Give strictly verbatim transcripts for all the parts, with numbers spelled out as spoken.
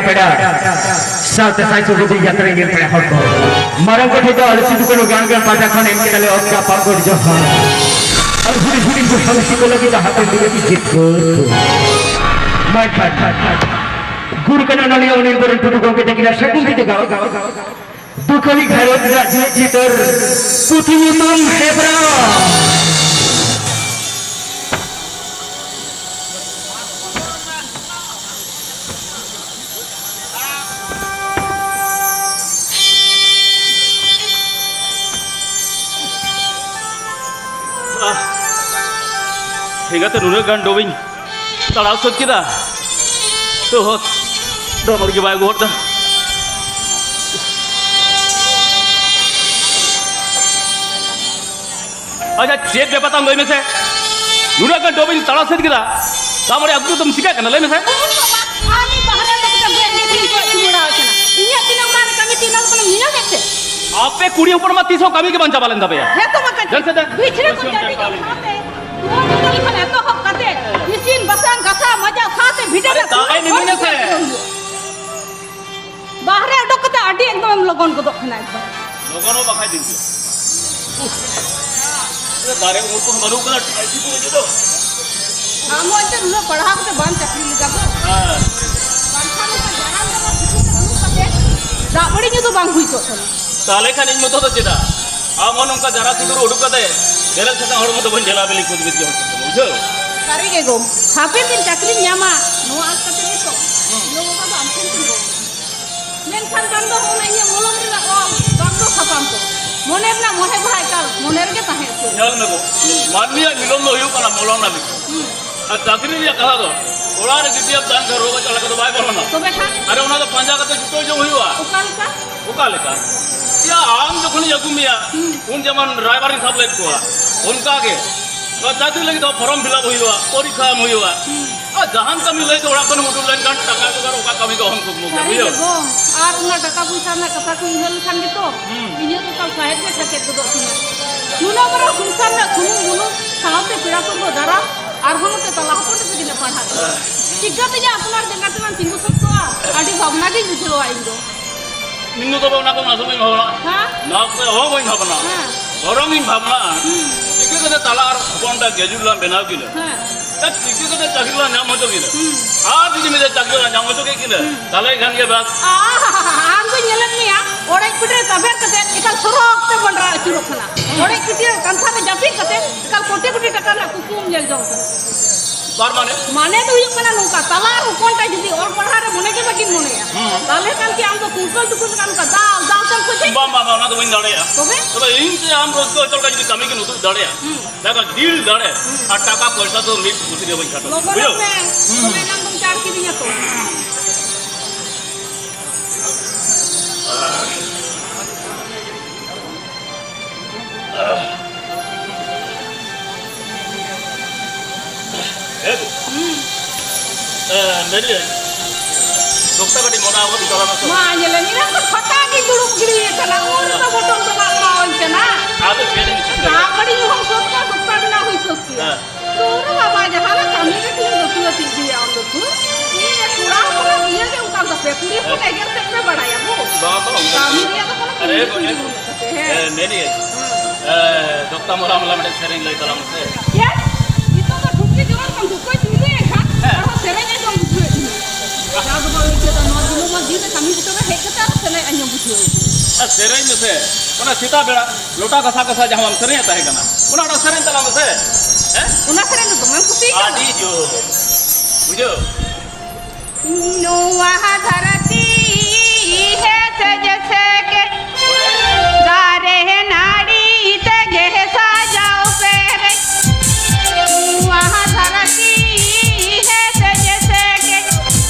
ᱯᱮᱲᱟ ᱥᱟᱶᱛᱮ ᱥᱟᱭ ᱥᱚᱜᱚᱫᱤ ᱡᱟᱛᱨᱟ ᱧᱮᱞ ᱯᱮᱲᱟ ᱦᱚᱲ ᱠᱚ, ᱢᱟᱨᱟᱝ ᱠᱚ ᱴᱷᱮᱱ ᱫᱚ ᱟᱞᱮ ᱥᱤᱫᱩ ᱠᱟᱹᱱᱦᱩ ᱜᱟᱲ ᱜᱟᱲ ᱯᱟᱦᱴᱟ ᱠᱷᱚᱱ ᱮᱢ ᱠᱮᱫᱟᱞᱮ ᱚᱛ ᱡᱟᱯᱟᱜ ᱜᱚᱰ ᱡᱚᱦᱟᱨ᱾ ᱟᱨ ᱦᱩᱰᱤᱧ ᱦᱩᱰᱤᱧ ᱵᱚᱭᱦᱟ ᱢᱤᱥᱤ ᱠᱚ ᱞᱟᱹᱜᱤᱫ ᱫᱚ ᱦᱟᱯᱮᱱ ᱫᱤᱱ ᱨᱮ ᱡᱤᱛᱠᱟᱹᱨ ᱠᱚ᱾ ᱢᱟ ᱮᱱᱠᱷᱟᱱ ᱜᱩᱨᱩ ᱠᱟᱱᱟ ᱚᱱᱚᱞᱤᱭᱟᱹ ᱚᱱᱤᱞ ᱵᱚᱨᱚᱱ ᱴᱩᱰᱩ ᱜᱚᱢᱠᱮ ᱛᱟᱹᱠᱤᱱᱟᱜ ᱥᱟᱹᱜᱩᱱ ᱛᱮ ᱡᱟᱜᱟᱣ ᱫᱩᱠᱷᱟᱹᱞᱤ ᱜᱷᱟᱨᱚᱸᱡᱽ ᱨᱮᱱᱟᱜ ᱡᱤᱣᱤᱫ ᱪᱤᱛᱟᱹᱨ ᱯᱩᱛᱷᱤ ᱧᱩᱛᱩᱢ ᱦᱮᱯᱨᱟᱣ᱾ ᱮᱸᱜᱟᱛᱮ, ᱱᱩᱱᱟᱹᱜ ᱜᱟᱱ ᱰᱚᱵᱤᱧ ᱛᱟᱲᱟᱣ ᱥᱟᱹᱛ ᱠᱮᱫᱟ, ᱛᱚ ᱦᱚᱸ ᱰᱚᱵᱚᱞ ᱜᱮ ᱵᱟᱭ ᱜᱚᱦᱚᱲ ᱫᱟ᱾ ᱟᱪᱪᱷᱟ, ᱪᱮᱫ ᱵᱮᱯᱟᱨ ᱛᱟᱢ ᱞᱟᱹᱭ ᱢᱮᱥᱮ? ᱱᱩᱱᱟᱹᱜ ᱜᱟᱱ ᱰᱚᱵᱤᱧ ᱛᱟᱲᱟᱣ ᱥᱟᱹᱛ ᱠᱮᱫᱟ, ᱛᱟᱨᱯᱚᱨᱮ ᱟᱹᱜᱩ ᱫᱚᱢ ᱪᱤᱠᱟᱹᱜ ᱠᱟᱱᱟ? ᱞᱟᱹᱭ ᱢᱮᱥᱮ᱾ ᱩᱱᱤ ᱵᱟᱦᱨᱮ ᱚᱰᱚᱠ ᱠᱟᱛᱮ ᱵᱮᱜᱽ ᱜᱮ ᱛᱤᱧ ᱠᱚᱭᱚᱜ ᱪᱩᱢᱟᱹᱲᱟ ᱟᱠᱟᱱᱟ᱾ ᱤᱧᱟᱹᱜ ᱛᱤᱱᱟᱹᱜ ᱢᱟᱨᱟᱝ ᱠᱟᱹᱢᱤ ᱛᱤᱧ, ᱚᱱᱟ ᱫᱚ ᱠᱟᱹᱢᱤ ᱧᱮᱞ ᱢᱮ ᱥᱮ᱾ ᱟᱯᱮ ᱠᱩᱲᱤ ᱦᱚᱯᱚᱱ ᱢᱟ ᱛᱤᱥ ᱦᱚᱸ ᱠᱟᱹᱢᱤ ᱜᱮ ᱵᱟᱝ ᱪᱟᱵᱟ ᱞᱮᱱ ᱛᱟᱯᱮᱭᱟ᱾ ᱦᱮᱸ ᱛᱚ ᱵᱟᱠᱷᱟᱱ᱾ ᱫᱮᱱ ᱥᱮ ᱫᱮᱱ᱾ ᱵᱤᱪᱷᱱᱟᱹ ᱠᱚ ᱪᱟᱹᱰᱤ ᱡᱚᱝ ᱥᱟᱶᱛᱮ ᱫᱩᱣᱟᱹᱨ ᱫᱩᱣᱟᱹᱨ ᱠᱷᱚᱱ ᱮᱛᱚᱦᱚᱵ ᱠᱟᱛᱮ ᱤᱥᱤᱱ ᱵᱟᱥᱟᱝ ᱜᱟᱥᱟᱣ ᱢᱟᱡᱟᱣ ᱥᱟᱶᱛᱮ ᱵᱷᱤᱴᱟᱹ ᱟᱨᱮ ᱨᱮ ᱛᱟᱦᱮᱸ ᱠᱩᱲᱤ ᱱᱤᱱᱟᱹ ᱦᱚᱲ ᱥᱮ᱾ ᱵᱟᱦᱨᱮ ᱚᱰᱚᱠ ᱠᱟᱛᱮ ᱟᱹᱰᱤ ᱮᱠᱫᱚᱢ ᱮᱢ ᱞᱚᱜᱚᱱ ᱜᱚᱫᱚᱜ ᱠᱟᱱᱟ ᱮᱠᱫᱚᱢ᱾ ᱞᱚᱜᱚᱱ ᱦᱚᱸ ᱵᱟᱠᱷᱟᱡ ᱫᱤᱱ ᱜᱮ᱾ ᱩᱦ᱾ ᱫᱟᱨᱮ ᱩᱢᱩᱞ ᱠᱚᱦᱚᱸ ᱵᱟᱹᱱᱩᱜ ᱠᱟᱫᱟ, ᱴᱟᱭᱥᱤ ᱠᱚ ᱤᱫᱤ ᱫᱚ᱾ ᱟᱢ ᱦᱚᱸ ᱮᱱᱛᱮ ᱱᱩᱱᱟᱹᱜ ᱯᱟᱲᱦᱟᱣ ᱠᱟᱛᱮ ᱵᱟᱢ ᱪᱟᱹᱠᱨᱤ ᱞᱮᱫᱟ ᱛᱚ? ᱦᱮᱸ᱾ ᱵᱟᱝᱠᱷᱟᱱ ᱱᱚᱝᱠᱟ ᱡᱟᱱᱟᱢ ᱡᱟᱱᱟᱢ ᱥᱤᱛᱩᱝ ᱨᱮ ᱫᱩᱲᱩᱵ ᱠᱟᱛᱮ ᱫᱟᱜ ᱢᱟᱹᱲᱤ ᱧᱩ ᱫᱚ ᱵᱟᱝ ᱦᱩᱭ ᱠᱚᱜ ᱛᱟᱢᱟ᱾ ᱛᱟᱦᱞᱮ ᱠᱷᱟᱱ ᱤᱧ ᱢᱚᱛᱚ ᱫᱚ ᱪᱮᱫᱟᱜ? ᱟᱢ ᱦᱚᱸ ᱱᱚᱝᱠᱟ ᱡᱟᱨᱟ ᱥᱤᱸᱫᱩᱨ ᱩᱰᱩᱠ ᱠᱟᱛᱮ ᱵᱮᱨᱮᱞ ᱥᱟᱠᱟᱢ ᱦᱚᱲᱢᱚ ᱫᱚ ᱵᱟᱹᱧ ᱡᱷᱟᱞᱟ ᱵᱤᱞᱤ ᱠᱚ ᱵᱤᱞᱤ ᱡᱚᱢ ᱦᱚᱪᱚ ᱠᱚᱣᱟ, ᱵᱩᱡᱷᱟᱹᱣ? ᱥᱟᱹᱨᱤ ᱜᱮ ᱜᱳ, ᱦᱟᱯᱮᱱ ᱫᱤᱱ ᱪᱟᱹᱠᱨᱤᱢ ᱧᱟᱢᱟ, ᱱᱚᱣᱟ ᱟᱸᱥ ᱠᱟᱛᱮ ᱜᱮᱛᱚ ᱦᱩᱸ᱾ ᱭᱳ ᱵᱟᱵᱟ ᱫᱚ ᱟᱢ ᱴᱷᱮᱱ ᱠᱤᱱ ᱜᱚᱲᱚ᱾ ᱢᱮᱱᱠᱷᱟᱱ ᱵᱟᱝ ᱫᱚ ᱚᱱᱟ ᱤᱧᱟᱹᱜ ᱢᱚᱞᱚᱝ ᱨᱮᱱᱟᱜ ᱚᱞ, ᱵᱟᱝ ᱫᱚ ᱥᱟᱯᱟᱢ ᱠᱚ᱾ ᱢᱚᱱᱮ ᱨᱮᱱᱟᱜ ᱢᱚᱱᱮ ᱵᱟᱦᱟ ᱮᱠᱟᱞ ᱢᱚᱱᱮ ᱨᱮᱜᱮ ᱛᱟᱦᱮᱸ ᱩᱛᱟᱹᱨ᱾ ᱧᱮᱞ ᱢᱮ ᱜᱳ, ᱢᱟᱹᱱᱢᱤᱭᱟᱜ ᱢᱤᱞᱚᱱ ᱫᱚ ᱦᱩᱭᱩᱜ ᱠᱟᱱᱟ ᱢᱚᱞᱚᱝ ᱨᱮᱱᱟᱜ ᱢᱤᱞᱚᱱ᱾ ᱦᱩᱸ᱾ ᱟᱨ ᱪᱟᱹᱠᱨᱤ ᱨᱮᱭᱟᱜ ᱠᱟᱛᱷᱟ ᱫᱚ, ᱚᱲᱟᱜ ᱨᱮ ᱡᱩᱫᱤ ᱟᱢ ᱛᱟᱦᱮᱱ ᱠᱷᱟᱱ ᱨᱳᱜᱽ ᱟᱡᱟᱨ ᱞᱮᱠᱟ ᱫᱚ ᱵᱟᱭ ᱯᱟᱨᱚᱢᱟ᱾ ᱛᱚᱵᱮ ᱠᱷᱟᱱ? ᱟᱨᱮ ᱚᱱᱟ ᱫᱚ ᱯᱟᱸᱡᱟ ᱠᱟᱛᱮ ᱡᱩᱴᱟᱹᱣ ᱡᱚᱝ ᱦᱩᱭᱩᱜᱼᱟ᱾ ᱚᱠᱟ ᱞᱮᱠᱟ? ᱚᱠᱟ ᱞᱮᱠᱟ? ᱭᱟ, ᱟᱢ ᱡᱚᱠᱷᱚᱱᱤᱧ ᱟᱹᱜᱩ ᱢᱮᱭᱟ, ᱦᱩᱸ᱾ ᱩᱱ ᱡᱮᱢᱚᱱ ᱨᱟᱭᱵᱟᱨᱤᱧ ᱥᱟᱵ ᱞᱮᱫ ᱠᱚᱣᱟ, ᱚᱱᱠᱟ ᱜᱮ᱾ ᱱᱚᱣᱟ ᱪᱟᱹᱠᱨᱤ ᱞᱟᱹᱜᱤᱫ ᱫᱚ ᱯᱷᱚᱨᱚᱢ ᱯᱷᱤᱞᱟᱯ ᱦᱩᱭᱩᱜᱼᱟ, ᱯᱚᱨᱤᱠᱠᱷᱟ ᱮᱢ ᱦᱩᱭᱩᱜᱼᱟ᱾ ᱦᱩᱸ᱾ ᱟᱨ ᱡᱟᱦᱟᱱ ᱠᱟᱹᱢᱤ ᱞᱟᱹᱭ ᱛᱮ ᱚᱲᱟᱜ ᱠᱷᱚᱱ ᱩᱰᱩᱠ ᱞᱮᱱᱠᱷᱟᱱ ᱴᱟᱠᱟ ᱡᱚᱜᱟᱲ ᱚᱠᱟ ᱠᱟᱹᱢᱤ ᱜᱮ ᱚᱦᱚᱢ ᱠᱩᱠᱢᱩ ᱠᱮᱭᱟ, ᱥᱟᱹᱨᱤ ᱵᱩᱡᱷᱟᱹᱣ? ᱜᱮ ᱜᱚ, ᱟᱨ ᱚᱱᱟ ᱴᱟᱠᱟ ᱯᱚᱭᱥᱟ ᱨᱮᱱᱟᱜ ᱠᱟᱛᱷᱟ ᱠᱚ ᱩᱭᱦᱟᱹᱨ ᱞᱮᱠᱷᱟᱱ ᱜᱮᱛᱚ ᱦᱩᱸ᱾ ᱤᱧᱟᱹᱜ ᱫᱚ ᱮᱠᱟᱞ ᱥᱟᱦᱮᱫ ᱜᱮ ᱥᱟᱥᱮᱛ ᱜᱚᱫᱚᱜ ᱛᱤᱧᱟ᱾ ᱱᱩᱱᱟᱹᱜ ᱢᱟᱨᱟᱝ ᱥᱚᱝᱥᱟᱨ ᱨᱮᱱᱟᱜ ᱥᱩᱱᱩᱢ ᱵᱩᱞᱩᱝ ᱥᱟᱶᱛᱮ ᱯᱮᱲᱟ ᱯᱟᱹᱨᱵᱷᱟᱹ ᱫᱟᱨᱟᱢ ᱟᱨᱦᱚᱸ ᱱᱚᱛᱮ ᱛᱟᱞᱟ ᱦᱚᱯᱚᱱ ᱛᱟᱠᱚ ᱛᱤᱱᱟᱹᱜ ᱯᱟᱲᱦᱟᱜ ᱠᱟᱱᱟ᱾ ᱪᱤᱠᱟᱹᱛᱮ ᱡᱮ ᱟᱯᱱᱟᱨ ᱡᱟᱸᱜᱟ ᱛᱮᱵᱚᱱ ᱛᱤᱸᱜᱩ ᱥᱚᱠᱛᱚᱜᱼᱟ, ᱟᱹᱰᱤ ᱤᱧ ᱵᱩᱡᱷᱟᱹᱣᱟ ᱤᱧ ᱫᱚ᱾ ᱤᱧ ᱫᱚ ᱛᱚᱵᱮ ᱚᱱᱟ ᱠᱚ ᱱᱟᱥᱮ ᱵᱟᱹᱧ ᱵᱷᱟᱵᱽᱱᱟᱜᱼᱟ᱾ ᱦᱮᱸ? ᱱᱟᱥᱮ ᱦᱚᱸ ᱵᱟᱹᱧ ᱵᱷᱟᱵᱽᱱᱟᱜᱼᱟ᱾ ᱦᱮᱸ᱾ ᱵᱚᱨᱚᱝ ᱤᱧ ᱵᱷᱟᱵᱽᱱᱟᱜᱼᱟ, ᱦᱩᱸ᱾ ᱪᱤᱠᱟᱹ ᱠᱟᱛᱮ ᱛᱟᱞᱟ ᱟᱨ ᱦᱚᱯᱚᱱ ᱴᱟᱜ ᱜᱮᱡᱩᱨ ᱞᱟᱝ ᱵᱮᱱᱟᱣ ᱠᱤᱱᱟ? ᱦᱮᱸ᱾ ᱮ, ᱪᱤᱠᱟᱹ ᱠᱟᱛᱮ ᱪᱟᱹᱠᱨᱤ ᱞᱟᱝ ᱧᱟᱢ ᱦᱚᱪᱚ ᱠᱤᱱᱟ? ᱦᱩᱸ᱾ ᱟᱨ ᱡᱩᱫᱤ ᱢᱤᱫᱴᱮᱡ ᱪᱟᱹᱠᱨᱤ ᱞᱟᱝ ᱧᱟᱢ ᱦᱚᱪᱚ ᱠᱮᱫ ᱠᱤᱱᱟ, ᱦᱩᱸ᱾ ᱛᱟᱦᱞᱮ ᱠᱷᱟᱱ ᱜᱮ ᱵᱟᱥ᱾ ᱟᱦᱟ, ᱟᱢ ᱫᱚ ᱧᱮᱞᱮᱫ ᱢᱮᱭᱟ, ᱚᱲᱮᱡ ᱯᱤᱴᱟᱹ ᱛᱟᱵᱮᱨ ᱠᱟᱛᱮ ᱮᱠᱟᱞ ᱥᱚᱨᱚᱜ ᱛᱮ ᱢᱚᱸᱰᱨᱟ ᱟᱹᱪᱩᱨᱚᱜ ᱠᱟᱱᱟ᱾ ᱚᱲᱮᱡ ᱯᱤᱴᱟᱹ ᱠᱟᱱᱛᱷᱟ ᱨᱮ ᱡᱟᱹᱯᱤᱫ ᱠᱟᱛᱮ ᱮᱠᱟᱞ ᱠᱳᱴᱤ ᱠᱳᱴᱤ ᱴᱟᱠᱟ ᱨᱮᱱᱟᱜ ᱠᱩᱠᱢᱩᱢ ᱧᱮᱞ ᱡᱚᱝ ᱠᱟᱱᱟ᱾ ᱛᱟᱨ ᱢᱟᱱᱮ? ᱢᱟᱱᱮ ᱫᱚ ᱦᱩᱭᱩᱜ ᱠᱟᱱᱟ ᱱᱚᱝᱠᱟ, ᱛᱟᱞᱟ ᱟᱨ ᱦᱚᱯᱚᱱ ᱴᱟᱜ ᱡᱩᱫᱤ ᱚᱞ ᱯᱟᱲᱦᱟᱣ ᱨᱮ ᱢᱚᱱᱮ ᱜᱮ ᱵᱟᱹᱠᱤᱱ ᱢᱚᱱᱮᱭᱟ, ᱦᱩᱸ᱾ ᱛᱟᱦᱞᱮ ᱠᱷᱟᱱ ᱠᱤ ᱟᱢ ᱫᱚ ᱠᱩᱝᱠᱟᱹᱞ ᱴᱩᱠᱩᱞ ᱞᱮᱠᱟ ᱱᱚᱝᱠᱟ ᱫᱟᱞ ᱫᱟᱞ ᱛᱮᱢ ᱠᱷᱚᱡᱮ? ᱵᱟᱝ, ᱵᱟᱝ, ᱵᱟᱝ, ᱚᱱᱟ ᱫᱚ ᱵᱟᱹᱧ ᱫᱟᱲᱮᱭᱟᱜᱼᱟ᱾ ᱛᱚᱵᱮ? ᱛᱚᱵᱮ ᱤᱧ ᱛᱮ ᱟᱢ ᱨᱟᱹᱥᱠᱟᱹ ᱦᱚᱪᱚ ᱞᱮᱠᱟ ᱡᱩᱫᱤ ᱠᱟᱹᱢᱤ ᱠᱤᱱ ᱩᱫᱩᱜ ᱫᱟᱲᱮᱭᱟᱜᱼᱟ, ᱦᱩᱸ᱾ ᱡᱟᱦᱟᱸ ᱫᱤᱞ ᱫᱟᱲᱮ ᱦᱩᱸ᱾ ᱟᱨ ᱴᱟᱠᱟ ᱯᱚᱭᱥᱟ ᱫᱚ ᱢᱤᱫ ᱯᱩᱛᱷᱤ ᱨᱮ ᱵᱟᱹᱧ ᱠᱷᱟᱴᱚ᱾ ᱞᱚᱜᱚᱱᱚᱜ ᱵᱩᱡᱷᱟᱹᱣ? ᱢᱮ᱾ ᱦᱩᱸ᱾ ᱛᱚᱵᱮ ᱮᱱᱟᱝ ᱫᱚᱢ ᱪᱟᱲ ᱠᱤᱫᱤᱧᱟ ᱛᱚ᱾ ᱦᱮᱸ ᱜᱚ᱾ ᱦᱩᱸ᱾ ᱮ, ᱢᱮᱱᱮᱫᱟᱹᱧ, ᱫᱚᱠᱛᱟ ᱠᱟᱹᱴᱤᱡ ᱢᱚᱱᱮ ᱟᱵᱚ ᱫᱚ ᱪᱟᱞᱟᱣ ᱱᱟᱥᱮ᱾ ᱢᱟ, ᱧᱮᱞᱮ ᱢᱮ, ᱤᱱᱟᱹ ᱠᱷᱚᱱ ᱯᱷᱟᱸᱠᱟ ᱜᱮ ᱫᱩᱲᱩᱵ ᱜᱤᱲᱤ ᱟᱠᱟᱱᱟ, ᱩᱱ ᱨᱮᱫᱚ ᱵᱚᱴᱚᱞ ᱫᱚ ᱵᱟᱝ ᱮᱢᱟᱣᱟᱹᱧ ᱠᱟᱱᱟ᱾ ᱟᱫᱚ ᱪᱮᱫ ᱮᱢ ᱪᱤᱠᱟᱹᱭᱟ? ᱫᱟᱜ ᱢᱟᱹᱰᱤ ᱧᱩ ᱦᱚᱸᱢ ᱥᱟᱹᱛ ᱠᱮᱫᱟ, ᱫᱚᱠᱛᱟ ᱵᱮᱱᱟᱣ ᱦᱚᱸᱭ ᱥᱟᱹᱛ ᱠᱮᱫᱟ᱾ ᱦᱮᱸ᱾ ᱫᱩᱨ ᱵᱟᱵᱟ, ᱡᱟᱦᱟᱱᱟᱜ ᱠᱟᱹᱢᱤ ᱨᱮ ᱛᱤᱱᱟᱹᱜ ᱫᱚ ᱛᱩᱞᱟᱹ ᱛᱤᱡ ᱜᱮᱭᱟ ᱟᱢ ᱫᱚ, ᱫᱩᱨ᱾ ᱤᱧ ᱨᱮ ᱠᱚᱲᱟ ᱦᱚᱯᱚᱱᱟᱜ ᱤᱭᱟᱹ ᱜᱮ ᱚᱱᱠᱟ ᱫᱚ ᱯᱮ, ᱠᱩᱲᱤ ᱦᱚᱯᱚᱱ ᱮᱜᱮᱨ ᱛᱮᱫ ᱯᱮ ᱵᱟᱲᱟᱭᱟ, ᱵᱩᱡᱽ? ᱵᱟᱝ, ᱵᱟᱝ, ᱚᱱᱠᱟ ᱠᱟᱹᱢᱤ ᱫᱚ ᱨᱮᱭᱟᱜ ᱫᱚ ᱠᱳᱱᱳ ᱟᱨᱮ, ᱠᱩᱞᱤ ᱠᱩᱞᱤ ᱚᱱᱮ, ᱵᱟᱹᱱᱩᱜ ᱛᱟᱯᱮ, ᱦᱮᱸ᱾ ᱮ, ᱢᱮᱱᱮᱫ ᱟᱹᱧ, ᱦᱩᱸ᱾ ᱮ, ᱫᱚᱠᱛᱟ ᱢᱚᱞᱟ ᱢᱚᱞᱟ ᱢᱤᱫᱴᱮᱱ ᱥᱮᱨᱮᱧ ᱞᱟᱹᱭ ᱛᱟᱞᱟᱝ ᱢᱮᱥᱮ᱾ ᱪᱮᱫ? ᱱᱤᱛᱚᱜ ᱫᱚ ᱴᱷᱩᱝᱠᱤ ᱡᱚᱦᱟᱨ ᱠᱷᱚᱱ ᱫᱩᱠᱟᱹᱧ ᱧᱩᱨᱩᱭᱮᱱ ᱠᱷᱟᱱ, ᱦᱮᱸ᱾ ᱟᱨᱦᱚᱸ ᱥᱮᱨᱮᱧ ᱟᱸᱡᱚᱢ ᱵᱩᱡᱷᱟᱹᱣᱮᱫ ᱢᱮᱭᱟ᱾ ᱡᱟᱦᱟᱸ ᱫᱚᱵᱚᱱ ᱞᱟᱹᱭ ᱠᱮᱫᱟ, ᱱᱚᱣᱟ ᱫᱤᱱᱟᱹᱢᱟᱱ ᱫᱤᱱ ᱨᱮ ᱠᱟᱹᱢᱤ ᱵᱩᱴᱟᱹ ᱨᱮ ᱦᱮᱡ ᱠᱟᱛᱮ ᱟᱨᱦᱚᱸ ᱥᱮᱨᱮᱧ ᱟᱸᱡᱚᱢ ᱵᱩᱡᱷᱟᱹᱣᱮᱫ ᱢᱮᱭᱟ᱾ ᱟᱨ ᱥᱮᱨᱮᱧ ᱢᱮᱥᱮ, ᱚᱱᱟ ᱥᱮᱛᱟᱜ ᱵᱮᱲᱟ ᱞᱚᱴᱟ ᱜᱷᱟᱥᱟ ᱜᱷᱟᱥᱟ ᱡᱟᱦᱟᱸ ᱵᱟᱢ ᱥᱮᱨᱮᱧᱮᱫ ᱛᱟᱦᱮᱸ ᱠᱟᱱᱟ, ᱚᱱᱟ ᱚᱱᱟ ᱥᱮᱨᱮᱧ ᱛᱟᱞᱟᱝ ᱢᱮᱥᱮ᱾ ᱦᱮᱸ? ᱚᱱᱟ ᱥᱮᱨᱮᱧ ᱫᱚ ᱫᱚᱢᱮᱢ ᱠᱩᱥᱤᱭᱟᱜ ᱠᱟᱱᱟ? ᱟᱹᱰᱤ ᱡᱳᱨ᱾ ᱵᱩᱡᱷᱟᱹᱣ? ᱱᱚᱣᱟ ᱫᱷᱟᱹᱨᱛᱤ ᱦᱮᱸᱥᱮ ᱡᱮᱥᱮ ᱜᱮ ᱫᱟᱨᱮ ᱱᱟᱹᱲᱤ ᱛᱮᱜᱮ ᱥᱟᱡᱟᱣ ᱯᱮᱨᱮᱡ᱾ ᱱᱚᱣᱟ ᱫᱷᱟᱹᱨᱛᱤ ᱦᱮᱸᱥᱮ ᱡᱮᱥᱮ ᱜᱮ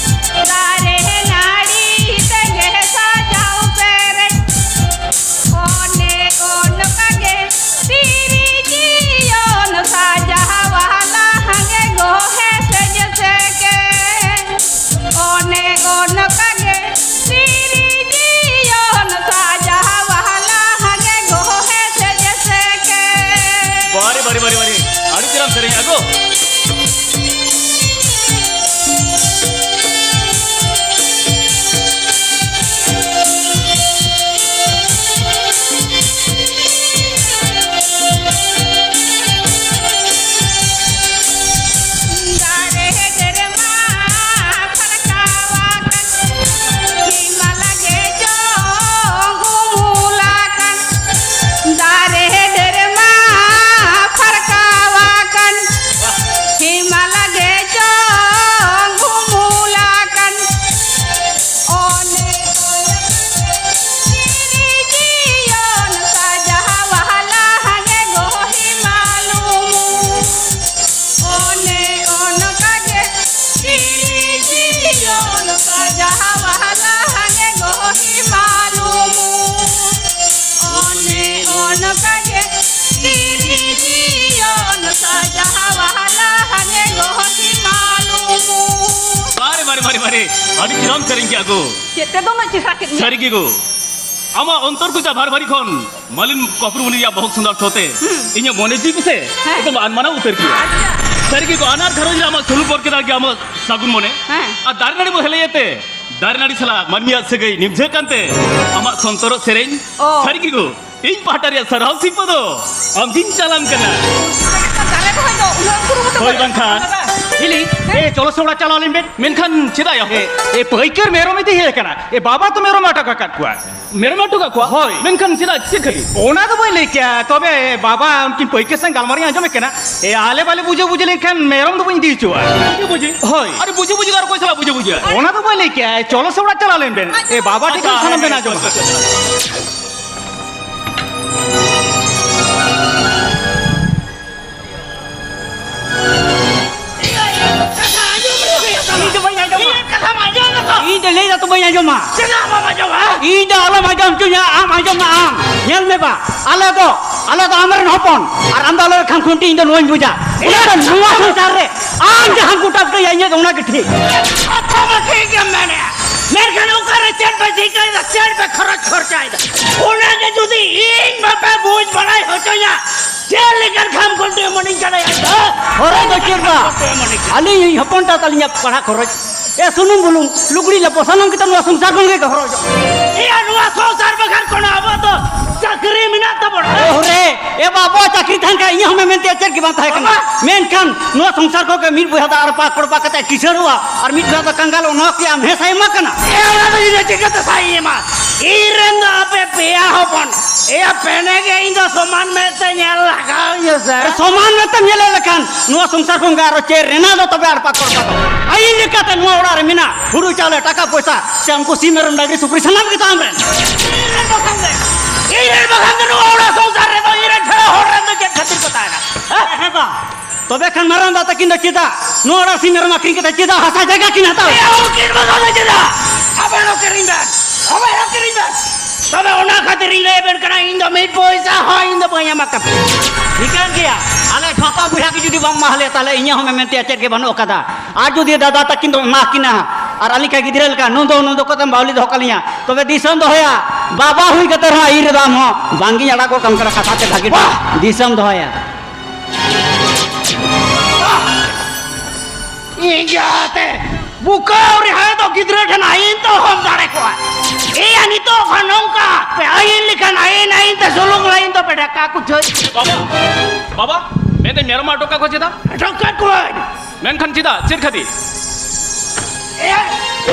ᱫᱟᱨᱮ ᱱᱟᱹᱲᱤ ᱛᱮᱜᱮ ᱥᱟᱡᱟᱣ ᱯᱮᱨᱮᱡ᱾ ᱚᱱᱮ ᱚᱱᱠᱟ ᱜᱮ ᱥᱤᱨᱡᱤᱭᱚᱱ ᱥᱟᱡᱟᱣᱟᱞᱟ ᱦᱟᱸᱜᱮ ᱜᱚ ᱦᱮᱸᱥᱮ ᱡᱮᱥᱮ ᱜᱮ᱾ ᱚᱱᱮ ᱚᱱᱠᱟ ᱜᱮ ᱟᱹᱰᱤ ᱪᱮᱦᱨᱟᱢ ᱥᱮᱨᱮᱧ ᱠᱮᱜᱼᱟ ᱜᱳ᱾ ᱪᱮᱫ ᱛᱮᱫᱚ ᱩᱱᱟᱹᱜ ᱪᱮᱦᱨᱟ ᱠᱮᱫ ᱢᱮᱭᱟ? ᱥᱟᱹᱨᱤ ᱜᱮ ᱜᱳ, ᱟᱢᱟᱜ ᱚᱱᱛᱚᱨ ᱠᱚᱪᱟ ᱵᱷᱟᱨ ᱵᱷᱟᱹᱨᱤ ᱠᱷᱚᱱ ᱢᱟᱹᱞᱤᱱ ᱠᱚᱯᱨᱩ ᱢᱩᱱᱤ ᱨᱮᱭᱟᱜ ᱵᱚᱦᱚᱜ ᱥᱚᱸᱫᱷᱟᱲ ᱴᱷᱚ ᱛᱮ ᱦᱩᱸ᱾ ᱤᱧᱟᱹᱜ ᱢᱚᱱᱮ ᱡᱤᱣᱤ ᱠᱚᱥᱮ ᱦᱮᱸ᱾ ᱮᱠᱫᱚᱢ ᱟᱱᱢᱟᱱᱟ ᱩᱛᱟᱹᱨ ᱠᱮᱫᱟ᱾ ᱟᱪᱪᱷᱟ᱾ ᱥᱟᱹᱨᱤ ᱜᱮ ᱜᱳ, ᱟᱱᱟᱨ ᱜᱷᱟᱨᱚᱸᱡᱽ ᱨᱮ ᱟᱢᱟᱜ ᱥᱩᱞᱩᱠ ᱯᱚᱨ ᱠᱮᱫᱟ ᱜᱮ ᱟᱢᱟᱜ ᱥᱟᱹᱜᱩᱱ ᱢᱚᱱᱮ᱾ ᱦᱮᱸ᱾ ᱟᱨ ᱫᱟᱨᱮ ᱱᱟᱹᱲᱤ ᱵᱚ ᱦᱮᱞᱮᱭᱮ ᱛᱮ ᱫᱟᱨᱮ ᱱᱟᱹᱲᱤ ᱥᱟᱞᱟᱜ ᱢᱟᱹᱱᱢᱤᱭᱟᱜ ᱥᱟᱹᱜᱟᱹᱭ ᱱᱤᱵᱷᱡᱟᱹ ᱠᱟᱱᱛᱮ ᱟᱢᱟᱜ ᱥᱚᱱᱛᱚᱨᱚᱜ ᱥᱮᱨᱮᱧ᱾ ᱚ᱾ ᱥᱟᱹᱨᱤ ᱜᱮ ᱜᱳ, ᱤᱧ ᱯᱟᱦᱴᱟ ᱨᱮᱭᱟᱜ ᱥᱟᱨᱦᱟᱣ ᱥᱤᱨᱯᱟᱹ ᱫᱚ ᱟᱢ ᱜᱤᱧ ᱪᱟᱞᱟᱢ ᱠᱟᱱᱟ᱾ ᱫᱟᱨᱮ ᱨᱚᱦᱚᱭ ᱫᱚ ᱩᱱᱟᱹᱜ ᱮᱢ ᱠᱩᱨᱩᱢᱩᱴᱩ ᱦᱳᱭ ᱠᱟᱫᱟ? ᱵᱟᱝᱠᱷᱟᱱ᱾ ᱦᱮᱸ? ᱦᱤᱞᱤ, ᱮ, ᱪᱚᱞᱚ ᱥᱮ ᱚᱲᱟᱜ ᱪᱟᱞᱟᱣ ᱞᱮᱱ ᱵᱮᱱ᱾ ᱢᱮᱱᱠᱷᱟᱱ ᱪᱮᱫᱟᱜ ᱭᱟ? ᱮ, ᱮ, ᱯᱟᱹᱭᱠᱟᱹᱨ ᱢᱮᱨᱚᱢ ᱤᱫᱤ ᱦᱮᱡ ᱟᱠᱟᱱᱟ᱾ ᱮ, ᱵᱟᱵᱟ ᱛᱚ ᱢᱮᱨᱚᱢ ᱟᱴᱚᱠ ᱟᱠᱟᱫ ᱠᱚᱣᱟ᱾ ᱢᱮᱨᱚᱢ ᱟᱴᱚᱠ ᱟᱠᱟᱫ ᱠᱚᱣᱟ? ᱦᱳᱭ᱾ ᱢᱮᱱᱠᱷᱟᱱ ᱪᱮᱫᱟᱜ, ᱪᱮᱫ ᱠᱷᱟᱹᱛᱤᱨ? ᱚᱱᱟ ᱫᱚ ᱵᱟᱹᱧ ᱞᱟᱹᱭ ᱠᱮᱭᱟ, ᱛᱚᱵᱮ ᱵᱟᱵᱟ ᱩᱱᱠᱤᱱ ᱯᱟᱹᱭᱠᱟᱹᱨ ᱥᱟᱶ ᱜᱟᱞᱢᱟᱨᱟᱣ ᱤᱧ ᱟᱸᱡᱚᱢᱮᱫ ᱠᱟᱱᱟ᱾ ᱮ, ᱟᱞᱮ ᱵᱟᱞᱮ ᱵᱩᱡᱷᱟᱹ ᱵᱩᱡᱷᱟᱹ ᱞᱮᱱᱠᱷᱟᱱ ᱢᱮᱨᱚᱢ ᱫᱚ ᱵᱟᱹᱧ ᱤᱫᱤ ᱦᱚᱪᱚᱣᱟᱜᱼᱟ᱾ ᱵᱩᱡᱷᱟᱹ ᱵᱩᱡᱷᱤ? ᱦᱳᱭ᱾ ᱟᱨᱮ ᱵᱩᱡᱷᱟᱹ ᱵᱩᱡᱷᱤ ᱫᱚ ᱟᱨ ᱚᱠᱚᱭ ᱥᱟᱞᱟᱜ ᱵᱩᱡᱷᱟᱹ ᱵᱩᱡᱷᱤ? ᱚᱱᱟ ᱫᱚ ᱵᱟᱹᱧ ᱞᱟᱹᱭ ᱠᱮᱭᱟ, ᱪᱚᱞᱚ ᱥᱮ ᱚᱲᱟᱜ ᱪᱟᱞᱟᱣ ᱞᱮᱱ ᱵᱮᱱ᱾ ᱮ, ᱵᱟᱵᱟ ᱴᱷᱮᱱ ᱟᱪᱪᱷᱟ, ᱠᱷᱚᱱ ᱥᱟᱱᱟᱢ ᱦᱮᱸ, ᱵᱮᱱ ᱦᱮᱸ, ᱟᱸᱡᱚᱢᱟ᱾ ᱦᱮᱸ, ᱦᱮᱸ᱾ ᱤᱧ ᱫᱚ ᱵᱟᱹᱧ ᱟᱸᱡᱚᱢᱟ᱾ ᱤᱧ ᱫᱚ ᱞᱟᱹᱭ ᱫᱟ ᱛᱚ ᱵᱟᱹᱧ ᱟᱸᱡᱚᱢᱟ᱾ ᱤᱧ ᱫᱚ ᱟᱞᱚᱢ ᱟᱸᱡᱚᱢ ᱦᱚᱪᱚᱧᱟ, ᱟᱢ ᱟᱸᱡᱚᱢ ᱢᱮ ᱟᱢ᱾ ᱧᱮᱞ ᱢᱮ ᱵᱟ, ᱟᱞᱮ ᱫᱚ, ᱟᱞᱮ ᱫᱚ ᱟᱢᱨᱮᱱ ᱦᱚᱯᱚᱱ, ᱟᱨ ᱟᱢ ᱫᱚ ᱟᱞᱮ ᱨᱮᱱ ᱠᱷᱟᱢ ᱠᱷᱩᱱᱴᱤ, ᱤᱧ ᱫᱚ ᱱᱚᱣᱟᱧ ᱵᱩᱡᱟ᱾ ᱚᱱᱟ ᱫᱚ ᱱᱚᱣᱟ ᱥᱚᱝᱥᱟᱨ ᱨᱮ ᱟᱢ ᱡᱟᱦᱟᱸᱢ ᱜᱚᱴᱟ ᱵᱩᱴᱟᱹᱭᱟ, ᱤᱧᱟᱹᱜ ᱫᱚ ᱚᱱᱟ ᱜᱮ ᱴᱷᱤᱠ᱾ ᱠᱟᱛᱷᱟ ᱢᱟ ᱴᱷᱤᱠ ᱜᱮᱢ ᱢᱮᱱᱮᱜᱼᱟ, ᱢᱮᱱᱠᱷᱟᱱ ᱚᱠᱟᱨᱮ ᱪᱮᱫ ᱯᱮ ᱪᱤᱠᱟᱹᱭᱮᱫᱟ, ᱪᱮᱫ ᱯᱮ ᱠᱷᱚᱨᱚᱪ ᱠᱷᱚᱨᱪᱟᱭᱮᱫᱟ, ᱚᱱᱟ ᱜᱮ ᱡᱩᱫᱤ ᱤᱧ ᱵᱟᱯᱮ ᱵᱩᱡᱽ ᱵᱟᱲᱟᱭ ᱦᱚᱪᱚᱧᱟ, ᱪᱮᱫ ᱞᱮᱠᱟᱱ ᱠᱷᱟᱢ ᱠᱷᱩᱱᱴᱤ ᱮᱢᱟᱱᱤᱧ ᱠᱟᱱᱟ ᱭᱟ? ᱦᱚᱨᱚ ᱫᱚ ᱪᱮᱫ ᱵᱟ? ᱠᱷᱟᱢ ᱠᱷᱩᱱᱴᱤ ᱮᱢᱟᱱᱤᱧ ᱠᱟᱱᱟ᱾ ᱟᱹᱞᱤᱧ ᱦᱚᱯᱚᱱ ᱛᱟᱛᱟ ᱞᱤᱧᱟ ᱯᱟᱲᱦᱟᱜ ᱠᱷᱚᱨᱚᱪ᱾ ᱮ ᱥᱩᱱᱩᱢ ᱵᱩᱞᱩᱝ, ᱞᱩᱜᱽᱲᱤ ᱞᱟᱯᱚ, ᱥᱟᱱᱟᱢ ᱠᱤᱛᱟᱹ ᱱᱚᱣᱟ ᱥᱚᱝᱥᱟᱨ ᱠᱷᱚᱱ ᱜᱮ ᱦᱚᱨᱚᱡᱚᱜ᱾ ᱮᱭᱟ, ᱱᱚᱣᱟ ᱥᱚᱝᱥᱟᱨ ᱵᱟᱠᱷᱟᱱ ᱠᱳᱱᱳ ᱟᱵᱚᱣᱟᱜ ᱫᱚ ᱪᱟᱹᱠᱨᱤ ᱢᱮᱱᱟᱜ ᱛᱟᱵᱚᱱᱟ? ᱳᱦ ᱨᱮ, ᱮ ᱵᱟ, ᱟᱵᱚᱣᱟᱜ ᱪᱟᱹᱠᱨᱤ ᱛᱟᱦᱮᱱ ᱠᱷᱟᱱ ᱤᱧᱟᱹᱜ ᱦᱚᱸ ᱢᱮᱱᱛᱮ ᱪᱮᱫ ᱜᱮ ᱵᱟᱝ ᱛᱟᱦᱮᱸ ᱠᱟᱱᱟ᱾ ᱵᱟᱵᱟ! ᱢᱮᱱᱠᱷᱟᱱ ᱱᱚᱣᱟ ᱥᱚᱝᱥᱟᱨ ᱠᱷᱚᱱ ᱜᱮ ᱢᱤᱫ ᱵᱚᱭᱦᱟ ᱫᱚ ᱟᱲᱯᱟ ᱠᱚᱲᱯᱟ ᱠᱟᱛᱮ ᱠᱤᱥᱟᱹᱬᱚᱜᱼᱟ ᱟᱨ ᱢᱤᱫ ᱵᱚᱭᱦᱟ ᱫᱚ ᱠᱟᱝᱜᱟᱞ, ᱚᱱᱟ ᱠᱤ ᱟᱢ ᱦᱮᱸ ᱥᱟᱭ ᱮᱢᱟ ᱠᱟᱱᱟ? ᱮ, ᱚᱱᱟ ᱫᱚ ᱤᱧ ᱫᱚ ᱪᱤᱠᱟᱹᱛᱮ ᱥᱟᱭ ᱤᱧ ᱮᱢᱟ? ᱤᱧ ᱨᱮᱱ ᱫᱚ ᱟᱯᱮ ᱯᱮᱭᱟ ᱦᱚᱯᱚᱱ, ᱮᱭᱟ, ᱯᱮᱱᱮ ᱜᱮ ᱤᱧ ᱫᱚ ᱥᱚᱢᱟᱱ ᱢᱮᱫ ᱛᱮ ᱧᱮᱞ ᱞᱟᱜᱟᱣ ᱤᱧᱟᱹ ᱥᱮ? ᱟᱨ ᱥᱚᱢᱟᱱ ᱢᱮᱫ ᱛᱮᱢ ᱧᱮᱞᱮᱫ ᱞᱮᱠᱷᱟᱱ ᱱᱚᱣᱟ ᱥᱚᱝᱥᱟᱨ ᱠᱷᱚᱱ ᱜᱮ ᱟᱨᱚ ᱪᱮᱫ ᱨᱮᱱᱟᱜ ᱫᱚ ᱛᱚᱵᱮ ᱟᱲᱯᱟ ᱠᱚᱲᱯᱟ ᱫᱚ? ᱟᱹᱭᱤᱱ ᱞᱮᱠᱟᱛᱮ ᱱᱚᱣᱟ ᱚᱲᱟᱜ ᱨᱮ ᱢᱮᱱᱟᱜ ᱦᱩᱲᱩ ᱪᱟᱣᱞᱮ, ᱴᱟᱠᱟ ᱯᱚᱭᱥᱟ, ᱥᱮ ᱩᱱᱠᱩ ᱥᱤᱢ ᱢᱮᱨᱚᱢ ᱰᱟᱝᱨᱤ ᱥᱩᱠᱨᱤ ᱥᱟᱱᱟᱢ ᱜᱮᱛᱚ ᱟᱢ ᱨᱮᱱ᱾ ᱤᱧ ᱨᱮᱱ ᱵᱟᱠᱷᱟᱱ ᱫᱚ, ᱤᱧ ᱨᱮᱱ ᱵᱟᱠᱷᱟᱱ ᱫᱚ ᱱᱚᱣᱟ ᱚᱲᱟᱜ ᱥᱚᱝᱥᱟᱨ ᱨᱮᱫᱚ ᱤᱧ ᱨᱮᱱ ᱪᱷᱟᱲᱟ ᱦᱚᱲ ᱨᱮᱱ ᱫᱚ ᱪᱮᱫ ᱠᱷᱟᱹᱛᱤᱨ ᱠᱚ ᱛᱟᱦᱮᱱᱟ? ᱦᱮᱸ? ᱦᱮᱸ ᱵᱟ, ᱛᱚᱵᱮ ᱠᱷᱟᱱ ᱢᱟᱨᱟᱝ ᱫᱟ ᱛᱟᱹᱠᱤᱱ ᱫᱚ ᱪᱮᱫᱟᱜ ᱱᱚᱣᱟ ᱚᱲᱟᱜ ᱥᱤᱢ ᱢᱮᱨᱚᱢ ᱟᱹᱠᱷᱨᱤᱧ ᱠᱟᱛᱮ ᱪᱮᱫᱟᱜ ᱦᱟᱥᱟ ᱡᱟᱭᱜᱟ ᱠᱤᱱ ᱦᱟᱛᱟᱣ? ᱮ, ᱩᱱᱠᱤᱱ ᱵᱟᱠᱷᱟᱱ ᱫᱚ ᱪᱮᱫᱟᱜ? ᱟᱵᱮᱱ ᱦᱚᱸ ᱠᱤᱨᱤᱧ ᱵᱮᱱ, ᱟᱵᱮᱱ ᱦᱚᱸ ᱠᱤᱨᱤᱧ ᱵᱮᱱ᱾ ᱛᱚᱵᱮ ᱚᱱᱟ ᱠᱷᱟᱹᱛᱤᱨ ᱤᱧ ᱞᱟᱹᱭ ᱟᱵᱮᱱ ᱠᱟᱱᱟ, ᱤᱧ ᱫᱚ ᱢᱤᱫ ᱯᱚᱭᱥᱟ ᱦᱚᱸ ᱤᱧ ᱫᱚ ᱵᱟᱹᱧ ᱮᱢᱟ ᱠᱟᱯᱮ᱾ ᱴᱷᱤᱠᱟᱹᱱ ᱜᱮᱭᱟ, ᱟᱞᱮ ᱡᱷᱚᱛᱚ ᱵᱚᱭᱦᱟ ᱜᱮ ᱡᱩᱫᱤ ᱵᱟᱢ ᱮᱢᱟ ᱞᱮᱭᱟ, ᱛᱟᱦᱞᱮ ᱤᱧᱟᱹᱜ ᱦᱚᱸ ᱢᱮᱢᱮᱱ ᱛᱮᱭᱟᱜ ᱪᱮᱫ ᱜᱮ ᱵᱟᱹᱱᱩᱜ ᱟᱠᱟᱫᱟ᱾ ᱟᱨ ᱡᱩᱫᱤ ᱫᱟᱫᱟ ᱛᱟᱹᱠᱤᱱ ᱫᱚᱢ ᱮᱢᱟ ᱠᱤᱱᱟ, ᱟᱨ ᱟᱹᱞᱤᱧ ᱠᱟ ᱜᱤᱫᱽᱨᱟᱹ ᱞᱮᱠᱟ ᱱᱩᱱ ᱫᱚ ᱱᱩᱱ ᱫᱚ ᱠᱟᱛᱮᱢ ᱵᱟᱹᱣᱞᱤ ᱫᱚᱦᱚ ᱠᱟᱞᱤᱧᱟ, ᱛᱚᱵᱮ ᱫᱤᱥᱟᱹᱢ ᱫᱚᱦᱚᱭᱟ᱾ ᱵᱟᱵᱟ ᱦᱩᱭ ᱠᱟᱛᱮ ᱨᱮᱦᱚᱸ ᱟᱹᱭᱩᱨ ᱨᱮᱫᱚ ᱟᱢ ᱦᱚᱸ ᱵᱟᱝᱜᱤᱧ ᱟᱲᱟᱜ ᱜᱚᱫ ᱠᱟᱢ ᱠᱟᱱᱟ ᱠᱟᱛᱷᱟ ᱛᱮ ᱵᱷᱟᱹᱜᱤ ᱴᱷᱤᱠ᱾ ᱵᱟᱦ! ᱫᱤᱥᱟᱹᱢ ᱫᱚᱦᱚᱭᱟ᱾ ᱤᱧ ᱡᱟᱦᱟᱸᱛᱮ ᱵᱩᱠᱟᱹᱣ ᱨᱮᱦᱚᱸ ᱫᱚ ᱜᱤᱫᱽᱨᱟᱹ ᱴᱷᱮᱱ ᱟᱹᱭᱤᱱ ᱛᱚ ᱦᱚᱢ ᱫᱟᱲᱮ ᱠᱚᱣᱟ᱾ ᱮᱭᱟ ᱱᱤᱛᱚᱜ ᱠᱷᱚᱱ ᱱᱚᱝᱠᱟ ᱯᱮ ᱟᱹᱭᱤᱱ ᱞᱮᱠᱷᱟᱱ ᱟᱹᱭᱤᱱ ᱟᱹᱭᱤᱱ ᱛᱮ ᱥᱩᱞᱩᱠ ᱞᱟᱭᱤᱱ ᱫᱚ ᱯᱮ ᱰᱷᱟᱠᱟ ᱠᱚ ᱪᱷᱟᱹᱭ᱾ ᱵᱟᱵᱟ, ᱵᱟᱵᱟ, ᱢᱮᱱᱫᱟᱹᱧ ᱢᱮᱨᱚᱢ ᱟᱴᱚᱠ ᱠᱟᱠᱚ ᱪᱮᱫᱟᱜ? ᱟᱴᱚᱠ ᱠᱟᱠᱚᱣᱟᱹᱧ᱾ ᱢᱮᱱᱠᱷᱟᱱ ᱪᱮᱫᱟᱜ? ᱪᱮᱫ ᱠᱷᱟᱹᱛᱤᱨ? ᱮ,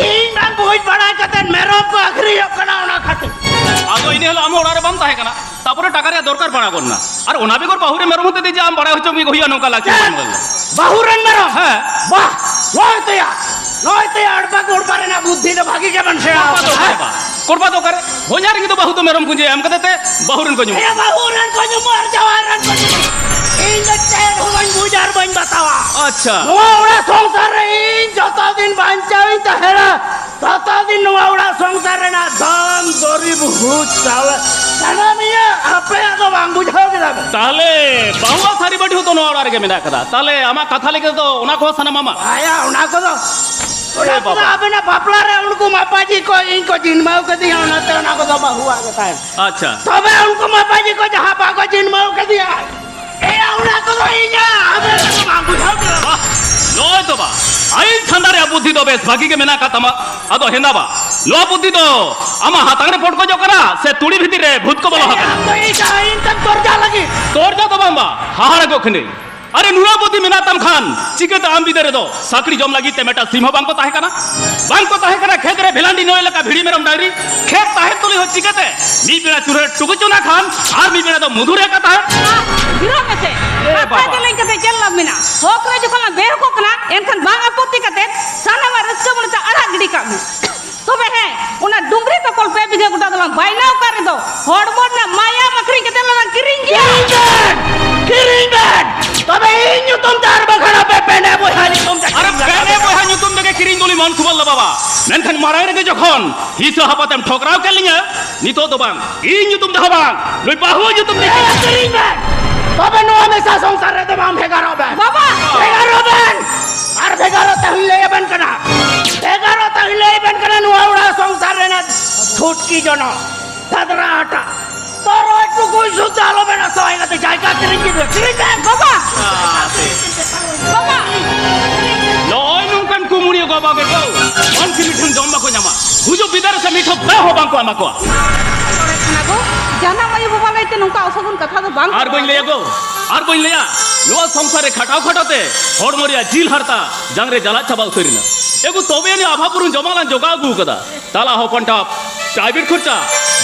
ᱤᱧ ᱵᱟᱝ ᱵᱩᱡᱽ ᱵᱟᱲᱟ ᱠᱟᱛᱮ ᱢᱮᱨᱚᱢ ᱠᱚ ᱟᱹᱠᱷᱨᱤᱧᱚᱜ ᱠᱟᱱᱟ ᱚᱱᱟ ᱠᱷᱟᱹᱛᱤᱨ᱾ ᱟᱫᱚ ᱤᱱᱟᱹ ᱦᱤᱞᱳᱜ ᱟᱢ ᱦᱚᱸ ᱚᱲᱟᱜ ᱨᱮ ᱵᱟᱢ ᱛᱟᱦᱮᱸ ᱠᱟᱱᱟ, ᱛᱟᱯᱚᱨᱮ ᱴᱟᱠᱟ ᱨᱮᱭᱟᱜ ᱫᱚᱨᱠᱟᱨ ᱯᱟᱲᱟᱣ ᱜᱚᱫ ᱮᱱᱟ᱾ ᱟᱨ ᱚᱱᱟ ᱵᱮᱜᱚᱨ ᱵᱟᱹᱦᱩ ᱨᱮ ᱢᱮᱨᱚᱢ ᱦᱚᱛᱮ ᱛᱮ ᱡᱮ ᱟᱢ ᱵᱟᱲᱟᱭ ᱦᱚᱪᱚ ᱢᱮ ᱦᱩᱭᱩᱜᱼᱟ ᱱᱚᱝᱠᱟ ᱞᱟᱹᱠᱛᱤ ᱪᱮᱫ? ᱵᱟᱝ ᱵᱟᱝ᱾ ᱵᱟᱹᱦᱩ ᱨᱮᱱ ᱢᱮᱨᱚᱢ? ᱦᱮᱸ᱾ ᱵᱟᱦ, ᱱᱚᱜᱼᱚᱭ ᱛᱚᱭᱟ, ᱱᱚᱜᱼᱚᱭ ᱛᱚᱭᱟ ᱟᱲᱯᱟ ᱠᱩᱲᱯᱟ ᱨᱮᱱᱟᱜ ᱵᱩᱫᱽᱫᱷᱤ ᱫᱚ ᱵᱷᱟᱹᱜᱤ ᱜᱮ ᱵᱮᱱ ᱥᱮᱬᱟ ᱠᱚᱲᱯᱟ ᱫᱚ ᱟᱠᱟᱫᱟ, ᱚᱠᱟᱨᱮ ᱦᱮᱸ? ᱵᱟ? ᱠᱚᱲᱯᱟ ᱫᱚ ᱚᱠᱟᱨᱮ? ᱦᱚᱧᱦᱟᱨ ᱜᱮ ᱫᱚ ᱵᱟᱹᱦᱩ ᱫᱚ ᱢᱮᱨᱚᱢ ᱠᱩᱧᱡᱮ ᱮᱢ ᱠᱟᱛᱮ ᱛᱮ ᱵᱟᱹᱦᱩ ᱨᱮᱱ ᱠᱚ ᱧᱩᱢ ᱮᱭᱟ, ᱠᱚᱣᱟ᱾ ᱵᱟᱹᱦᱩ ᱨᱮᱱ ᱠᱚ ᱧᱩᱢ ᱟᱨ ᱡᱟᱶᱟᱭ ᱨᱮᱱ ᱠᱚ ᱧᱩᱢ᱾ ᱤᱧ ᱫᱚ ᱪᱮᱫ ᱦᱚᱸ ᱵᱟᱹᱧ ᱵᱩᱡᱽ ᱟᱨ ᱵᱟᱹᱧ ᱵᱟᱛᱟᱣᱟ᱾ ᱟᱪᱪᱷᱟ᱾ ᱱᱚᱣᱟ ᱚᱲᱟᱜ ᱥᱚᱝᱥᱟᱨ ᱨᱮ ᱤᱧ ᱡᱚᱛᱚ ᱫᱤᱱ ᱵᱟᱧᱪᱟᱣ ᱤᱧ ᱛᱟᱦᱮᱱᱟ, ᱛᱚᱛᱚ ᱫᱤᱱ ᱱᱚᱣᱟ ᱚᱲᱟᱜ ᱥᱚᱝᱥᱟᱨ ᱨᱮᱱᱟᱜ ᱫᱷᱚᱱ ᱫᱩᱨᱤᱵᱽ ᱦᱩᱡ ᱪᱟᱣᱞᱮ ᱥᱟᱱᱟᱢ ᱤᱧᱟᱹᱜ, ᱟᱯᱮᱭᱟᱜ ᱫᱚ ᱵᱟᱝ᱾ ᱵᱩᱡᱷᱟᱹᱣ ᱠᱮᱫᱟ ᱯᱮ? ᱛᱟᱦᱞᱮ ᱵᱟᱹᱦᱩᱣᱟᱜ ᱛᱷᱟᱹᱨᱤ ᱵᱟᱹᱴᱤ ᱦᱚᱸ ᱛᱚ ᱱᱚᱣᱟ ᱚᱲᱟᱜ ᱨᱮᱜᱮ ᱢᱮᱱᱟᱜ ᱠᱟᱫᱟ᱾ ᱛᱟᱦᱞᱮ ᱟᱢᱟᱜ ᱠᱟᱛᱷᱟ ᱞᱮᱠᱟ ᱛᱮᱫᱚ ᱚᱱᱟ ᱠᱚᱦᱚᱸ ᱥᱟᱱᱟᱢ ᱟᱢᱟᱜ? ᱟᱭᱟ, ᱚᱱᱟ ᱠᱚᱫᱚ, ᱚᱱᱟ ᱮ ᱠᱚᱫᱚ ᱵᱟᱵᱟ᱾ ᱟᱵᱮᱱᱟᱜ ᱵᱟᱯᱞᱟ ᱨᱮ ᱩᱱᱠᱩ ᱢᱟᱯᱟᱡᱤ ᱠᱚ ᱤᱧ ᱠᱚ ᱡᱤᱱᱢᱟᱹᱣ ᱠᱟᱫᱤᱧᱟ, ᱚᱱᱟᱛᱮ ᱚᱱᱟ ᱠᱚᱫᱚ ᱵᱟᱹᱦᱩᱣᱟᱜ ᱜᱮ ᱛᱟᱦᱮᱱ᱾ ᱟᱪᱪᱷᱟ᱾ ᱛᱚᱵᱮ ᱩᱱᱠᱩ ᱢᱟᱯᱟᱡᱤ ᱠᱚ ᱡᱟᱦᱟᱸ ᱵᱟᱠᱚ ᱡᱤᱱᱢᱟᱹᱣ ᱠᱟᱫᱤᱧᱟ, ᱮᱭᱟ, ᱚᱱᱟ ᱠᱚᱫᱚ ᱤᱧᱟᱜ, ᱟᱵᱮᱱ ᱫᱚ ᱵᱟᱝ ᱵᱩᱡᱷᱟᱹᱣ ᱠᱮᱫᱟ᱾ ᱵᱟᱦ, ᱱᱚᱜᱼᱚᱭ ᱛᱚ ᱵᱟ, ᱟᱹᱭᱤᱱ ᱛᱷᱟᱱᱫᱟ ᱨᱮᱭᱟᱜ ᱵᱩᱫᱽᱫᱷᱤ ᱫᱚ ᱵᱮᱥ ᱵᱷᱟᱹᱜᱤ ᱜᱮ ᱢᱮᱱᱟᱜ ᱟᱠᱟᱫ ᱛᱟᱢᱟ᱾ ᱟᱫᱚ ᱦᱮᱸᱫᱟ ᱵᱟ, ᱱᱚᱣᱟ ᱵᱩᱫᱽᱫᱷᱤ ᱫᱚ ᱟᱢᱟᱜ ᱦᱟᱛᱟᱝ ᱨᱮ ᱯᱚᱴᱠᱚᱡᱚᱜ ᱠᱟᱱᱟ ᱥᱮ ᱛᱩᱲᱤ ᱵᱷᱤᱛᱤᱨ ᱨᱮ ᱵᱷᱩᱛ ᱠᱚ ᱵᱚᱞᱚ ᱟᱠᱟᱱᱟ? ᱟᱢ ᱫᱚ ᱤᱧ ᱫᱚ ᱤᱧ ᱛᱮᱢ ᱛᱚᱨᱡᱟ ᱞᱟᱹᱜᱤᱫ᱾ ᱛᱚᱨᱡᱟ ᱫᱚ ᱵᱟᱝ ᱵᱟ, ᱦᱟᱦᱟᱲᱟᱜᱚᱜ ᱠᱟᱹᱱᱟᱹᱧ᱾ ᱟᱨᱮ, ᱱᱩᱱᱟᱹᱜ ᱵᱩᱫᱽᱫᱷᱤ ᱢᱮᱱᱟᱜ ᱛᱟᱢ ᱠᱷᱟᱱ ᱪᱤᱠᱟᱹᱛᱮ ᱟᱢ ᱵᱤᱫᱟᱹᱞ ᱨᱮᱫᱚ ᱥᱟᱠᱲᱤ ᱡᱚᱢ ᱞᱟᱹᱜᱤᱫ ᱛᱮ ᱢᱤᱫᱴᱟᱝ ᱥᱤᱢ ᱦᱚᱸ ᱵᱟᱝ ᱠᱚ ᱛᱟᱦᱮᱸ ᱠᱟᱱᱟ? ᱵᱟᱝ ᱠᱚ ᱛᱟᱦᱮᱸ ᱠᱟᱱᱟ ᱠᱷᱮᱛ ᱨᱮ ᱵᱷᱮᱞᱟᱱᱰᱤ ᱱᱚᱭ ᱞᱮᱠᱟ ᱵᱷᱤᱲᱤ ᱢᱮᱨᱚᱢ ᱰᱟᱝᱨᱤ? ᱠᱷᱮᱛ ᱛᱟᱦᱮᱸ ᱛᱩᱞᱩᱡ ᱦᱚᱸ ᱪᱤᱠᱟᱹᱛᱮ ᱢᱤᱫ ᱵᱮᱲᱟ ᱪᱩᱞᱦᱟᱹ ᱨᱮ ᱴᱩᱠᱩᱡ ᱪᱚᱸᱫᱟ ᱠᱷᱟᱱ ᱟᱨ ᱢᱤᱫ ᱵᱮᱲᱟ ᱫᱚ ᱢᱚᱫᱷᱩ ᱨᱮ ᱠᱟᱛᱷᱟ? ᱵᱤᱨᱚᱢ ᱢᱮᱥᱮ᱾ ᱮ ᱠᱟᱛᱷᱟ ᱵᱟᱵᱟ᱾ ᱜᱮ ᱞᱟᱹᱭ ᱠᱟᱛᱮ ᱪᱮᱫ ᱞᱟᱵᱷ ᱢᱮᱱᱟᱜᱼᱟ? ᱦᱚᱠ ᱨᱮ ᱡᱚᱠᱷᱚᱱ ᱞᱟᱝ ᱵᱮᱦᱚᱠᱚᱜ ᱠᱟᱱᱟ, ᱮᱱᱠᱷᱟᱱ ᱵᱟᱝ ᱟᱯᱚᱛᱛᱤ ᱠᱟᱛᱮ ᱥᱟᱱᱟᱢᱟᱜ ᱨᱟᱹᱥᱠᱟᱹ ᱢᱚᱱᱮ ᱛᱮ ᱟᱲᱟᱜ ᱜᱤᱰᱤ ᱠᱟᱜ ᱢᱮ᱾ ᱛᱚᱵᱮ ᱦᱮᱸ, ᱚᱱᱟ ᱰᱩᱝᱨᱤ ᱛᱚᱯᱚᱞ ᱯᱮ ᱵᱤᱜᱷᱟᱹ ᱜᱚᱴᱟ ᱫᱚᱞᱟᱝ ᱵᱟᱭᱱᱟᱣ ᱠᱟᱜ ᱨᱮᱫᱚ, ᱦᱚᱲᱢᱚ ᱨᱮᱱᱟᱜ ᱢᱟᱭᱟᱢ ᱟᱹᱠᱷᱨᱤᱧ ᱠᱟᱛᱮ ᱞᱟᱝ ᱠᱤᱨᱤᱧ ᱜᱮᱭᱟ᱾ ᱠᱤᱨᱤᱧ ᱵᱮᱱ! ᱠᱤᱨᱤᱧ ᱵᱮᱱ! ᱛᱚᱵᱮ ᱤᱧ ᱧᱩᱛᱩᱢ ᱛᱮ ᱟᱨ ᱵᱟᱠᱷᱟᱱ ᱟᱯᱮ ᱯᱮᱱᱮ ᱵᱚᱭᱦᱟ ᱧᱩᱛᱩᱢ ᱛᱮ ᱟᱨᱮ ᱠᱤᱨᱤᱧ ᱯᱮᱱᱮ ᱵᱮᱱ᱾ ᱵᱚᱭᱦᱟ ᱧᱩᱛᱩᱢ ᱛᱮᱜᱮ ᱠᱤᱨᱤᱧ ᱫᱚᱞᱤᱧ ᱢᱚᱱ ᱥᱩᱵᱟᱞ ᱫᱟ ᱵᱟᱵᱟ᱾ ᱢᱮᱱᱠᱷᱟᱱ ᱢᱟᱲᱟᱝ ᱨᱮᱜᱮ ᱡᱚᱠᱷᱚᱱ ᱦᱤᱥᱟᱹ ᱦᱟᱯᱟᱛᱮᱢ ᱴᱷᱚᱠᱨᱟᱣ ᱠᱮᱫ ᱞᱤᱧᱟ, ᱱᱤᱛᱚᱜ ᱫᱚ ᱵᱟᱝ, ᱤᱧ ᱧᱩᱛᱩᱢ ᱛᱮᱦᱚᱸ ᱵᱟᱝ, ᱱᱩᱭ ᱵᱟᱹᱦᱩ ᱧᱩᱛᱩᱢ ᱛᱮ ᱦᱮᱸ, ᱠᱤᱨᱤᱧ ᱵᱮᱱ᱾ ᱛᱚᱵᱮ ᱱᱚᱣᱟ ᱢᱮᱥᱟ ᱥᱚᱝᱥᱟᱨ ᱨᱮᱫᱚ ᱵᱟᱝ ᱵᱷᱮᱜᱟᱨᱚᱜ ᱵᱮᱱ᱾ ᱵᱟᱵᱟ! ᱵᱷᱮᱜᱟᱨᱚᱜ ᱵᱮᱱ! ᱟᱨ ᱵᱷᱮᱜᱟᱨᱚᱜ ᱛᱮᱦᱚᱸᱧ ᱞᱟᱹᱭ ᱟᱵᱮᱱ ᱠᱟᱱᱟ᱾ ᱮᱜᱟᱨᱚ ᱛᱟᱹᱨᱤᱠᱷ ᱞᱟᱹᱭ ᱵᱮᱱ ᱠᱟᱱᱟ, ᱱᱚᱣᱟ ᱚᱲᱟᱜ ᱥᱚᱝᱥᱟᱨ ᱨᱮᱱᱟᱜ ᱪᱷᱩᱴᱠᱤ ᱡᱚᱱᱚ ᱥᱟᱫᱽᱨᱟ ᱦᱟᱴᱟ ᱛᱚᱨᱚᱡ ᱴᱩᱠᱩᱡ ᱥᱩᱫᱽᱫᱷᱟ ᱟᱞᱚ ᱵᱮᱱ ᱟᱥᱟᱣᱟᱭ ᱠᱟᱛᱮ ᱡᱟᱭᱜᱟ ᱠᱤᱨᱤᱧ ᱠᱮᱫ ᱠᱤᱨᱤᱧ ᱵᱮᱱ᱾ ᱵᱟᱵᱟ! ᱵᱟᱵᱟ! ᱱᱚᱜᱼᱚᱭ ᱱᱚᱝᱠᱟᱱ ᱠᱩᱢᱩᱲᱤᱭᱟᱹ ᱜᱚ ᱵᱟᱵᱟ ᱜᱮᱠᱚ ᱢᱟᱹᱱᱥᱤ ᱢᱤᱫ ᱴᱷᱮᱱ ᱡᱚᱢ ᱵᱟᱠᱚ ᱧᱟᱢᱟ, ᱜᱩᱡᱩᱜ ᱵᱤᱫᱟᱹ ᱨᱮ ᱥᱮ ᱢᱤᱫ ᱴᱷᱚᱯ ᱫᱟᱜ ᱦᱚᱸ ᱵᱟᱝ ᱠᱚ ᱮᱢᱟ ᱠᱚᱣᱟ᱾ ᱚᱲᱮᱡ ᱠᱟᱱᱟ ᱜᱚ, ᱡᱟᱱᱟᱢ ᱟᱭᱳ ᱵᱟᱵᱟ ᱞᱟᱹᱭᱛᱮ ᱱᱚᱝᱠᱟ ᱚᱥᱚᱜᱩᱱ ᱠᱟᱛᱷᱟ ᱫᱚ ᱵᱟᱝ ᱟᱨ ᱵᱟᱹᱧ ᱞᱟᱹᱭᱟ ᱜᱚ, ᱟᱨ ᱵᱟᱹᱧ ᱞᱟᱹᱭᱟ᱾ ᱱᱚᱣᱟ ᱥᱚᱝᱥᱟᱨ ᱨᱮ ᱠᱷᱟᱴᱟᱣ ᱠᱷᱟᱴᱟᱣ ᱛᱮ ᱦᱚᱲᱢᱚ ᱨᱮᱭᱟᱜ ᱡᱤᱞ ᱦᱟᱨᱛᱟ ᱡᱟᱝ ᱨᱮ ᱡᱟᱞᱟᱫ ᱪᱟᱵᱟ ᱩᱛᱟᱹᱨ ᱮᱱᱟ᱾ ᱮᱜᱳ, ᱛᱚᱵᱮ ᱟᱹᱱᱤᱡ ᱟᱵᱷᱟ ᱯᱩᱨᱩᱱ ᱡᱚᱢᱟᱜ ᱞᱟᱝ ᱡᱚᱜᱟᱣ ᱟᱹᱜᱩ ᱟᱠᱟᱫᱟ᱾ ᱛᱟᱞᱟ ᱦᱚᱯᱚᱱ ᱴᱷᱟᱯ, ᱯᱨᱟᱭᱵᱷᱮᱴ ᱠᱷᱚᱨᱪᱟ,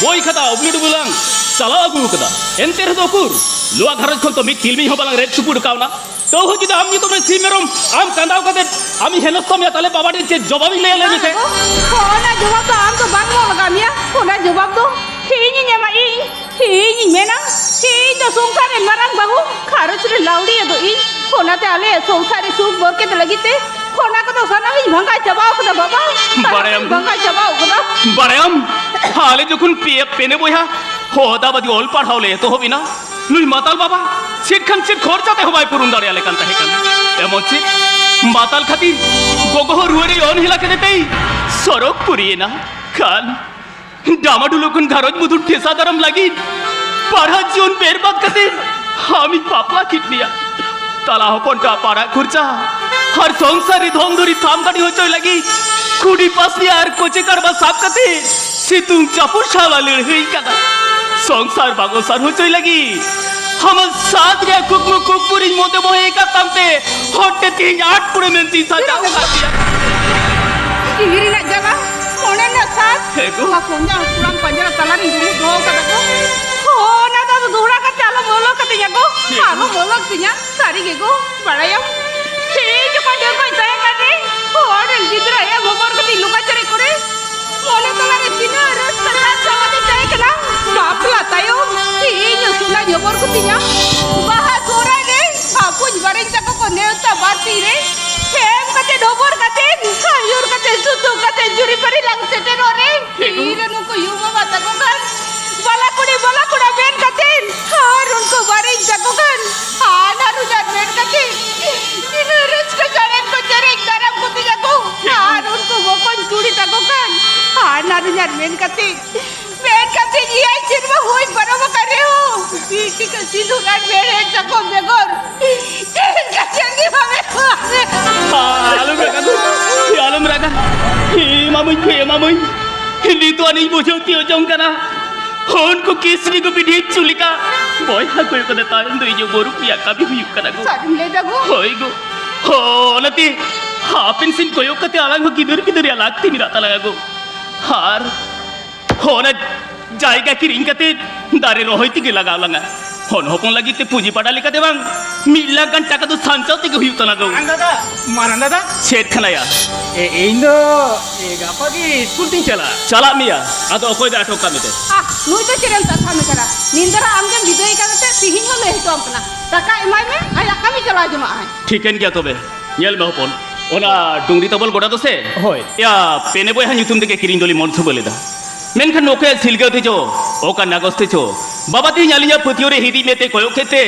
ᱵᱳᱭ ᱠᱷᱟᱛᱟ, ᱩᱵᱞᱩ ᱰᱩᱵᱞᱩ ᱞᱟᱝ ᱪᱟᱞᱟᱣ ᱟᱹᱜᱩ ᱟᱠᱟᱫᱟ᱾ ᱮᱱᱛᱮ ᱨᱮᱦᱚᱸ ᱩᱠᱩᱨ, ᱱᱚᱣᱟ ᱜᱷᱟᱨᱚᱸᱡᱽ ᱠᱷᱚᱱ ᱛᱚ ᱢᱤᱫ ᱛᱤᱞᱢᱤᱧ ᱦᱚᱸ ᱵᱟᱞᱟᱝ ᱨᱮᱫ ᱪᱩᱯᱩᱫ ᱠᱟᱣᱱᱟ᱾ ᱛᱟᱹᱣ ᱦᱚᱸ ᱡᱩᱫᱤ ᱟᱢ ᱧᱩᱛᱩᱢ ᱨᱮ ᱥᱤᱢ ᱢᱮᱨᱚᱢ ᱟᱢ ᱠᱟᱸᱫᱟᱣ ᱠᱟᱛᱮ ᱟᱢᱤᱧ ᱦᱮᱱᱚᱥᱛᱟ ᱢᱮᱭᱟ, ᱛᱟᱦᱞᱮ ᱵᱟᱵᱟ ᱴᱷᱮᱱ ᱪᱮᱫ ᱡᱚᱵᱟᱵᱤᱧ ᱞᱟᱹᱭᱟ, ᱞᱟᱹᱭ ᱢᱮᱥᱮ? ᱵᱟᱝ ᱜᱚ, ᱚᱱᱟ ᱡᱚᱵᱟᱵ ᱫᱚ ᱟᱢ ᱫᱚ ᱵᱟᱝ ᱮᱢᱚᱜ ᱞᱟᱜᱟᱣ ᱢᱮᱭᱟ᱾ ᱚᱱᱟ ᱡᱚᱵᱟᱵ ᱫᱚ ᱤᱧᱤᱧ ᱮᱢᱟ, ᱤᱧ᱾ ᱤᱧᱤᱧ ᱢᱮᱱᱟ, ᱤᱧ ᱫᱚ ᱥᱚᱝᱥᱟᱨ ᱨᱮᱱ ᱢᱟᱨᱟᱝ ᱵᱟᱹᱦᱩ, ᱜᱷᱟᱨᱚᱸᱡᱽ ᱨᱮᱱ ᱞᱟᱹᱣᱲᱤᱭᱟᱹ ᱫᱚ ᱤᱧ᱾ ᱚᱱᱟᱛᱮ ᱟᱞᱮᱭᱟᱜ ᱥᱚᱝᱥᱟᱨ ᱨᱮ ᱥᱩᱠ ᱵᱚᱨᱠᱮᱛ ᱞᱟᱹᱜᱤᱫ ᱛᱮ ᱚᱱᱟ ᱠᱚᱫᱚ ᱥᱟᱱᱟᱢᱤᱧ ᱵᱷᱟᱝᱜᱟᱣ ᱪᱟᱵᱟᱣ ᱠᱟᱫᱟ ᱵᱟᱵᱟ᱾ ᱵᱟᱲᱟᱭᱟᱢ ᱥᱟᱱᱟᱢᱤᱧ ᱫᱚ ᱵᱷᱟᱝᱜᱟᱣ ᱪᱟᱵᱟᱣ ᱠᱟᱫᱟ᱾ ᱵᱟᱲᱟᱭᱟᱢ, ᱟᱞᱮ ᱡᱚᱠᱷᱚᱱ ᱯᱮ, ᱯᱮᱱᱮ ᱵᱚᱭᱦᱟ ᱦᱚᱫᱟ ᱵᱟᱫᱤ ᱚᱞ ᱯᱟᱲᱦᱟᱣ ᱞᱮ ᱮᱛᱚᱦᱚᱵ ᱮᱱᱟ, ᱱᱩᱭ ᱢᱟᱛᱟᱞ ᱵᱟᱵᱟ ᱪᱮᱫ ᱠᱷᱟᱱ ᱪᱮᱫ ᱠᱷᱚᱨᱪᱟ ᱛᱮᱦᱚᱸ ᱵᱟᱭ ᱯᱩᱨᱩᱱ ᱫᱟᱲᱮᱭᱟᱞᱮ ᱠᱟᱱ ᱛᱟᱦᱮᱸ ᱠᱟᱱᱟ᱾ ᱮᱢᱚᱱ ᱪᱮᱫ ᱢᱟᱛᱟᱞ ᱠᱷᱟᱹᱛᱤᱨ ᱜᱚᱜᱚ ᱦᱚᱸ ᱨᱩᱣᱟᱹᱲᱮ ᱚᱱ ᱦᱮᱞᱟ ᱠᱮᱫᱮ ᱛᱮᱭ ᱥᱚᱨᱚᱜᱽᱯᱩᱨᱤ ᱮᱱᱟ᱾ ᱠᱷᱟᱱ ᱰᱟᱢᱟᱰᱩᱞᱩ ᱠᱷᱚᱱ ᱜᱷᱟᱨᱚᱸᱡᱽ ᱢᱩᱫᱩᱨ ᱴᱷᱮᱥᱟ ᱫᱟᱨᱟᱢ ᱞᱟᱹᱜᱤᱫ ᱯᱟᱲᱦᱟᱜ ᱡᱤᱭᱚᱱ ᱵᱮᱨᱵᱟᱫ ᱠᱟᱛᱮ ᱟᱢᱤᱧ ᱵᱟᱯᱞᱟ ᱠᱮᱫ ᱢᱮᱭᱟ᱾ ᱛᱟᱞᱟ ᱦᱚᱯᱚᱱ ᱴᱟᱜ ᱯᱟᱲᱦᱟᱜ ᱠᱷᱚᱨᱪᱟ ᱟᱨ ᱥᱚᱝᱥᱟᱨ ᱨᱮ ᱫᱷᱚᱱ ᱫᱩᱨᱤᱵ ᱛᱷᱟᱢ ᱠᱟᱹᱴᱤ ᱦᱚᱪᱚᱭ ᱞᱟᱹᱜᱤᱫ ᱠᱷᱩᱰᱤ ᱯᱟᱥᱱᱤ ᱟᱨ ᱠᱚᱪᱮ ᱠᱟᱲᱵᱟ ᱥᱟᱵ ᱠᱟᱛᱮ ᱥᱤᱛᱩᱝ ᱡᱟᱹᱯᱩᱫ ᱥᱟᱞᱟ ᱞᱟᱹᱲᱦᱟᱹᱭ ᱠᱟᱱᱟ᱾ ᱥᱚᱝᱥᱟᱨ ᱵᱟᱝ ᱚᱥᱟᱨ ᱦᱚᱪᱚᱭ ᱞᱟᱹᱜᱤᱫ ᱟᱢᱟᱜ ᱥᱟᱫ ᱨᱮᱭᱟᱜ ᱠᱩᱠᱢᱩ ᱠᱩᱠᱢᱩᱨᱤᱧ ᱢᱚᱫᱮ ᱢᱚᱦᱮ ᱟᱠᱟᱫ ᱛᱟᱢᱛᱮ ᱦᱚᱲ ᱴᱷᱮᱱ ᱛᱮᱦᱮᱧ ᱟᱴ ᱠᱩᱲᱮᱢ ᱢᱮᱱᱛᱮᱧ ᱥᱟᱡᱟᱣ ᱟᱠᱟᱫ ᱢᱮᱭᱟ᱾ ᱡᱤᱣᱤ ᱨᱮᱱᱟᱜ ᱡᱟᱞᱟ, ᱢᱚᱱᱮ ᱨᱮᱱᱟᱜ ᱥᱟᱫ, ᱦᱮᱸ ᱜᱚ᱾ ᱱᱚᱣᱟ ᱠᱚᱧᱡᱟᱝ ᱦᱟᱹᱥᱩᱲᱟᱱ ᱯᱟᱸᱡᱽᱨᱟ ᱛᱟᱞᱟᱨᱤᱧ ᱫᱩᱲᱩᱵ ᱫᱚᱦᱚ ᱠᱟᱫᱟ ᱜᱚ᱾ ᱚᱱᱟ ᱫᱚ ᱟᱫᱚ ᱫᱚᱦᱲᱟ ᱠᱟᱛᱮ ᱟᱞᱚᱢ ᱚᱞᱚᱜ ᱠᱟᱹᱛᱤᱧᱟ ᱜᱚ, ᱦᱮᱸ ᱜᱚ᱾ ᱟᱞᱚᱢ ᱚᱞᱚᱜ ᱛᱤᱧᱟ᱾ ᱥᱟᱹᱨᱤ ᱜᱮ ᱜᱚ, ᱵᱟᱲᱟᱭᱟᱢ, ᱤᱧ ᱡᱚᱠᱷᱚᱱ ᱰᱟᱺᱜᱩᱣᱟᱹᱧ ᱛᱟᱦᱮᱸ ᱠᱟᱱ ᱨᱮ, ᱦᱚᱲ ᱨᱮᱱ ᱜᱤᱫᱽᱨᱟᱹ ᱮᱢ ᱦᱚᱵᱚᱨ ᱠᱟᱛᱮ ᱞᱩᱠᱟ ᱪᱟᱹᱨᱤ ᱠᱚᱨᱮ, ᱢᱚᱱᱮ ᱛᱟᱞᱟᱨᱮ ᱛᱤᱱᱟᱹᱜ ᱨᱟᱹᱥᱠᱟᱹ ᱥᱟᱫ ᱥᱟᱶᱟᱫᱤᱧ ᱛᱟᱦᱮᱸ ᱠᱟᱱᱟ᱾ ᱵᱟᱯᱞᱟ ᱛᱟᱭᱚᱢ ᱤᱧ ᱩᱥᱩᱞᱟᱧ ᱦᱚᱵᱚᱨ ᱠᱟᱹᱛᱤᱧᱟ᱾ ᱵᱟᱦᱟ ᱥᱚᱦᱨᱟᱭ ᱨᱮ ᱟᱯᱩᱡ ᱵᱟᱨᱮᱧ ᱛᱟᱠᱚ ᱠᱚ ᱱᱮᱣᱛᱟ ᱵᱟᱨᱛᱤ ᱨᱮ, ᱮᱢ ᱠᱟᱛᱮ ᱦᱚᱵᱚᱨ ᱠᱟᱛᱮ, ᱟᱹᱭᱩᱨ ᱠᱟᱛᱮ, ᱥᱩᱛᱩᱜ ᱠᱟᱛᱮ, ᱡᱩᱨᱤ ᱯᱟᱹᱨᱤ ᱞᱟᱝ ᱥᱮᱴᱮᱨᱚᱜ ᱨᱮ, ᱦᱮᱸ ᱜᱚ᱾ ᱛᱤᱨᱮ ᱱᱩᱠᱩ ᱭᱩ ᱵᱟᱵᱟ ᱛᱟᱠᱚ ᱠᱷᱟᱱ ᱵᱟᱞᱟ ᱠᱩᱲᱤ ᱵᱟᱞᱟ ᱠᱚᱲᱟ ᱢᱮᱱ ᱠᱟᱛᱮ, ᱟᱨ ᱩᱱᱠᱩ ᱵᱟᱨᱮᱧ ᱛᱟᱠᱚ ᱠᱷᱟᱱ ᱟᱱᱟᱨ ᱩᱱᱟᱨ ᱢᱮᱱ ᱠᱟᱛᱮ, ᱛᱤᱱᱟᱹᱜ ᱨᱟᱹᱥᱠᱟᱹ ᱥᱟᱲᱮᱱ ᱠᱚ ᱪᱮᱨᱮᱡ ᱫᱟᱨᱟᱢ ᱠᱚ ᱛᱤᱧᱟ ᱠᱚ᱾ ᱟᱨ ᱩᱱᱠᱩ ᱟᱨ ᱢᱮᱱ ᱠᱟᱛᱮ, ᱢᱮᱱ ᱠᱟᱛᱮ ᱮᱭᱟᱭ ᱥᱮᱨᱢᱟ ᱦᱩᱭ ᱯᱟᱨᱚᱢ ᱟᱠᱟᱱ ᱨᱮᱦᱚᱸ, ᱵᱤᱨ ᱴᱤᱠᱟᱹ ᱥᱤᱸᱫᱩᱨ ᱟᱨ ᱢᱮᱲᱦᱮᱫ ᱥᱟᱠᱚᱢ ᱵᱮᱜᱚᱨ ᱪᱮᱫ ᱜᱮ ᱵᱟᱢ ᱮᱢᱟ᱾ ᱟᱞᱚᱢ ᱨᱟᱜᱟ ᱜᱳ, ᱟᱞᱚᱢ ᱨᱟᱜᱟ᱾ ᱮᱢᱟᱢᱟᱹᱧ ᱜᱳ, ᱮᱢᱟᱢᱟᱹᱧ᱾ ᱱᱤᱛᱚᱜ ᱟᱹᱱᱤᱡ ᱵᱩᱡᱷᱟᱹᱣ ᱛᱤᱭᱳᱜ ᱡᱚᱝ ᱠᱟᱱᱟ᱾ ᱩᱱᱠᱩ ᱠᱤᱥᱱᱤ ᱠᱚ ᱵᱤᱰᱷᱤ ᱪᱩ ᱞᱮᱠᱟ ᱵᱚᱭᱦᱟ ᱠᱚᱭᱚᱜ ᱠᱟᱛᱮ ᱛᱟᱭᱚᱢ ᱫᱚ ᱤᱧᱟᱹᱜ ᱵᱚᱨᱚ ᱨᱮᱭᱟᱜ ᱠᱟᱹᱢᱤ ᱦᱩᱭᱩᱜ ᱠᱟᱱᱟ ᱜᱳ᱾ ᱥᱟᱹᱨᱤᱢ ᱞᱟᱹᱭ ᱫᱟ ᱜᱳ? ᱦᱳᱭ ᱜᱳ᱾ ᱦᱳ, ᱚᱱᱟᱛᱮ ᱦᱟᱯᱮᱱ ᱥᱮᱱ ᱠᱚᱭᱚᱜ ᱠᱟᱛᱮ ᱟᱞᱟᱝ ᱦᱚᱸ ᱜᱤᱫᱟᱹᱨ ᱯᱤᱫᱟᱹᱨ ᱨᱮᱭᱟᱜ ᱞᱟᱹᱠᱛᱤ ᱢᱮᱱᱟᱜ ᱛᱟᱞᱟᱝᱟ ᱜᱳ᱾ ᱟᱨ ᱦᱚᱸ, ᱚᱱᱟ ᱡᱟᱭᱜᱟ ᱠᱤᱨᱤᱧ ᱠᱟᱛᱮ ᱫᱟᱨᱮ ᱨᱚᱦᱚᱭ ᱛᱮᱜᱮ ᱞᱟᱜᱟᱣ ᱞᱟᱝᱟ᱾ ᱦᱚᱱ ᱦᱚᱯᱚᱱ ᱞᱟᱹᱜᱤᱫ ᱛᱮ ᱯᱩᱸᱡᱤ ᱯᱟᱰᱟ ᱞᱮᱠᱟᱛᱮ ᱵᱟᱝ, ᱢᱤᱫ ᱞᱟᱠᱷ ᱜᱟᱱ ᱴᱟᱠᱟ ᱫᱚ ᱥᱟᱧᱪᱟᱣ ᱛᱮᱜᱮ ᱦᱩᱭᱩᱜ ᱛᱟᱞᱟᱝᱟ ᱜᱳ᱾ ᱢᱟᱨᱟᱝ ᱫᱟᱫᱟ, ᱢᱟᱨᱟᱝ ᱫᱟᱫᱟ᱾ ᱪᱮᱫ ᱠᱟᱱᱟᱭᱟ? ᱮ, ᱤᱧ ᱫᱚ, ᱮ, ᱜᱟᱯᱟ ᱜᱮ ᱥᱠᱩᱞ ᱛᱤᱧ ᱪᱟᱞᱟᱜᱼᱟ᱾ ᱪᱟᱞᱟᱜ ᱢᱮᱭᱟ? ᱟᱫᱚ ᱚᱠᱚᱭ ᱫᱚ ᱟᱴᱚᱠ ᱠᱟᱜ ᱢᱮᱛᱮ? ᱟᱦ, ᱱᱩᱭ ᱫᱚ ᱪᱮᱫ ᱮᱢ ᱠᱟᱛᱷᱟ ᱢᱮ ᱠᱟᱱᱟ? ᱱᱤᱱᱫᱟᱨᱟ ᱟᱢ ᱜᱮᱢ ᱵᱤᱫᱟᱹᱭ ᱠᱟᱫᱮ ᱛᱮ ᱛᱤᱦᱤᱧ ᱦᱚᱸ ᱞᱟᱹᱭ ᱦᱚᱪᱚᱣᱟᱢ ᱠᱟᱱᱟ᱾ ᱴᱟᱠᱟ ᱮᱢᱟᱭ ᱢᱮ, ᱟᱭᱟᱜ ᱠᱟᱹᱢᱤ ᱪᱟᱞᱟᱣ ᱡᱚᱱᱟᱜ ᱟᱭ᱾ ᱴᱷᱤᱠᱟᱹᱱ ᱜᱮᱭᱟ ᱛᱚᱵᱮ᱾ ᱧᱮᱞ ᱢᱮ ᱦᱚᱯᱚᱱ, ᱚᱱᱟ ᱰᱩᱝᱨᱤ ᱛᱟᱵᱚᱞ ᱜᱚᱰᱟ ᱫᱚ ᱥᱮ? ᱦᱳᱭ᱾ ᱭᱟ, ᱯᱮᱱᱮ ᱵᱚᱭᱦᱟ ᱧᱩᱛᱩᱢ ᱛᱮᱜᱮ ᱠᱤᱨᱤᱧ ᱫᱚᱞᱤᱧ ᱢᱚᱱᱥᱩᱵᱟᱹ ᱞᱮᱫᱟ᱾ ᱢᱮᱱᱠᱷᱟᱱ ᱱᱚᱠᱚᱭᱟᱜ ᱥᱤᱞᱜᱟᱹ ᱛᱮᱪᱚ, ᱚᱠᱟ ᱱᱟᱜᱚᱥ ᱛᱮᱪᱚ, ᱵᱟᱵᱟ ᱛᱮᱦᱮᱧ ᱟᱹᱞᱤᱧᱟᱜ ᱯᱟᱹᱛᱭᱟᱹᱣ ᱨᱮ ᱦᱤᱫᱤᱡ ᱢᱮᱫ ᱛᱮ ᱠᱚᱭᱚᱜ ᱠᱮᱫ ᱛᱮ,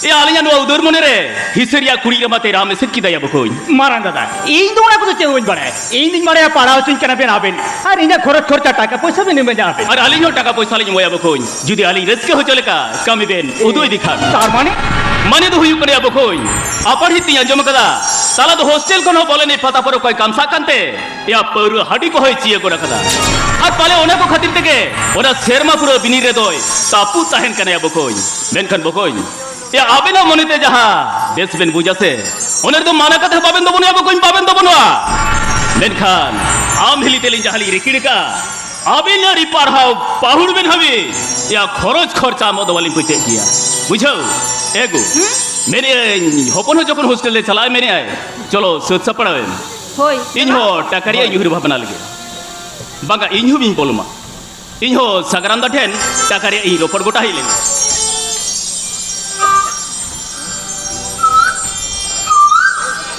ᱭᱟ, ᱟᱹᱞᱤᱧᱟᱜ ᱱᱚᱣᱟ ᱩᱫᱟᱹᱨ ᱢᱚᱱᱮ ᱨᱮ ᱦᱤᱥᱟᱹ ᱨᱮᱭᱟᱜ ᱠᱩᱲᱤ ᱨᱟᱢᱟ ᱛᱮ ᱨᱟᱢ ᱮᱥᱮᱫ ᱠᱮᱫᱟᱭᱟ ᱵᱚᱠᱚᱧ᱾ ᱢᱟᱨᱟᱝ ᱫᱟᱫᱟ, ᱤᱧ ᱫᱚ ᱚᱱᱟ ᱠᱚᱫᱚ ᱪᱮᱫ ᱦᱚᱸ ᱵᱟᱹᱧ ᱵᱟᱲᱟᱭᱟ᱾ ᱤᱧ ᱫᱩᱧ ᱵᱟᱲᱟᱭᱟ ᱯᱟᱲᱦᱟᱣ ᱦᱚᱪᱚᱧ ᱠᱟᱱᱟ ᱵᱮᱱ ᱟᱵᱮᱱ, ᱟᱨ ᱤᱧᱟᱹᱜ ᱠᱷᱚᱨᱚᱪ ᱠᱷᱚᱨᱪᱟ ᱴᱟᱠᱟ ᱯᱚᱭᱥᱟ ᱵᱮᱱ ᱮᱢᱟᱹᱧᱟ ᱟᱵᱮᱱ᱾ ᱟᱨ ᱟᱹᱞᱤᱧ ᱦᱚᱸ ᱴᱟᱠᱟ ᱯᱚᱭᱥᱟ ᱞᱤᱧ ᱮᱢᱚᱜᱼᱟ ᱵᱚᱠᱚᱧ, ᱡᱩᱫᱤ ᱟᱹᱞᱤᱧ ᱨᱟᱹᱥᱠᱟᱹ ᱦᱚᱪᱚ ᱞᱮᱠᱟ ᱠᱟᱹᱢᱤ ᱵᱮᱱ ᱩᱫᱩᱜ ᱤᱫᱤ ᱠᱷᱟᱱ᱾ ᱛᱟᱨ ᱢᱟᱱᱮ? ᱢᱟᱱᱮ ᱫᱚ ᱦᱩᱭᱩᱜ ᱠᱟᱱᱟ ᱵᱚᱠᱚᱧ, ᱟᱯᱟᱨᱦᱤᱛ ᱛᱤᱧ ᱟᱸᱡᱚᱢ ᱟᱠᱟᱫᱟ, ᱛᱟᱞᱟ ᱫᱚ ᱦᱳᱥᱴᱮᱞ ᱠᱷᱚᱱ ᱦᱚᱸ ᱵᱚᱞᱮ ᱱᱤᱡ ᱯᱟᱛᱟ ᱯᱚᱨᱚᱵᱽ ᱠᱚᱭ ᱠᱟᱢᱥᱟᱜ ᱠᱟᱱᱛᱮ, ᱭᱟ, ᱯᱟᱹᱣᱨᱟᱹ ᱦᱟᱺᱰᱤ ᱠᱚᱦᱚᱸᱭ ᱪᱤᱭᱟᱹ ᱜᱚᱫ ᱟᱠᱟᱫᱟ᱾ ᱟᱨ ᱯᱟᱞᱮ ᱚᱱᱟ ᱠᱚ ᱠᱷᱟᱹᱛᱤᱨ ᱛᱮᱜᱮ ᱚᱱᱟ ᱥᱮᱨᱢᱟ ᱯᱩᱨᱟᱹ ᱵᱤᱱᱤᱰ ᱨᱮᱫᱚᱭ ᱛᱟᱹᱯᱩ ᱛᱟᱦᱮᱱ ᱠᱟᱱᱟ ᱵᱚᱠᱚᱧ᱾ ᱢᱮᱱᱠᱷᱟᱱ ᱵᱚᱠᱚᱧ, ᱭᱟ, ᱟᱵᱮᱱᱟᱜ ᱢᱚᱱᱮᱛᱮ ᱡᱟᱦᱟᱸ ᱵᱮᱥ ᱵᱮᱱ ᱵᱩᱡᱟ ᱥᱮ, ᱚᱱᱟ ᱨᱮᱫᱚ ᱢᱟᱱᱟ ᱠᱟᱛᱮ ᱦᱚᱸ ᱵᱟᱵᱮᱱ ᱫᱚᱵᱚᱱᱚᱜᱼᱟ ᱵᱚᱠᱚᱧ, ᱵᱟᱵᱮᱱ ᱫᱚᱵᱚᱱᱚᱜᱼᱟ᱾ ᱢᱮᱱᱠᱷᱟᱱ ᱟᱢ ᱦᱤᱞᱤ ᱛᱮᱞᱤᱧ ᱡᱟᱦᱟᱸ ᱞᱤᱧ ᱨᱤᱠᱤᱲ ᱟᱠᱟᱫ, ᱟᱵᱮᱱ ᱟᱹᱨᱤ ᱯᱟᱲᱦᱟᱣ ᱯᱟᱹᱦᱩᱲ ᱵᱮᱱ ᱦᱟᱹᱵᱤᱡ, ᱭᱟ, ᱠᱷᱚᱨᱚᱪ ᱠᱷᱚᱨᱪᱟ ᱮᱢᱚᱜ ᱫᱚ ᱵᱟᱹᱞᱤᱧ ᱯᱟᱹᱪᱟᱹᱜ ᱜᱮᱭᱟ᱾ ᱵᱩᱡᱷᱟᱹᱣ? ᱮ ᱜᱳ᱾ ᱦᱩᱸ? ᱢᱮᱱᱮᱫ ᱟᱹᱧ, ᱦᱚᱯᱚᱱ ᱦᱚᱸ ᱡᱚᱠᱷᱚᱱ ᱦᱳᱥᱴᱮᱞ ᱨᱮ ᱪᱟᱞᱟᱜ ᱮ ᱢᱮᱱᱮᱫ ᱟᱭ, ᱪᱚᱞᱚ, ᱥᱟᱹᱛ ᱥᱟᱯᱲᱟᱣ ᱮᱢ᱾ ᱦᱳᱭ, ᱤᱧ ᱪᱟᱞᱟᱜ᱾ ᱦᱚᱸ ᱴᱟᱠᱟ ᱨᱮᱭᱟᱜ ᱦᱳᱭ᱾ ᱩᱭᱦᱟᱹᱨ ᱵᱷᱟᱵᱽᱱᱟ ᱞᱟᱹᱜᱤᱫ᱾ ᱵᱟᱝᱟ, ᱤᱧ ᱦᱚᱸ ᱵᱟᱹᱧ ᱯᱚᱞᱚᱢᱟ᱾ ᱤᱧ ᱦᱚᱸ ᱥᱟᱜᱟᱨᱟᱢ ᱫᱟ ᱴᱷᱮᱱ ᱴᱟᱠᱟ ᱨᱮᱭᱟᱜ ᱤᱧ ᱨᱚᱯᱚᱲ ᱜᱚᱴᱟ ᱦᱮᱡ ᱞᱮᱱᱟ᱾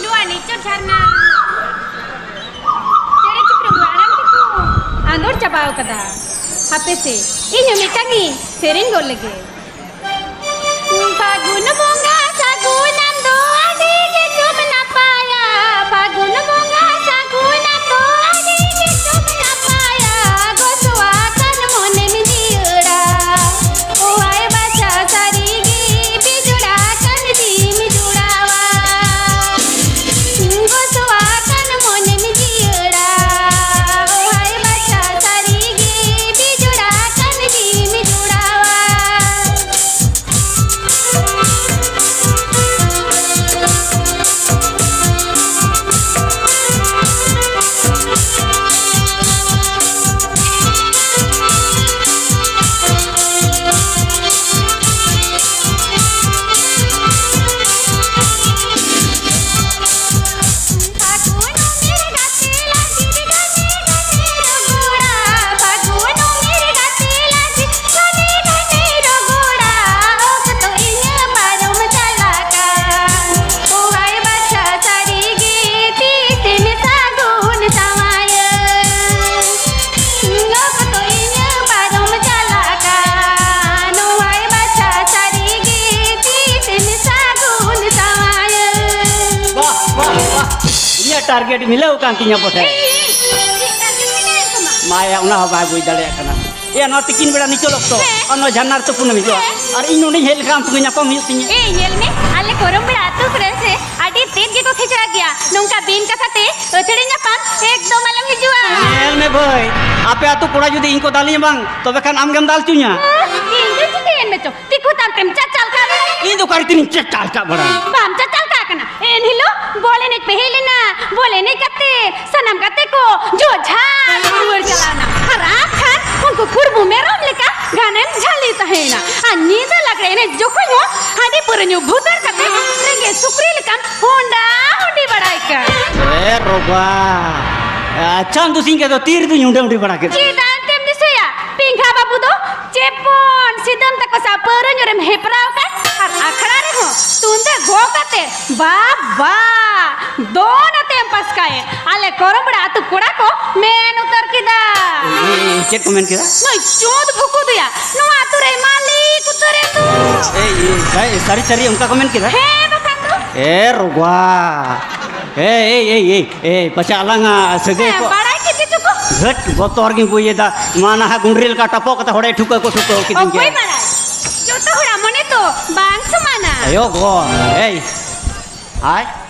ᱱᱚᱣᱟ ᱱᱤᱪᱚᱲ ᱡᱷᱟᱨᱱᱟ ᱪᱮᱬᱮ ᱪᱤᱯᱨᱩ ᱟᱲᱟᱝ ᱛᱮᱠᱚ ᱟᱸᱫᱳᱲ ᱪᱟᱵᱟᱣ ᱠᱟᱫᱟ᱾ ᱦᱟᱯᱮ ᱥᱮ, ᱤᱧ ᱦᱚᱸ ᱢᱤᱫᱴᱟᱝ ᱤᱧ ᱥᱮᱨᱮᱧ ᱜᱚᱫ ᱞᱮᱜᱮ᱾ ᱯᱷᱟᱹᱜᱩᱱ ᱵᱚᱸᱜᱟ ᱥᱟᱹᱜᱩᱱᱟᱢ ᱫᱚ ᱟᱹᱰᱤ ᱜᱮ ᱪᱚᱢ ᱱᱟᱯᱟᱭᱟ᱾ ᱯᱷᱟᱹᱜᱩᱱ ᱵᱚᱸᱜᱟ ᱥᱟᱹᱜᱩᱱᱟᱢ ᱫᱚ ᱟᱹᱰᱤ ᱜᱮ ᱪᱚᱢ ᱱᱟᱯᱟᱭᱟ᱾ ᱴᱟᱨᱜᱮᱴ ᱢᱤᱞᱟᱹᱣ ᱟᱠᱟᱱ ᱛᱤᱧᱟ ᱵᱚᱴᱷᱮ᱾ ᱮᱭ, ᱮᱭ, ᱪᱮᱫ ᱴᱟᱨᱜᱮᱴ ᱢᱮᱱᱟᱜᱼᱟ ᱛᱟᱢᱟ? ᱢᱟᱭᱟ, ᱚᱱᱟ ᱦᱚᱸ ᱵᱟᱭ ᱵᱩᱡᱽ ᱫᱟᱲᱮᱭᱟᱜ ᱠᱟᱱᱟ᱾ ᱮᱭᱟ, ᱱᱚᱣᱟ ᱛᱤᱠᱤᱱ ᱵᱮᱲᱟ ᱱᱤᱪᱚᱞ ᱚᱠᱛᱚ, ᱦᱮᱸ᱾ ᱟᱨ ᱱᱚᱣᱟ ᱡᱷᱟᱨᱱᱟ ᱨᱮᱛᱚ ᱠᱩᱱᱟᱹᱢᱤ ᱦᱤᱡᱩᱜᱼᱟ᱾ ᱦᱮᱸ᱾ ᱟᱨ ᱤᱧ ᱱᱚᱸᱰᱮᱧ ᱦᱮᱡ ᱞᱮᱠᱷᱟᱱ ᱟᱢ ᱥᱚᱸᱜᱮ ᱧᱟᱯᱟᱢ ᱦᱩᱭᱩᱜ ᱛᱤᱧᱟ᱾ ᱮᱭ, ᱧᱮᱞ ᱢᱮ, ᱟᱞᱮ ᱠᱚᱨᱚᱢ ᱵᱮᱲᱟ ᱟᱹᱛᱩ ᱠᱚᱨᱮ ᱥᱮ ᱟᱹᱰᱤ ᱛᱮᱫ ᱜᱮᱠᱚ ᱠᱷᱮᱪᱲᱟ ᱜᱮᱭᱟ᱾ ᱱᱚᱝᱠᱟ ᱵᱤᱱ ᱠᱟᱛᱷᱟ ᱛᱮ ᱟᱹᱛᱷᱟᱹᱲᱤ ᱧᱟᱯᱟᱢ ᱮᱠᱫᱚᱢ ᱟᱞᱚᱢ ᱦᱤᱡᱩᱜᱼᱟ᱾ ᱧᱮᱞ ᱢᱮ ᱵᱷᱟᱹᱭ, ᱟᱯᱮ ᱟᱹᱛᱩ ᱠᱚᱲᱟ ᱡᱩᱫᱤ ᱤᱧ ᱠᱚ ᱫᱟᱞᱤᱧᱟ ᱵᱟᱝ, ᱛᱚᱵᱮ ᱠᱷᱟᱱ ᱟᱢ ᱜᱮᱢ ᱫᱟᱞ ᱦᱚᱪᱚᱧᱟ᱾ ᱤᱧ ᱫᱚ ᱪᱤᱠᱟᱹᱭᱮᱱ ᱢᱮᱪᱚ? ᱛᱤᱠᱩ ᱛᱟᱢ ᱛᱮᱢ ᱪᱟᱪᱟᱞ ᱠᱟᱜ ᱵᱟᱲᱟᱭ᱾ ᱤᱧ ᱫᱚ ᱚᱠᱟ ᱨᱮ ᱛᱤᱱᱟᱹᱧ ᱪᱟᱪᱟᱞ ᱠᱟᱜ ᱵᱟᱲᱟᱭ᱾ ᱵᱟᱢ ᱪᱟᱪᱟᱞ ᱠᱟᱜ ᱠᱟᱱᱟ᱾ ᱮᱱ ᱦᱤᱞᱳᱜ ᱵᱚᱞ ᱮᱱᱮᱡ ᱯᱮ ᱦᱮᱡ ᱞᱮᱱᱟ, ᱵᱚᱞ ᱮᱱᱮᱡ ᱠᱟᱛᱮ ᱥᱟᱱᱟᱢ ᱜᱟᱛᱮ ᱠᱚ ᱡᱚᱡᱷᱟ ᱨᱩᱣᱟᱹᱲ ᱪᱟᱞᱟᱣᱱᱟ᱾ ᱟᱨ ᱟᱢ ᱠᱷᱟᱱ ᱩᱱᱠᱩ ᱠᱩᱲᱵᱩ ᱢᱮᱨᱚᱢ ᱞᱮᱠᱟ ᱜᱷᱟᱱᱮᱢ ᱡᱷᱟᱹᱞᱤ ᱛᱟᱦᱮᱸᱭᱮᱱᱟ᱾ ᱟᱨ ᱧᱤᱫᱟᱹ ᱞᱟᱜᱽᱲᱮ ᱮᱱᱮᱡ ᱡᱚᱠᱷᱚᱱ ᱦᱚᱸ ᱦᱟᱺᱰᱤ ᱯᱟᱹᱣᱨᱟᱹ ᱧᱩ ᱵᱷᱩᱛᱟᱹᱲ ᱠᱟᱛᱮ ᱨᱮᱸᱜᱮᱡ ᱥᱩᱠᱨᱤ ᱞᱮᱠᱟᱢ ᱦᱚᱸᱰᱟ ᱦᱚᱸᱰᱤ ᱵᱟᱲᱟᱭ ᱠᱟᱱ᱾ ᱮ ᱨᱚᱵᱟ, ᱟᱪᱪᱷᱟ, ᱟᱢ ᱫᱚ ᱥᱤᱧ ᱜᱮ ᱫᱚ ᱛᱤ ᱨᱮᱫᱚᱧ ᱦᱩᱰᱟᱹ ᱦᱩᱰᱤ ᱵᱟᱲᱟ ᱠᱮᱫ? ᱪᱮᱫᱟᱜ ᱮᱱᱛᱮᱢ ᱫᱤᱥᱟᱹᱭᱟ? ᱯᱤᱝᱜᱷᱟ ᱵᱟᱹᱵᱩ ᱫᱚ ᱪᱮᱯᱚᱱ ᱥᱤᱫᱟᱹᱢ ᱛᱟᱠᱚ ᱥᱟᱶ ᱯᱟᱹᱣᱨᱟᱹ ᱧᱩ ᱨᱮᱢ ᱦᱮᱯᱨᱟᱣ ᱠᱟᱱ, ᱟᱨ ᱟᱠᱷᱲᱟ ᱨᱮᱦᱚᱸ ᱛᱩᱢᱫᱟᱜ ᱜᱚᱜ ᱠᱟᱛᱮ ᱵᱟᱵᱟ ᱫᱚᱱ ᱟᱛᱮᱢ ᱯᱟᱥᱠᱟᱭᱮᱫ᱾ ᱟᱞᱮ ᱠᱚᱨᱚᱢᱵᱲᱟ ᱟᱹᱛᱩ ᱠᱚᱲᱟ ᱠᱚ ᱢᱮᱱ ᱩᱛᱟᱹᱨ ᱠᱮᱫᱟ᱾ ᱮ, ᱮ, ᱮ, ᱪᱮᱫ ᱠᱚ ᱢᱮᱱ ᱠᱮᱫᱟ? ᱱᱩᱭ ᱪᱩᱸᱫ ᱵᱷᱩᱠᱩ ᱫᱚᱭᱟ ᱱᱚᱣᱟ ᱟᱹᱛᱩ ᱨᱮ ᱢᱟᱹᱞᱤᱠ ᱩᱛᱟᱹᱨ ᱮᱱ ᱫᱚ᱾ ᱮ, ᱮ, ᱥᱟᱹ-, ᱥᱟᱹᱨᱤ ᱥᱟᱹᱨᱤ ᱚᱱᱠᱟ ᱠᱚ ᱢᱮᱱ ᱠᱮᱫᱟ? ᱦᱮᱸ, ᱵᱟᱠᱷᱟᱱ ᱫᱚ᱾ ᱮ ᱨᱚᱵᱟ, ᱮ, ᱮ, ᱮ, ᱮ, ᱮ, ᱯᱟᱪᱷᱮ ᱟᱞᱟᱝ ᱥᱟᱹᱜᱟᱹᱭ ᱦᱮᱸ, ᱠᱚ ᱵᱟᱲᱟᱭ ᱠᱮᱫ ᱜᱮᱪᱚ ᱠᱚ᱾ ᱜᱷᱟᱹᱴ ᱵᱚᱛᱚᱨ ᱜᱤᱧ ᱵᱩᱡ ᱮᱫᱟ᱾ ᱢᱟ ᱱᱟᱦᱟᱜ ᱜᱩᱸᱰᱨᱤ ᱞᱮᱠᱟ ᱴᱟᱯᱚᱜ ᱠᱟᱛᱮ ᱦᱚᱲᱮ ᱴᱷᱩᱠᱟᱹ ᱠᱚ ᱴᱷᱩᱠᱟᱹᱣ ᱠᱤᱫᱤᱧ ᱚᱠᱚᱭ ᱜᱮᱭᱟ᱾ ᱵᱟᱲᱟᱭ? ᱡᱚᱛᱚ ᱦᱚᱲᱟᱜ ᱢᱚᱱᱮ ᱛᱚ ᱵᱟᱝ ᱥᱚᱢᱟᱱᱟ᱾ ᱟᱭᱳ ᱜᱚ, ᱮᱭ, ᱟᱭ,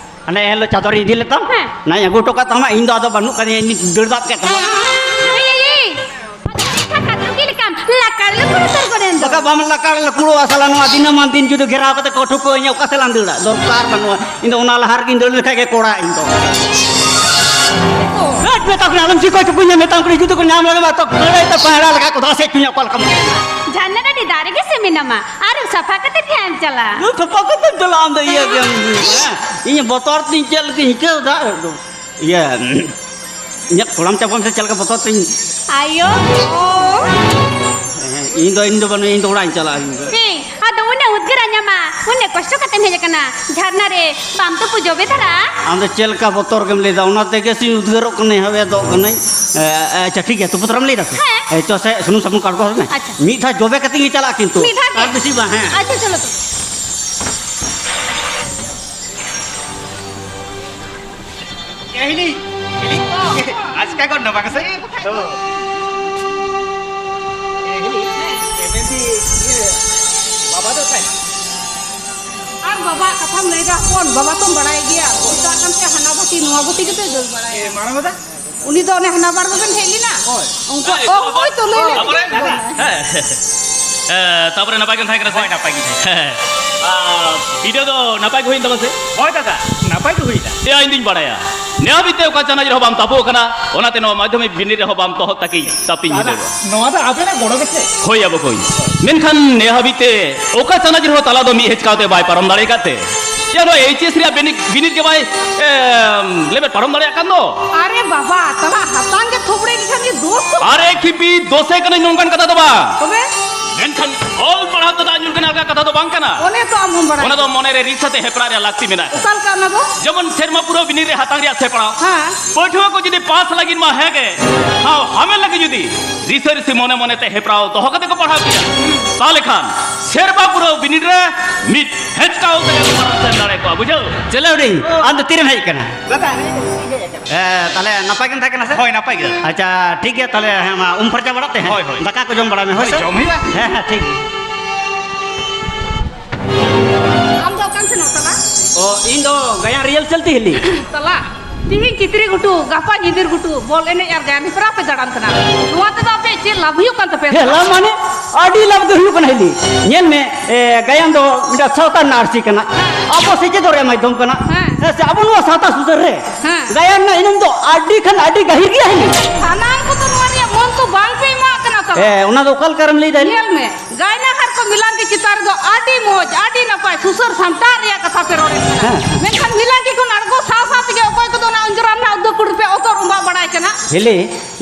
ᱦᱟᱱᱮ ᱮᱱ ᱦᱤᱞᱳᱜ ᱪᱟᱫᱚᱨ ᱤᱫᱤ ᱞᱮᱫ ᱛᱟᱢ, ᱦᱮᱸ᱾ ᱱᱟᱧ ᱟᱹᱜᱩ ᱦᱚᱴᱚ ᱠᱟᱜ ᱛᱟᱢᱟ, ᱤᱧ ᱫᱚ ᱟᱫᱚ ᱵᱟᱹᱱᱩᱜ ᱠᱟᱫᱤᱧᱟ, ᱤᱧ ᱫᱟᱹᱲ ᱫᱟᱵ ᱠᱮᱫ ᱛᱟᱢᱟ᱾ ᱮᱭ, ᱮᱭ, ᱮᱭ, ᱪᱮᱫ ᱞᱮᱠᱟ ᱠᱟᱛᱨᱩ ᱜᱤ ᱞᱮᱠᱟᱢ ᱞᱟᱠᱟᱲ ᱞᱩᱠᱩᱲ ᱩᱛᱟᱹᱨ ᱜᱚᱫ ᱮᱱ ᱫᱚ᱾ ᱵᱟᱠᱟ ᱵᱟᱢ ᱞᱟᱠᱟᱲ ᱞᱩᱠᱩᱲᱚᱜᱼᱟ ᱥᱟᱞᱟ, ᱱᱚᱣᱟ ᱫᱤᱱᱟᱹᱢᱟᱱ ᱫᱤᱱ ᱡᱩᱫᱤ ᱜᱷᱮᱨᱟᱣ ᱠᱟᱛᱮ ᱠᱚ ᱴᱷᱩᱠᱟᱹᱣ ᱤᱧᱟ, ᱚᱠᱟ ᱥᱮᱫ ᱞᱟᱝ ᱫᱟᱹᱲᱟ? ᱫᱚᱨᱠᱟᱨ ᱵᱟᱹᱱᱩᱜᱼᱟ, ᱤᱧ ᱫᱚ ᱚᱱᱟ ᱞᱟᱦᱟ ᱨᱮᱜᱤᱧ ᱫᱟᱹᱲ ᱞᱮᱠᱷᱟᱡ ᱜᱮ ᱠᱚᱲᱟ ᱤᱧ ᱫᱚ᱾ ᱦᱟᱹᱴ, ᱢᱮᱛᱟ ᱠᱚ ᱠᱟᱱᱟ, ᱟᱞᱚᱢ ᱪᱤᱠᱟᱹ ᱦᱚᱪᱚ ᱠᱚᱧᱟ, ᱢᱮᱛᱟᱢ ᱠᱟᱱᱟ, ᱡᱩᱫᱤ ᱠᱚ ᱧᱟᱢ ᱞᱮᱢᱟ ᱛᱚ ᱠᱟᱹᱲᱟᱹᱭ ᱛᱮ ᱯᱟᱭᱲᱟ ᱞᱮᱠᱟ ᱠᱚ ᱫᱟᱥᱮ ᱦᱚᱪᱚᱧᱟ, ᱚᱠᱟ ᱞᱮᱠᱟᱢ ᱢᱚᱱᱮᱭᱟ? ᱡᱷᱟᱨᱱᱟ ᱰᱟᱹᱰᱤ ᱫᱟᱨᱮ ᱜᱮ ᱥᱮ ᱢᱮᱱᱟᱢᱟ, ᱟᱹᱨᱩᱵ ᱥᱟᱯᱷᱟ ᱠᱟᱛᱮ ᱴᱷᱮᱱ ᱪᱟᱞᱟᱜ᱾ ᱱᱩᱭ ᱥᱟᱯᱷᱟ ᱠᱟᱛᱮᱢ ᱪᱟᱞᱟᱜ ᱟᱢ ᱫᱚ ᱤᱭᱟᱹ ᱜᱮᱢ ᱦᱮᱸ? ᱤᱧ ᱵᱚᱛᱚᱨ ᱛᱤᱧ ᱪᱮᱫ ᱞᱮᱠᱟᱧ ᱟᱹᱭᱠᱟᱹᱣ ᱫᱟ ᱮᱠᱫᱚᱢ᱾ ᱤᱭᱟᱹ, ᱤᱧᱟᱹᱜ ᱠᱚᱲᱟᱢ ᱪᱟᱯᱟᱢ ᱥᱮ ᱪᱮᱫ ᱞᱮᱠᱟ ᱵᱚᱛᱚᱨ ᱛᱤᱧ᱾ ᱟᱭᱳ᱾ ᱦᱮᱸ, ᱤᱧ ᱫᱚ, ᱤᱧ ᱫᱚ ᱵᱟᱹᱱᱩᱧ, ᱤᱧ ᱫᱚ ᱚᱲᱟᱜ ᱤᱧ ᱪᱟᱞᱟᱜᱼᱟ ᱤᱧ ᱫᱚ᱾ ᱦᱮᱸ, ᱟᱫᱚ ᱩᱱᱟᱹᱜ ᱩᱫᱽᱜᱟᱹᱨ ᱧᱟᱢᱟ, ᱩᱱᱟᱹᱜ ᱠᱚᱥᱴᱚ ᱠᱟᱛᱮᱢ ᱦᱮᱡ ᱟᱠᱟᱱᱟ ᱡᱷᱟᱨᱱᱟ ᱨᱮ, ᱵᱟᱢ ᱛᱩᱯᱩ ᱡᱚᱵᱮ ᱫᱷᱟᱨᱟ? ᱟᱢ ᱫᱚ ᱪᱮᱫ ᱞᱮᱠᱟ ᱵᱚᱛᱚᱨ ᱜᱮᱢ ᱞᱟᱹᱭᱫᱟ, ᱚᱱᱟ ᱛᱮᱜᱮ ᱥᱮᱧ ᱩᱫᱽᱜᱟᱹᱨᱚᱜ ᱠᱟᱹᱱᱟᱹᱧ, ᱦᱟᱣᱮᱫᱚᱜ ᱠᱟᱹᱱᱟᱹᱧ᱾ ᱮ, ᱮ, ᱟᱪᱪᱷᱟ, ᱴᱷᱤᱠ ᱜᱮᱭᱟ, ᱛᱩᱯᱩ ᱛᱚᱨᱟᱢ ᱞᱟᱹᱭ ᱫᱟ ᱥᱮ? ᱦᱮᱸ᱾ ᱮ, ᱪᱚ ᱥᱮ, ᱥᱩᱱᱩᱢ ᱥᱟᱵᱚᱱ ᱠᱚ ᱟᱬᱜᱚ ᱦᱚᱫ ᱢᱮ᱾ ᱟᱪᱪᱷᱟ᱾ ᱢᱤᱫ ᱫᱷᱟᱣ ᱡᱚᱵᱮ ᱠᱟᱛᱮ ᱜᱮ ᱪᱟᱞᱟᱜ ᱠᱤᱱᱛᱩ᱾ ᱢᱤᱫ ᱫᱷᱟᱣ ᱜᱮ? ᱟᱨ ᱵᱮᱥᱤ ᱵᱟᱝ, ᱦᱮᱸ᱾ ᱟᱪᱪᱷᱟ, ᱪᱚᱞᱚ ᱛᱚ᱾ ᱮ, ᱦᱤᱞᱤ, ᱦᱤᱞᱤ, ᱟᱪᱠᱟ ᱜᱚᱫ ᱱᱟ ᱵᱟᱝ ᱥᱮ? ᱛᱚ᱾ ᱮ, ᱦᱤᱞᱤ, ᱮ, ᱢᱮᱱᱫᱤᱧ, ᱤᱭᱟᱹ, ᱵᱟᱵᱟ ᱫᱚ ᱚᱠᱟᱭ? ᱟᱨ ᱵᱟᱵᱟ ᱠᱟᱛᱷᱟᱢ ᱞᱟᱹᱭᱫᱟ ᱦᱚᱯᱚᱱ, ᱵᱟᱵᱟ ᱛᱚᱢ ᱵᱟᱲᱟᱭ ᱜᱮᱭᱟ, ᱢᱮᱛᱟᱜ ᱠᱟᱱ ᱛᱮ ᱦᱟᱱᱟ ᱵᱟᱹᱴᱤ ᱱᱚᱣᱟ ᱵᱟᱹᱴᱤ ᱠᱟᱛᱮ ᱫᱟᱹᱲ ᱵᱟᱲᱟᱭᱟ᱾ ᱮ, ᱢᱟᱨᱟᱝ ᱫᱟᱫᱟ? ᱩᱱᱤ ᱫᱚ ᱚᱱᱮ ᱦᱟᱱᱟ ᱵᱟᱨ ᱵᱟᱵᱮᱱ ᱦᱮᱡ ᱞᱮᱱᱟ? ᱦᱳᱭ᱾ ᱩᱱᱠᱩ, ᱚ, ᱦᱳᱭ ᱛᱚ, ᱞᱟᱹᱭ ᱞᱮ᱾ ᱛᱟᱯᱚᱨᱮ? ᱦᱮᱸ᱾ ᱮ, ᱛᱟᱯᱚᱨᱮ ᱱᱟᱯᱟᱭ ᱜᱮᱢ ᱛᱟᱦᱮᱸ ᱠᱟᱱᱟ ᱥᱮ? ᱦᱳᱭ, ᱱᱟᱯᱟᱭ ᱜᱮ ᱛᱟᱦᱮᱸ ᱠᱟᱱᱟ᱾ ᱦᱮᱸ᱾ ᱟᱨ video ᱫᱚ ᱱᱟᱯᱟᱭ ᱜᱮ ᱦᱩᱭᱮᱱ ᱛᱟᱢᱟ ᱥᱮ? ᱦᱳᱭ ᱫᱟᱫᱟ, ᱱᱟᱯᱟᱭ ᱜᱮ ᱦᱩᱭᱱᱟ᱾ ᱮᱭᱟ, ᱤᱧ ᱫᱩᱧ ᱵᱟᱲᱟᱭᱟ᱾ ᱱᱮ ᱦᱟᱹᱵᱤᱡ ᱛᱮ ᱚᱠᱟ ᱪᱟᱱᱟᱪ ᱨᱮᱦᱚᱸ ᱵᱟᱢ ᱛᱟᱯᱚᱜ ᱠᱟᱱᱟ, ᱚᱱᱟᱛᱮ ᱱᱚᱣᱟ ᱢᱟᱫᱽᱫᱷᱚᱢᱤᱠ ᱵᱤᱱᱤᱰ ᱨᱮᱦᱚᱸ ᱵᱟᱢ ᱛᱚᱦᱚᱫ ᱛᱟᱹᱠᱤᱡ ᱛᱟᱹᱯᱤᱧ ᱫᱟᱫᱟ, ᱵᱷᱤᱸᱫᱟᱹᱲᱚᱜᱼᱟ᱾ ᱱᱚᱣᱟ ᱫᱚ ᱟᱵᱮᱱᱟᱜ ᱜᱚᱲᱚ ᱜᱮᱥᱮ᱾ ᱦᱳᱭ ᱭᱟ ᱵᱚᱠᱚᱧ, ᱢᱮᱱᱠᱷᱟᱱ ᱱᱮ ᱦᱟᱹᱵᱤᱡ ᱛᱮ ᱚᱠᱟ ᱪᱟᱱᱟᱪ ᱨᱮᱦᱚᱸ ᱛᱟᱞᱟ ᱫᱚ ᱢᱤᱫ ᱦᱮᱪᱠᱟᱣ ᱛᱮ ᱵᱟᱭ ᱯᱟᱨᱚᱢ ᱫᱟᱲᱮ ᱟᱠᱟᱫ ᱛᱮ, ᱭᱟ, ᱱᱚᱣᱟ H S ᱨᱮᱭᱟᱜ ᱵᱤᱱᱤᱰ, ᱵᱤᱱᱤᱰ ᱜᱮ ᱵᱟᱭ, ᱮ, ᱞᱮᱵᱮᱫ ᱯᱟᱨᱚᱢ ᱫᱟᱲᱮᱭᱟᱜ ᱠᱟᱱ ᱫᱚ᱾ ᱟᱨᱮ ᱵᱟᱵᱟ, ᱛᱟᱞᱟ ᱦᱟᱛᱟᱝ ᱜᱮ ᱛᱷᱚᱵᱲᱮ ᱜᱮ ᱠᱷᱟᱱ ᱜᱮ ᱫᱳᱥ ᱫᱚ᱾ ᱟᱨᱮ ᱠᱷᱤᱯᱤ, ᱫᱳᱥᱮ ᱠᱟᱹᱱᱟᱹᱧ ᱱᱚᱝᱠᱟᱱ ᱠᱟᱛᱷᱟ ᱫᱚ ᱵᱟᱝ᱾ ᱛᱚᱵᱮ? ᱢᱮᱱᱠᱷᱟᱱ ᱚᱞ ᱯᱟᱲᱦᱟᱣ ᱛᱮᱫᱚ ᱟᱹᱧᱩᱨ ᱠᱟᱱᱟ, ᱚᱱᱠᱟ ᱠᱟᱛᱷᱟ ᱫᱚ ᱵᱟᱝ ᱠᱟᱱᱟ᱾ ᱚᱱᱮ ᱛᱚ ᱟᱢ ᱦᱚᱸᱢ ᱵᱟᱲᱟᱭᱟ᱾ ᱚᱱᱟ ᱫᱚ ᱢᱚᱱᱮ ᱨᱮ ᱨᱤᱥ ᱟᱛᱮ ᱦᱮᱯᱨᱟᱣ ᱨᱮᱭᱟᱜ ᱞᱟᱹᱠᱛᱤ ᱢᱮᱱᱟᱜᱼᱟ᱾ ᱚᱠᱟ ᱞᱮᱠᱟ ᱚᱱᱟ ᱫᱚ? ᱡᱮᱢᱚᱱ ᱥᱮᱨᱢᱟ ᱯᱩᱨᱟᱹᱣ ᱵᱤᱱᱤᱰ ᱨᱮ ᱦᱟᱛᱟᱝ ᱨᱮᱭᱟᱜ ᱥᱮᱯᱲᱟᱣ᱾ ᱦᱮᱸ᱾ ᱯᱟᱹᱴᱷᱩᱣᱟᱹ ᱠᱚ ᱡᱩᱫᱤ ᱯᱟᱥ ᱞᱟᱹᱜᱤᱫ ᱢᱟ ᱦᱮᱸ ᱜᱮ, ᱴᱷᱟᱶ ᱦᱟᱢᱮᱴ ᱞᱟᱹᱜᱤᱫ ᱡᱩᱫᱤ ᱨᱤᱥᱟᱹ ᱨᱤᱥᱤ ᱢᱚᱱᱮ ᱢᱚᱱᱮ ᱛᱮ ᱦᱮᱯᱨᱟᱣ ᱫᱚᱦᱚ ᱠᱟᱛᱮ ᱠᱚ ᱯᱟᱲᱦᱟᱣ ᱠᱮᱭᱟ, ᱛᱟᱦᱞᱮ ᱠᱷᱟᱱ ᱥᱮᱨᱢᱟ ᱯᱩᱨᱟᱹᱣ ᱵᱤᱱᱤᱰ ᱨᱮ ᱢᱤᱫ ᱦᱮᱪᱠᱟᱣ ᱛᱮᱜᱮ ᱠᱚ ᱯᱟᱨᱚᱢ ᱥᱮᱱ ᱫᱟᱲᱮ ᱠᱚᱣᱟ, ᱵᱩᱡᱷᱟᱹᱣ? ᱪᱮᱞᱮ ᱦᱩᱰᱤᱧ, ᱟᱢ ᱫᱚ ᱛᱤᱨᱮᱢ ᱦᱮᱡ ᱠᱟᱱᱟ? ᱫᱟᱫᱟ, ᱦᱮᱸ, ᱛᱟᱦᱞᱮ ᱱᱟᱯᱟᱭ ᱜᱮᱢ ᱛᱟᱦᱮᱸ ᱠᱟᱱᱟ ᱥᱮ? ᱦᱳᱭ, ᱱᱟᱯᱟᱭ ᱜᱮ᱾ ᱟᱪᱪᱷᱟ, ᱴᱷᱤᱠ ᱜᱮᱭᱟ, ᱛᱟᱦᱞᱮ ᱦᱮᱸ, ᱢᱟ, ᱩᱢ ᱯᱷᱟᱨᱪᱟ ᱵᱟᱲᱟᱜ ᱛᱮ, ᱦᱮᱸ? ᱦᱳᱭ, ᱦᱳᱭ᱾ ᱫᱟᱠᱟ ᱠᱚ ᱡᱚᱢ ᱵᱟᱲᱟᱭ ᱢᱮ, ᱦᱳᱭ ᱦᱳᱭ, ᱥᱮ? ᱡᱚᱢ ᱦᱩᱭᱩᱜᱼᱟ᱾ ᱦᱮᱸ, ᱦᱮᱸ, ᱴᱷᱤᱠ ᱜᱮᱭᱟ᱾ ᱟᱢ ᱫᱚ ᱚᱠᱟᱱ ᱥᱮᱱᱚᱜ ᱛᱟᱞᱟ? ᱚ, ᱤᱧ ᱫᱚ ᱜᱟᱭᱟᱱ ᱨᱤᱦᱟᱨᱥᱟᱞ ᱛᱮ ᱦᱤᱞᱤ᱾ ᱛᱟᱞᱟ? ᱛᱤᱦᱤᱧ ᱪᱤᱛᱨᱤ ᱜᱷᱩᱴᱩ, ᱜᱟᱯᱟ ᱧᱤᱫᱤᱨ ᱜᱷᱩᱴᱩ, ᱵᱚᱞ ᱮᱱᱮᱡ ᱟᱨ ᱜᱟᱭᱟᱱ ᱦᱮᱯᱨᱟᱣ ᱯᱮ ᱫᱟᱬᱟᱱ ᱠᱟᱱᱟ᱾ ᱱᱚᱣᱟ ᱛᱮᱫᱚ ᱟᱯᱮ ᱪᱮᱫ ᱞᱟᱵᱷ ᱦᱩᱭᱩᱜ ᱠᱟᱱ ᱛᱟᱯᱮᱭᱟ? ᱦᱮᱸ, ᱞᱟᱵᱷ ᱢᱟᱱᱮ ᱟᱹᱰᱤ ᱞᱟᱵᱷ ᱜᱮ ᱦᱩᱭᱩᱜ ᱠᱟᱱᱟ ᱦᱤᱞᱤ᱾ ᱧᱮᱞ ᱢᱮ, ᱮ, ᱜᱟᱭᱟᱱ ᱫᱚ ᱢᱤᱫᱴᱟᱝ ᱥᱟᱶᱛᱟ ᱨᱮᱱᱟᱜ ᱟᱹᱨᱥᱤ ᱠᱟᱱᱟ᱾ ᱦᱮᱸ᱾ ᱟᱵᱚ ᱥᱮᱪᱮᱫᱚᱜ ᱨᱮᱭᱟᱜ ᱢᱟᱫᱽᱫᱷᱚᱢ ᱠᱟᱱᱟ᱾ ᱦᱮᱸ᱾ ᱦᱮᱸ ᱥᱮ, ᱟᱵᱚ ᱱᱚᱣᱟ ᱥᱟᱶᱛᱟ ᱥᱩᱥᱟᱹᱨ ᱨᱮ ᱦᱮᱸ᱾ ᱜᱟᱭᱟᱱ ᱨᱮᱱᱟᱜ ᱮᱱᱮᱢ ᱫᱚ ᱟᱹᱰᱤ ᱠᱷᱟᱱ ᱟᱹᱰᱤ ᱜᱟᱹᱦᱤᱨ ᱜᱮᱭᱟ ᱦᱤᱞᱤ᱾ ᱥᱟᱱᱟᱢ ᱠᱚᱫᱚ ᱱᱚᱣᱟ ᱨᱮᱭᱟᱜ ᱢᱚᱱ ᱛᱚ ᱵᱟᱝ ᱯᱮ ᱮᱢᱟᱜ ᱠᱟᱱᱟ ᱛᱟᱦᱚᱞᱮ᱾ ᱦᱮᱸ, ᱚᱱᱟ ᱫᱚ ᱚᱠᱟ ᱞᱮᱠᱟ ᱨᱮᱢ ᱞᱟᱹᱭ ᱫᱟ ᱦᱤᱞᱤ? ᱧᱮᱞ ᱢᱮ, ᱜᱟᱭᱱᱟᱦᱟᱨ ᱠᱚ ᱢᱤᱞᱟᱝᱠᱤ ᱪᱮᱛᱟᱱ ᱨᱮᱫᱚ ᱟᱹᱰᱤ ᱢᱚᱡᱽ, ᱟᱹᱰᱤ ᱱᱟᱯᱟᱭ ᱥᱩᱥᱟᱹᱨ ᱥᱟᱢᱴᱟᱣ ᱨᱮᱭᱟᱜ ᱠᱟᱛᱷᱟ ᱯᱮ ᱨᱚᱲᱮᱫ ᱠᱟᱱᱟ᱾ ᱦᱮᱸ᱾ ᱢᱮᱱᱠᱷᱟᱱ ᱢᱤᱞᱟᱝᱠᱤ ᱠᱷᱚᱱ ᱟᱬᱜᱚ ᱥᱟᱶ ᱥᱟᱶ ᱛᱮᱜᱮ ᱚᱠᱚᱭ ᱠᱚᱫᱚ ᱚᱱᱟ ᱚᱸᱡᱽᱨᱟ ᱨᱮᱱᱟᱜ ᱩᱫᱟᱹ ᱠᱩᱲᱤ ᱯᱮ ᱚᱛᱚᱨ ᱩᱢᱵᱟᱜ ᱵᱟᱲᱟᱭ ᱠᱟᱱᱟ᱾ ᱦᱤᱞᱤ,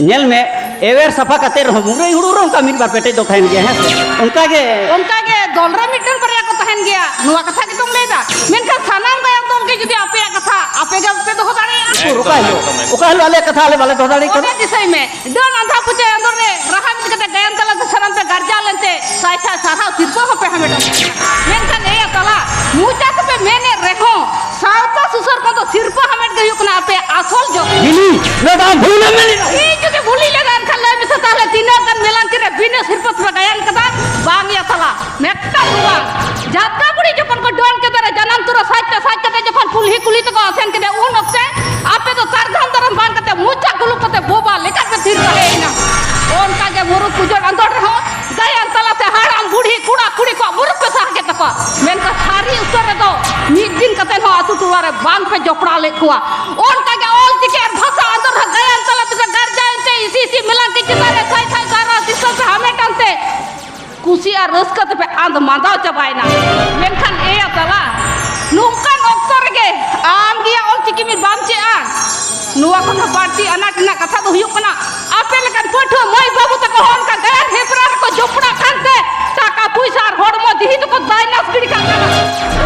ᱧᱮᱞ ᱢᱮ, ᱮᱣᱮᱨ ᱥᱟᱯᱷᱟ ᱠᱟᱛᱮ ᱨᱮᱦᱚᱸ ᱢᱩᱨᱟᱹᱭ ᱦᱩᱲᱩ ᱨᱮ ᱚᱱᱠᱟ ᱢᱤᱫ ᱵᱟᱨ ᱯᱮᱴᱮᱡ ᱫᱚ ᱛᱟᱦᱮᱱ ᱜᱮᱭᱟ, ᱦᱮᱸ ᱥᱮ? ᱚᱱᱠᱟ ᱜᱮ᱾ ᱚᱱᱠᱟ ᱜᱮ ᱫᱚᱞ ᱨᱮ ᱢᱤᱫᱴᱟᱝ ᱵᱟᱨᱭᱟ ᱠᱚ ᱛᱟᱦᱮᱱ ᱜᱮᱭᱟ, ᱱᱚᱣᱟ ᱠᱟᱛᱷᱟ ᱜᱮᱛᱚᱢ ᱞᱟᱹᱭᱫᱟ᱾ ᱢᱮᱱᱠᱷᱟᱱ ᱥᱟᱱᱟᱢ ᱜᱟᱭᱟᱱ ᱫᱚᱞ ᱜᱮ ᱡᱩᱫᱤ ᱟᱯᱮᱭᱟᱜ ᱠᱟᱛᱷᱟ ᱟᱯᱮ ᱜᱮ ᱵᱟᱯᱮ ᱫᱚᱦᱚ ᱫᱟᱲᱮᱭᱟᱜᱼᱟ᱾ ᱩᱠᱩᱨ, ᱚᱠᱟ ᱦᱤᱞᱳᱜ? ᱚᱠᱟ ᱦᱤᱞᱳᱜ ᱟᱞᱮᱭᱟᱜ ᱠᱟᱛᱷᱟ ᱟᱞᱮ ᱵᱟᱞᱮ ᱫᱚᱦᱚ ᱫᱟᱲᱮ ᱠᱟᱫᱟ? ᱚᱱᱟ ᱫᱤᱥᱟᱹᱭ ᱢᱮ, ᱰᱟᱹᱱ ᱟᱸᱫᱷᱟ ᱯᱩᱡᱟᱹ ᱟᱸᱫᱳᱲ ᱨᱮ ᱨᱟᱦᱟ ᱢᱤᱫ ᱠᱟᱛᱮ ᱜᱟᱭᱟᱱ ᱛᱟᱞᱟᱛᱮ ᱥᱟᱱᱟᱢ ᱯᱮ ᱜᱟᱨᱡᱟᱣ ᱞᱮᱱᱛᱮ ᱥᱟᱭ ᱥᱟᱭ ᱥᱟᱨᱦᱟᱣ ᱥᱤᱨᱯᱟᱹ ᱦᱚᱸᱯᱮ ᱦᱟᱢᱮᱴ ᱟᱠᱟᱫᱟ᱾ ᱢᱮᱱᱠᱷᱟᱱ ᱮᱭᱟ ᱛᱟᱞᱟ, ᱢᱚᱪᱟ ᱛᱮᱯᱮ ᱢᱮᱱᱮᱫ ᱨᱮᱦᱚᱸ ᱥᱟᱶᱛᱟ ᱥᱩᱥᱟᱹᱨ ᱠᱚᱫᱚ ᱥᱤᱨᱯᱟᱹ ᱦᱟᱢᱮᱴ ᱜᱮ ᱦᱩᱭᱩᱜ ᱠᱟᱱᱟ ᱟᱯᱮᱭᱟᱜ ᱟᱥᱚᱞ ᱠᱟᱛᱮ ᱦᱚᱸ ᱟᱹᱛᱩ ᱴᱚᱞᱟ ᱨᱮ ᱵᱟᱝ ᱯᱮ ᱡᱚᱯᱲᱟᱣ ᱞᱮᱫ ᱠᱚᱣᱟ᱾ ᱚᱱᱠᱟ ᱜᱮ ᱚᱞ ᱪᱤᱠᱤ ᱟᱨ ᱵᱷᱟᱥᱟ ᱟᱸᱫᱳᱲ ᱦᱚᱸ ᱜᱟᱭᱟᱱ ᱛᱟᱞᱟ ᱛᱮᱯᱮ ᱜᱟᱨᱡᱟᱭᱮᱱ ᱛᱮ ᱤᱥᱤ ᱤᱥᱤ ᱢᱮᱞᱟᱝ ᱠᱤ ᱪᱮᱛᱟᱱ ᱨᱮ ᱛᱷᱟᱭ ᱛᱷᱟᱭ ᱥᱟᱨᱦᱟᱣ ᱫᱤᱥᱚᱢ ᱯᱮ ᱦᱟᱢᱮᱴ ᱟᱱᱛᱮ ᱠᱩᱥᱤ ᱟᱨ ᱨᱟᱹᱥᱠᱟᱹ ᱛᱮᱯᱮ ᱟᱸᱫᱽ ᱢᱟᱸᱫᱟᱣ ᱪᱟᱵᱟᱭᱮᱱᱟ᱾ ᱢᱮᱱᱠᱷᱟᱱ ᱮᱭᱟ ᱛᱟᱞᱟ, ᱱᱚᱝᱠᱟᱱ ᱚᱠᱛᱚ ᱨᱮᱜᱮ ᱟᱢ ᱜᱮᱭᱟ ᱚᱞ ᱪᱤᱠᱤ ᱢᱤᱫ ᱵᱟᱢ ᱪᱮᱫ ᱟ? ᱱᱚᱣᱟ ᱠᱷᱚᱱ ᱦᱚᱸ ᱵᱟᱹᱲᱛᱤ ᱟᱱᱟᱴ ᱨᱮᱱᱟᱜ ᱠᱟᱛᱷᱟ ᱫᱚ ᱦᱩᱭᱩᱜ ᱠᱟᱱᱟ, ᱟᱯᱮ ᱞᱮᱠᱟᱱ ᱯᱟᱹᱴᱷᱩᱣᱟᱹ ᱢᱟᱹᱭ ᱵᱟᱹᱵᱩ ᱛᱟᱠᱚ ᱦᱚᱸ ᱚᱱᱠᱟ ᱜᱟᱭᱟᱱ ᱦᱮᱯᱨᱟᱣ ᱨᱮᱠᱚ ᱡᱚᱯᱲᱟᱜ ᱠᱟᱱᱛᱮ ᱴᱟᱠᱟ ᱯᱩᱭᱥᱟᱹ ᱟᱨ ᱦᱚᱲᱢᱚ ᱡᱤᱣᱤ ᱫᱚᱠᱚ ᱫᱟᱭᱱᱟᱥ ᱜᱤᱰᱤ ᱠᱟᱜ ᱠᱟᱱᱟ᱾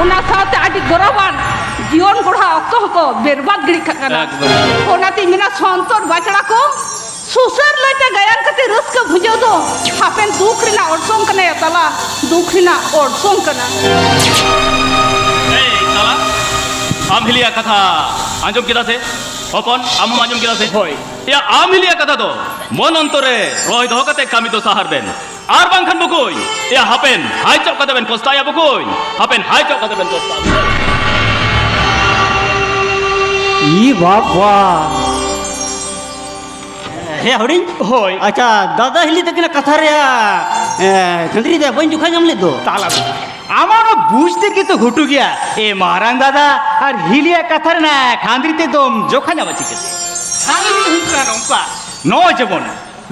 ᱚᱱᱟ ᱥᱟᱶᱛᱮ ᱟᱹᱰᱤ ᱜᱚᱨᱚᱵᱟᱱ ᱡᱤᱭᱚᱱ ᱜᱚᱲᱦᱟ ᱚᱠᱛᱚ ᱦᱚᱸᱠᱚ ᱵᱮᱨᱵᱟᱫ ᱜᱤᱰᱤ ᱠᱟᱜ ᱠᱟᱱᱟ᱾ ᱮᱠᱵᱟᱨᱮ᱾ ᱚᱱᱟᱛᱤᱧ ᱢᱮᱱᱟ, ᱥᱚᱱᱛᱚᱨ ᱵᱟᱪᱲᱟ ᱠᱚ, ᱥᱩᱥᱟᱹᱨ ᱞᱟᱹᱭᱛᱮ ᱜᱟᱭᱟᱱ ᱠᱟᱛᱮ ᱨᱟᱹᱥᱠᱟᱹ ᱵᱷᱩᱸᱡᱟᱹᱣ ᱫᱚ ᱦᱟᱯᱮᱱ ᱫᱩᱠ ᱨᱮᱱᱟᱜ ᱚᱨᱥᱚᱝ ᱠᱟᱱᱟ ᱭᱟ ᱛᱟᱞᱟ, ᱫᱩᱠ ᱨᱮᱱᱟᱜ ᱚᱨᱥᱚᱝ ᱠᱟᱱᱟ᱾ ᱮᱭ ᱛᱟᱞᱟ, ᱟᱢ ᱦᱤᱞᱤᱭᱟ ᱠᱟᱛᱷᱟ ᱟᱸᱡᱚᱢ ᱠᱮᱫᱟ ᱥᱮ? ᱦᱚᱯᱚᱱ, ᱟᱢ ᱦᱚᱸᱢ ᱟᱸᱡᱚᱢ ᱠᱮᱫᱟ ᱥᱮ? ᱦᱳᱭ᱾ ᱮᱭᱟ, ᱟᱢ ᱦᱤᱞᱤᱭᱟ ᱠᱟᱛᱷᱟ ᱫᱚ ᱢᱚᱱ ᱚᱱᱛᱚᱨ ᱨᱮ ᱨᱚᱦᱚᱭ ᱫᱚᱦᱚ ᱠᱟᱛᱮ ᱠᱟᱹᱢᱤ ᱫᱚ ᱥᱟᱦᱟᱨ ᱵᱮᱱ᱾ ᱟᱨ ᱵᱟᱝᱠᱷᱟᱱ ᱵᱚᱠᱚᱧ, ᱮᱭᱟ, ᱦᱟᱯᱮᱱ ᱦᱟᱭ ᱪᱚᱜ ᱠᱟᱛᱮ ᱵᱮᱱ ᱯᱚᱥᱛᱟᱜᱼᱟ ᱵᱚᱠᱚᱧ, ᱦᱟᱯᱮᱱ ᱦᱟᱭ ᱪᱚᱜ ᱠᱟᱛᱮ ᱵᱮᱱ ᱯᱚᱥᱛᱟᱜᱼᱟ᱾ ᱤ ᱵᱟᱵᱟ! ᱦᱮ ᱦᱩᱰᱤᱧ᱾ ᱦᱳᱭ᱾ ᱟᱪᱪᱷᱟ, ᱫᱟᱫᱟ ᱦᱤᱞᱤ ᱛᱟᱹᱠᱤᱱᱟᱜ ᱠᱟᱛᱷᱟ ᱨᱮᱭᱟᱜ, ᱮ, ᱠᱷᱟᱹᱱᱫᱽᱨᱤ ᱫᱚ ᱵᱟᱹᱧ ᱡᱚᱠᱷᱟ ᱧᱟᱢ ᱞᱮᱫ ᱫᱚ᱾ ᱛᱟᱞᱟ ᱫᱚ᱾ ᱟᱢᱟᱜ ᱚᱱᱟ ᱵᱩᱡᱽ ᱛᱮᱜᱮ ᱛᱚ ᱜᱷᱩᱴᱩ ᱜᱮᱭᱟ᱾ ᱮ ᱢᱟᱨᱟᱝ ᱫᱟᱫᱟ ᱟᱨ ᱦᱤᱞᱤᱭᱟᱜ ᱠᱟᱛᱷᱟ ᱨᱮᱱᱟᱜ ᱠᱷᱟᱹᱱᱫᱽᱨᱤ ᱛᱮᱫᱚᱢ ᱡᱚᱠᱷᱟ ᱧᱟᱢᱟ ᱪᱤᱠᱟᱹᱛᱮ? ᱠᱷᱟᱹᱱᱫᱽᱨᱤ ᱦᱩᱭᱩᱜ ᱠᱟᱱᱟ ᱱᱚᱝᱠᱟ, ᱱᱚᱜᱼᱚᱭ ᱡᱮᱢᱚᱱ,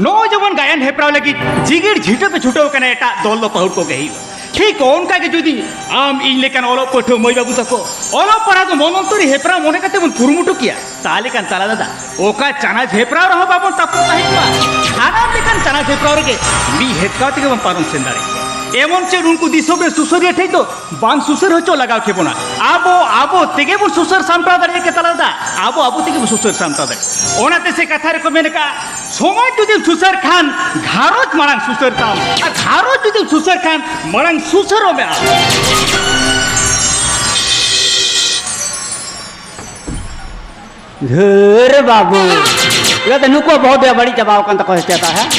ᱱᱚᱜᱼᱚᱭ ᱡᱮᱢᱚᱱ ᱜᱟᱭᱟᱱ ᱦᱮᱯᱨᱟᱣ ᱞᱟᱹᱜᱤᱫ ᱡᱤᱜᱤᱲ ᱡᱷᱤᱴᱟᱹ ᱯᱮ ᱪᱷᱩᱴᱟᱹᱣ ᱠᱟᱱᱟ ᱮᱴᱟᱜ ᱫᱚᱞ ᱫᱚ ᱯᱟᱹᱦᱩᱲ ᱠᱚᱜᱮ ᱦᱩᱭᱩᱜᱼᱟ᱾ ᱴᱷᱤᱠ ᱚᱱᱠᱟ ᱜᱮ ᱡᱩᱫᱤ ᱟᱢ ᱤᱧ ᱞᱮᱠᱟᱱ ᱚᱞᱚᱜ ᱯᱟᱹᱴᱷᱩᱣᱟᱹ ᱢᱟᱹᱭ ᱵᱟᱹᱵᱩ ᱛᱟᱠᱚ ᱚᱞᱚᱜ ᱯᱟᱲᱦᱟᱜ ᱫᱚ ᱢᱚᱱᱚᱱᱛᱚᱨᱤ ᱦᱮᱯᱨᱟᱣ ᱢᱚᱱᱮ ᱠᱟᱛᱮ ᱵᱚᱱ ᱠᱩᱨᱩᱢᱩᱴᱩ ᱠᱮᱭᱟ, ᱛᱟᱦᱞᱮ ᱠᱷᱟᱱ ᱛᱟᱞᱟ ᱫᱟᱫᱟ ᱚᱠᱟ ᱪᱟᱱᱟᱪ ᱦᱮᱯᱨᱟᱣ ᱨᱮᱦᱚᱸ ᱵᱟᱵᱚᱱ ᱛᱟᱯᱟᱢ ᱛᱟᱦᱮᱸ ᱠᱚᱜᱼᱟ᱾ ᱥᱟᱱᱟᱢ ᱞᱮᱠᱟᱱ ᱪᱟᱱᱟᱪ ᱦᱮᱯᱨᱟᱣ ᱨᱮᱜᱮ ᱢᱤᱫ ᱦᱮᱛᱠᱟᱣ ᱛᱮᱜᱮ ᱵᱚᱱ ᱯᱟᱨᱚᱢ ᱥᱮᱱ ᱫᱟᱲᱮ ᱠᱮᱭᱟ᱾ ᱮᱢᱚᱱ ᱪᱮᱫ ᱩᱱᱠᱩ ᱫᱤᱥᱚᱢ ᱨᱮ ᱥᱩᱥᱟᱹᱨᱤᱭᱟᱹ ᱴᱷᱮᱡ ᱫᱚ ᱵᱟᱝ ᱥᱩᱥᱟᱹᱨ ᱦᱚᱪᱚ ᱞᱟᱜᱟᱣ ᱠᱮᱵᱚᱱᱟ᱾ ᱟᱵᱚ ᱟᱵᱚ ᱛᱮᱜᱮ ᱵᱚᱱ ᱥᱩᱥᱟᱹᱨ ᱥᱟᱢᱴᱟᱣ ᱫᱟᱲᱮᱭᱟᱜ ᱠᱮ ᱛᱟᱞᱟ ᱫᱟᱫᱟ, ᱟᱵᱚ ᱟᱵᱚ ᱛᱮᱜᱮ ᱵᱚᱱ ᱥᱩᱥᱟᱹᱨ ᱥᱟᱢᱴᱟᱣ ᱫᱟᱲᱮᱭᱟᱜᱼᱟ᱾ ᱚᱱᱟᱛᱮ ᱥᱮ ᱠᱟᱛᱷᱟ ᱨᱮᱠᱚ ᱢᱮᱱ ᱟᱠᱟᱫᱼᱟ, ᱥᱚᱢᱟᱡᱽ ᱡᱩᱫᱤᱢ ᱥᱩᱥᱟᱹᱨ ᱠᱷᱟᱱ ᱜᱷᱟᱨᱚᱸᱡᱽ ᱢᱟᱲᱟᱝ ᱥᱩᱥᱟᱹᱨ ᱛᱟᱢ, ᱟᱨ ᱜᱷᱟᱨᱚᱸᱡᱽ ᱡᱩᱫᱤᱢ ᱥᱩᱥᱟᱹᱨ ᱠᱷᱟᱱ ᱢᱟᱲᱟᱝ ᱥᱩᱥᱟᱹᱨᱚᱜ ᱢᱮ ᱟᱢ᱾ ᱫᱷᱟᱹᱨ ᱵᱟᱹᱵᱩ, ᱤᱭᱟᱹ ᱛᱮ ᱱᱩᱠᱩᱣᱟᱜ ᱵᱚᱦᱚᱜ ᱫᱚᱭᱟ ᱵᱟᱹᱲᱤᱡ ᱪᱟᱵᱟᱣ ᱟᱠᱟᱱ ᱛᱟᱠᱚᱣᱟ ᱥᱮ ᱪᱮᱛᱟ, ᱦᱮᱸ?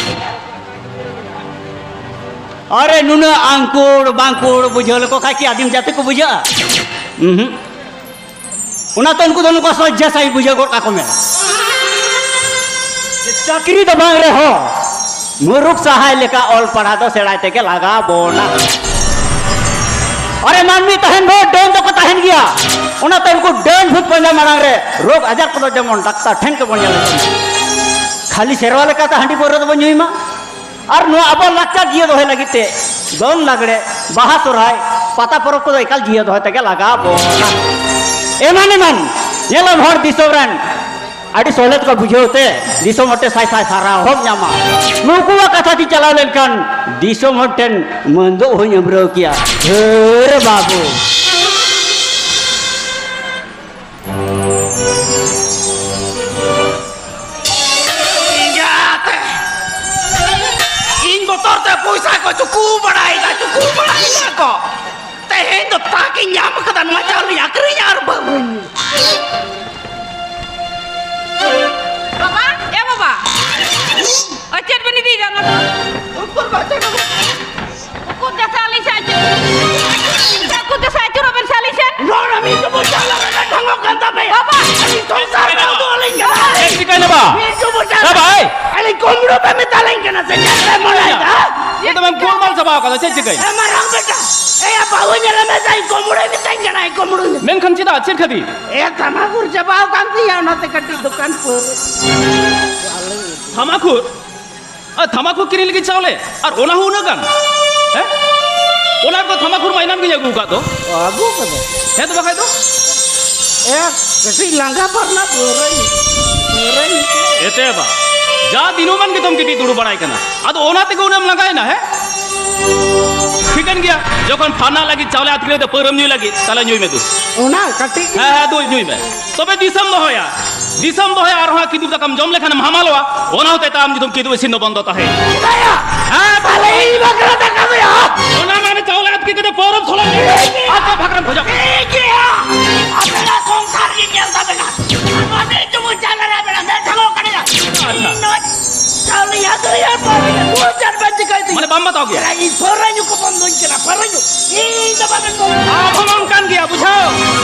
ᱟᱨᱮ ᱱᱩᱱᱟᱹᱜ ᱟᱝᱠᱩᱲ ᱵᱟᱝᱠᱩᱲ ᱵᱩᱡᱷᱟᱹᱣ ᱞᱮᱠᱚ ᱠᱷᱟᱡ ᱠᱤ ᱟᱹᱫᱤᱢ ᱡᱟᱹᱛᱤ ᱠᱚ ᱵᱩᱡᱷᱟᱹᱜᱼᱟ? ᱩᱸᱦᱩᱸ᱾ ᱚᱱᱟᱛᱮ ᱩᱱᱠᱩ ᱫᱚ ᱱᱩᱠᱩ ᱥᱚᱡᱷᱮ ᱥᱟᱹᱦᱤᱡ ᱵᱩᱡᱷᱟᱹᱣ ᱜᱚᱫ ᱠᱟᱠᱚ ᱢᱮ᱾ ᱪᱟᱹᱠᱨᱤ ᱫᱚ ᱵᱟᱝ ᱨᱮᱦᱚᱸ, ᱢᱩᱨᱩᱠ ᱥᱟᱦᱟᱭ ᱞᱮᱠᱟ ᱚᱞ ᱯᱟᱲᱦᱟᱣ ᱫᱚ ᱥᱮᱬᱟᱭ ᱛᱮᱜᱮ ᱞᱟᱜᱟᱣ ᱵᱚᱱᱟ᱾ ᱟᱨᱮ ᱢᱟᱹᱱᱢᱤ ᱛᱟᱦᱮᱱ ᱵᱷᱳᱨ ᱰᱟᱹᱱ ᱫᱚᱠᱚ ᱛᱟᱦᱮᱱ ᱜᱮᱭᱟ᱾ ᱚᱱᱟᱛᱮ ᱩᱱᱠᱩ ᱰᱟᱹᱱ ᱵᱷᱩᱛ ᱯᱟᱸᱡᱟ ᱢᱟᱲᱟᱝ ᱨᱮ ᱨᱳᱜᱽ ᱟᱡᱟᱨ ᱠᱚᱫᱚ ᱡᱮᱢᱚᱱ ᱰᱟᱠᱛᱟᱨ ᱴᱷᱮᱱ ᱜᱮᱵᱚᱱ ᱧᱮᱞ ᱦᱚᱪᱚᱭᱟ᱾ ᱠᱷᱟᱹᱞᱤ ᱥᱮᱨᱣᱟ ᱞᱮᱠᱟᱛᱮ ᱦᱟᱺᱰᱤ ᱯᱟᱹᱣᱨᱟᱹ ᱫᱚᱵᱚᱱ ᱧᱩᱭ ᱢᱟ᱾ ᱟᱨ ᱱᱚᱣᱟ ᱟᱵᱚᱣᱟᱜ ᱞᱟᱠᱪᱟᱨ ᱡᱤᱭᱟᱹ ᱫᱚᱦᱚᱭ ᱞᱟᱹᱜᱤᱫ ᱛᱮ ᱫᱚᱝ, ᱞᱟᱜᱽᱲᱮ, ᱵᱟᱦᱟ, ᱥᱚᱨᱦᱟᱭ, ᱯᱟᱛᱟ ᱯᱚᱨᱚᱵᱽ ᱠᱚᱫᱚ ᱮᱠᱟᱞ ᱡᱤᱭᱟᱹ ᱫᱚᱦᱚᱭ ᱛᱮᱜᱮ ᱞᱟᱜᱟᱣ ᱵᱚᱱᱟ᱾ ᱮᱢᱟᱱ ᱮᱢᱟᱱ ᱧᱮᱞᱟᱢ ᱦᱚᱲ ᱫᱤᱥᱚᱢ ᱨᱮᱱ ᱟᱹᱰᱤ ᱥᱚᱞᱦᱮ ᱛᱮᱠᱚ ᱵᱩᱡᱷᱟᱹᱣ ᱛᱮ ᱫᱤᱥᱚᱢ ᱦᱚᱲ ᱴᱷᱮᱱ ᱥᱟᱭ ᱥᱟᱭ ᱥᱟᱨᱦᱟᱣ ᱦᱚᱸᱢ ᱧᱟᱢᱟ᱾ ᱱᱩᱠᱩᱣᱟᱜ ᱠᱟᱛᱷᱟ ᱛᱮ ᱪᱟᱞᱟᱣ ᱞᱮᱱᱠᱷᱟᱱ ᱫᱤᱥᱚᱢ ᱦᱚᱲ ᱴᱷᱮᱱ ᱢᱟᱹᱱ ᱫᱚ ᱚᱦᱚᱧ ᱟᱹᱢᱨᱟᱹᱣ ᱠᱮᱭᱟ᱾ ᱦᱟᱹᱨ ᱵᱟᱹᱵᱩ᱾ ᱮᱸᱜᱟᱛ! ᱤᱧ ᱵᱚᱛᱚᱨ ᱛᱮ ᱯᱚᱭᱥᱟ ᱠᱚ ᱪᱩᱠᱩ ᱵᱟᱲᱟᱭᱮᱫᱟ, ᱪᱩᱠᱩ ᱵᱟᱲᱟᱭᱮᱫᱟ ᱠᱚ᱾ ᱛᱮᱦᱮᱧ ᱫᱚ ᱛᱟᱠ ᱤᱧ ᱧᱟᱢ ᱠᱟᱫᱟ, ᱱᱚᱣᱟ ᱪᱟᱣᱞᱮᱧ ᱟᱹᱠᱷᱨᱤᱧᱟ ᱟᱨ ᱵᱟᱹᱦᱩᱧ᱾ ᱵᱟᱵᱟ, ᱮ ᱵᱟᱵᱟ, ᱚ, ᱪᱮᱫ ᱵᱮᱱ ᱤᱫᱤᱭᱮᱫᱟ ᱚᱱᱟ ᱫᱚ? ᱩᱠᱩᱨ ᱵᱟᱪᱚ ᱱᱚᱰᱮ᱾ ᱩᱠᱩᱨ ᱫᱮᱥᱮ ᱟᱹᱞᱤᱧ ᱥᱮᱫ ᱟᱹᱪᱩᱨ᱾ ᱩᱠᱩᱨ ᱫᱮᱥᱮ ᱟᱹᱪᱩᱨᱚᱜ ᱵᱮᱱ ᱥᱮ ᱟᱹᱞᱤᱧ ᱥᱮᱫ᱾ ᱱᱚᱰᱮ ᱢᱤᱫ ᱪᱩᱯᱩᱫ ᱪᱟᱣᱞᱮ ᱨᱮ ᱰᱷᱟᱝᱚᱜ ᱠᱟᱱ ᱛᱟᱯᱮᱭᱟ᱾ ᱵᱟᱵᱟ! ᱟᱹᱞᱤᱧ ᱥᱚᱝᱥᱟᱨ ᱯᱮ ᱩᱫᱩᱜ ᱟᱹᱞᱤᱧ ᱠᱟᱱᱟ᱾ ᱪᱮᱫ ᱪᱤᱠᱟᱹᱭᱱᱟ ᱵᱟ? ᱢᱤᱫ ᱪᱩᱯᱩᱫ ᱪᱟᱣᱞᱮ᱾ ᱵᱟᱵᱟ, ᱮᱭ! ᱟᱹᱞᱤᱧ ᱠᱩᱢᱵᱽᱲᱩ ᱯᱮ ᱢᱮᱛᱟᱞᱤᱧ ᱠᱟᱱᱟ ᱥᱮ ᱪᱮᱫ ᱯᱮ ᱢᱚᱱᱮᱭᱮᱫᱟ? ᱮ ᱛᱚᱵᱮᱢ ᱜᱳᱞᱢᱟᱞ ᱪᱟᱵᱟᱣ ᱠᱟᱫᱟ, ᱪᱮᱫ ᱪᱤᱠᱟᱹᱭᱱᱟ? ᱮ ᱢᱟᱨᱟᱝ ᱵᱮᱴᱟ, ᱮᱭᱟ ᱵᱟᱹᱦᱩ ᱧᱮᱞᱮ ᱢᱮ ᱥᱮ, ᱤᱧ ᱠᱩᱢᱵᱽᱲᱩᱭ ᱢᱮᱛᱟᱹᱧ ᱠᱟᱱᱟ, ᱤᱧ ᱠᱩᱢᱵᱽᱲᱩᱭ ᱢᱮ᱾ ᱢᱮᱱᱠᱷᱟᱱ ᱪᱮᱫᱟᱜ? ᱪᱮᱫ ᱠᱷᱟᱹᱛᱤᱨ? ᱮ ᱛᱷᱟᱢᱟᱠᱩᱨ ᱪᱟᱵᱟᱣ ᱠᱟᱱ ᱛᱤᱧᱟ, ᱚᱱᱟᱛᱮ ᱠᱟᱹᱴᱤᱡ ᱫᱚᱠᱟᱱ ᱯᱟᱹᱣᱨᱟᱹ᱾ ᱛᱷᱟᱢᱟᱠᱩᱨ? ᱟᱨ ᱛᱷᱟᱢᱟᱠᱩᱨ ᱠᱤᱨᱤᱧ ᱞᱟᱹᱜᱤᱫ ᱪᱟᱣᱞᱮ? ᱟᱨ ᱚᱱᱟ ᱦᱚᱸ ᱩᱱᱟᱹᱜ ᱜᱟᱱ? ᱦᱮᱸ? ᱚᱱᱟ ᱠᱚ ᱛᱷᱟᱢᱟᱠᱩᱨ ᱢᱟ ᱮᱱᱟᱱ ᱜᱤᱧ ᱟᱹᱜᱩ ᱟᱠᱟᱫ ᱫᱚ᱾ ᱚ, ᱟᱹᱜᱩ ᱠᱟᱫᱟ? ᱦᱮᱸ ᱛᱚ ᱵᱟᱠᱷᱟᱡ ᱫᱚ᱾ ᱮ, ᱠᱟᱹᱴᱤᱡ ᱞᱟᱸᱜᱟ ᱯᱟᱨᱱᱟ ᱯᱟᱹᱣᱨᱟᱹᱧ, ᱯᱟᱹᱣᱨᱟᱹᱧ᱾ ᱮᱛᱮ ᱵᱟ, ᱡᱟ ᱫᱤᱱᱟᱹᱢᱟᱱ ᱜᱮᱛᱚᱢ ᱜᱤᱛᱤᱡ ᱫᱩᱲᱩᱵ ᱵᱟᱲᱟᱭ ᱠᱟᱱᱟ᱾ ᱟᱫᱚ ᱚᱱᱟ ᱛᱮᱜᱮ ᱩᱱᱟᱹᱜ ᱮᱢ ᱞᱟᱸᱜᱟᱭᱮᱱᱟ, ᱦᱮᱸ? ᱴᱷᱤᱠᱟᱹᱱ ᱜᱮᱭᱟ, ᱡᱚᱠᱷᱚᱱ ᱯᱷᱟᱨᱱᱟ ᱞᱟᱹᱜᱤᱫ ᱪᱟᱣᱞᱮ ᱟᱛᱠᱤᱨ ᱠᱟᱛᱮ ᱯᱟᱹᱣᱨᱟᱹᱢ ᱧᱩᱭ ᱞᱟᱹᱜᱤᱫ, ᱛᱟᱦᱞᱮ ᱧᱩᱭ ᱢᱮ ᱫᱩ᱾ ᱚᱱᱟ ᱠᱟᱹᱴᱤᱡ ᱦᱮᱸ, ᱦᱮᱸ, ᱫᱩ, ᱧᱩᱭ ᱢᱮ᱾ ᱛᱚᱵᱮ ᱫᱤᱥᱚᱢ ᱫᱚᱦᱚᱭᱟ, ᱫᱤᱥᱚᱢ ᱫᱚᱦᱚᱭᱟ, ᱟᱨᱦᱚᱸ ᱠᱤᱫᱩᱵ ᱫᱟᱠᱟᱢ ᱡᱚᱢ ᱞᱮᱠᱷᱟᱱᱮᱢ ᱦᱟᱢᱟᱞᱚᱜᱼᱟ, ᱚᱱᱟ ᱦᱚᱛᱮ ᱛᱮ ᱟᱢ ᱧᱩᱛᱩᱢ ᱠᱤᱫᱩᱵ ᱤᱥᱤᱱ ᱫᱚ ᱵᱚᱱᱫᱚ ᱛᱟᱦᱮᱸ᱾ ᱪᱮᱫᱟᱜ ᱭᱟ? ᱦᱮᱸ, ᱛᱟᱦᱞᱮ ᱤᱧ ᱵᱟᱠᱷᱨᱟ ᱫᱟᱠᱟ ᱫᱚ ᱭᱟ? ᱚᱱᱟ ᱢᱟᱱᱮ ᱪᱟᱣᱞᱮ ᱟᱛᱠᱤᱨ ᱠᱟᱛᱮ ᱯᱟᱹᱣᱨᱟᱹᱢ ᱥᱚᱞᱚᱝ ᱠᱮᱫᱟ᱾ ᱟᱪᱪᱷᱟ, ᱵᱷᱟᱜᱽᱨᱟᱢ ᱵᱷᱚᱡᱟ᱾ ᱴᱷᱤᱠ ᱜᱮᱭᱟ᱾ ᱟᱯᱮᱭᱟᱜ ᱥᱚᱝᱥᱟᱨ ᱜᱮ ᱧᱮᱞ ᱛᱟᱵᱮᱱᱟ᱾ ᱟᱯᱮ ᱡᱮᱢᱚᱱ ᱪᱟᱞᱟᱜ ᱟᱯᱮ ᱢᱮ ᱴᱷᱟᱞᱚ ᱠᱟᱱᱟ᱾ ᱟᱪᱪᱷᱟ᱾ ᱪᱟᱣᱞᱮ ᱟᱛᱠᱤᱨ ᱯᱟᱹᱣᱨᱟᱹ ᱧᱩ ᱪᱟᱨ ᱵᱟᱡᱮ ᱠᱟᱭ ᱛᱮ᱾ ᱢᱟᱱᱮ ᱵᱟᱢ ᱵᱟᱛᱟᱣ ᱜᱮᱭᱟ? ᱤᱧ ᱯᱟᱹᱣᱨᱟᱹ ᱧᱩ ᱠᱚ ᱵᱚᱱᱫᱚᱧ ᱠᱟᱱᱟ, ᱯᱟᱹᱣᱨᱟᱹ ᱧᱩ᱾ ᱤᱧ ᱫᱚ ᱵᱟᱵᱮᱱ ᱵᱚᱱᱫᱚ᱾ ᱟᱢ ᱦᱚᱸ ᱚᱱᱠᱟᱱ ᱜᱮᱭᱟ, ᱵᱩᱡᱷᱟᱹᱣ?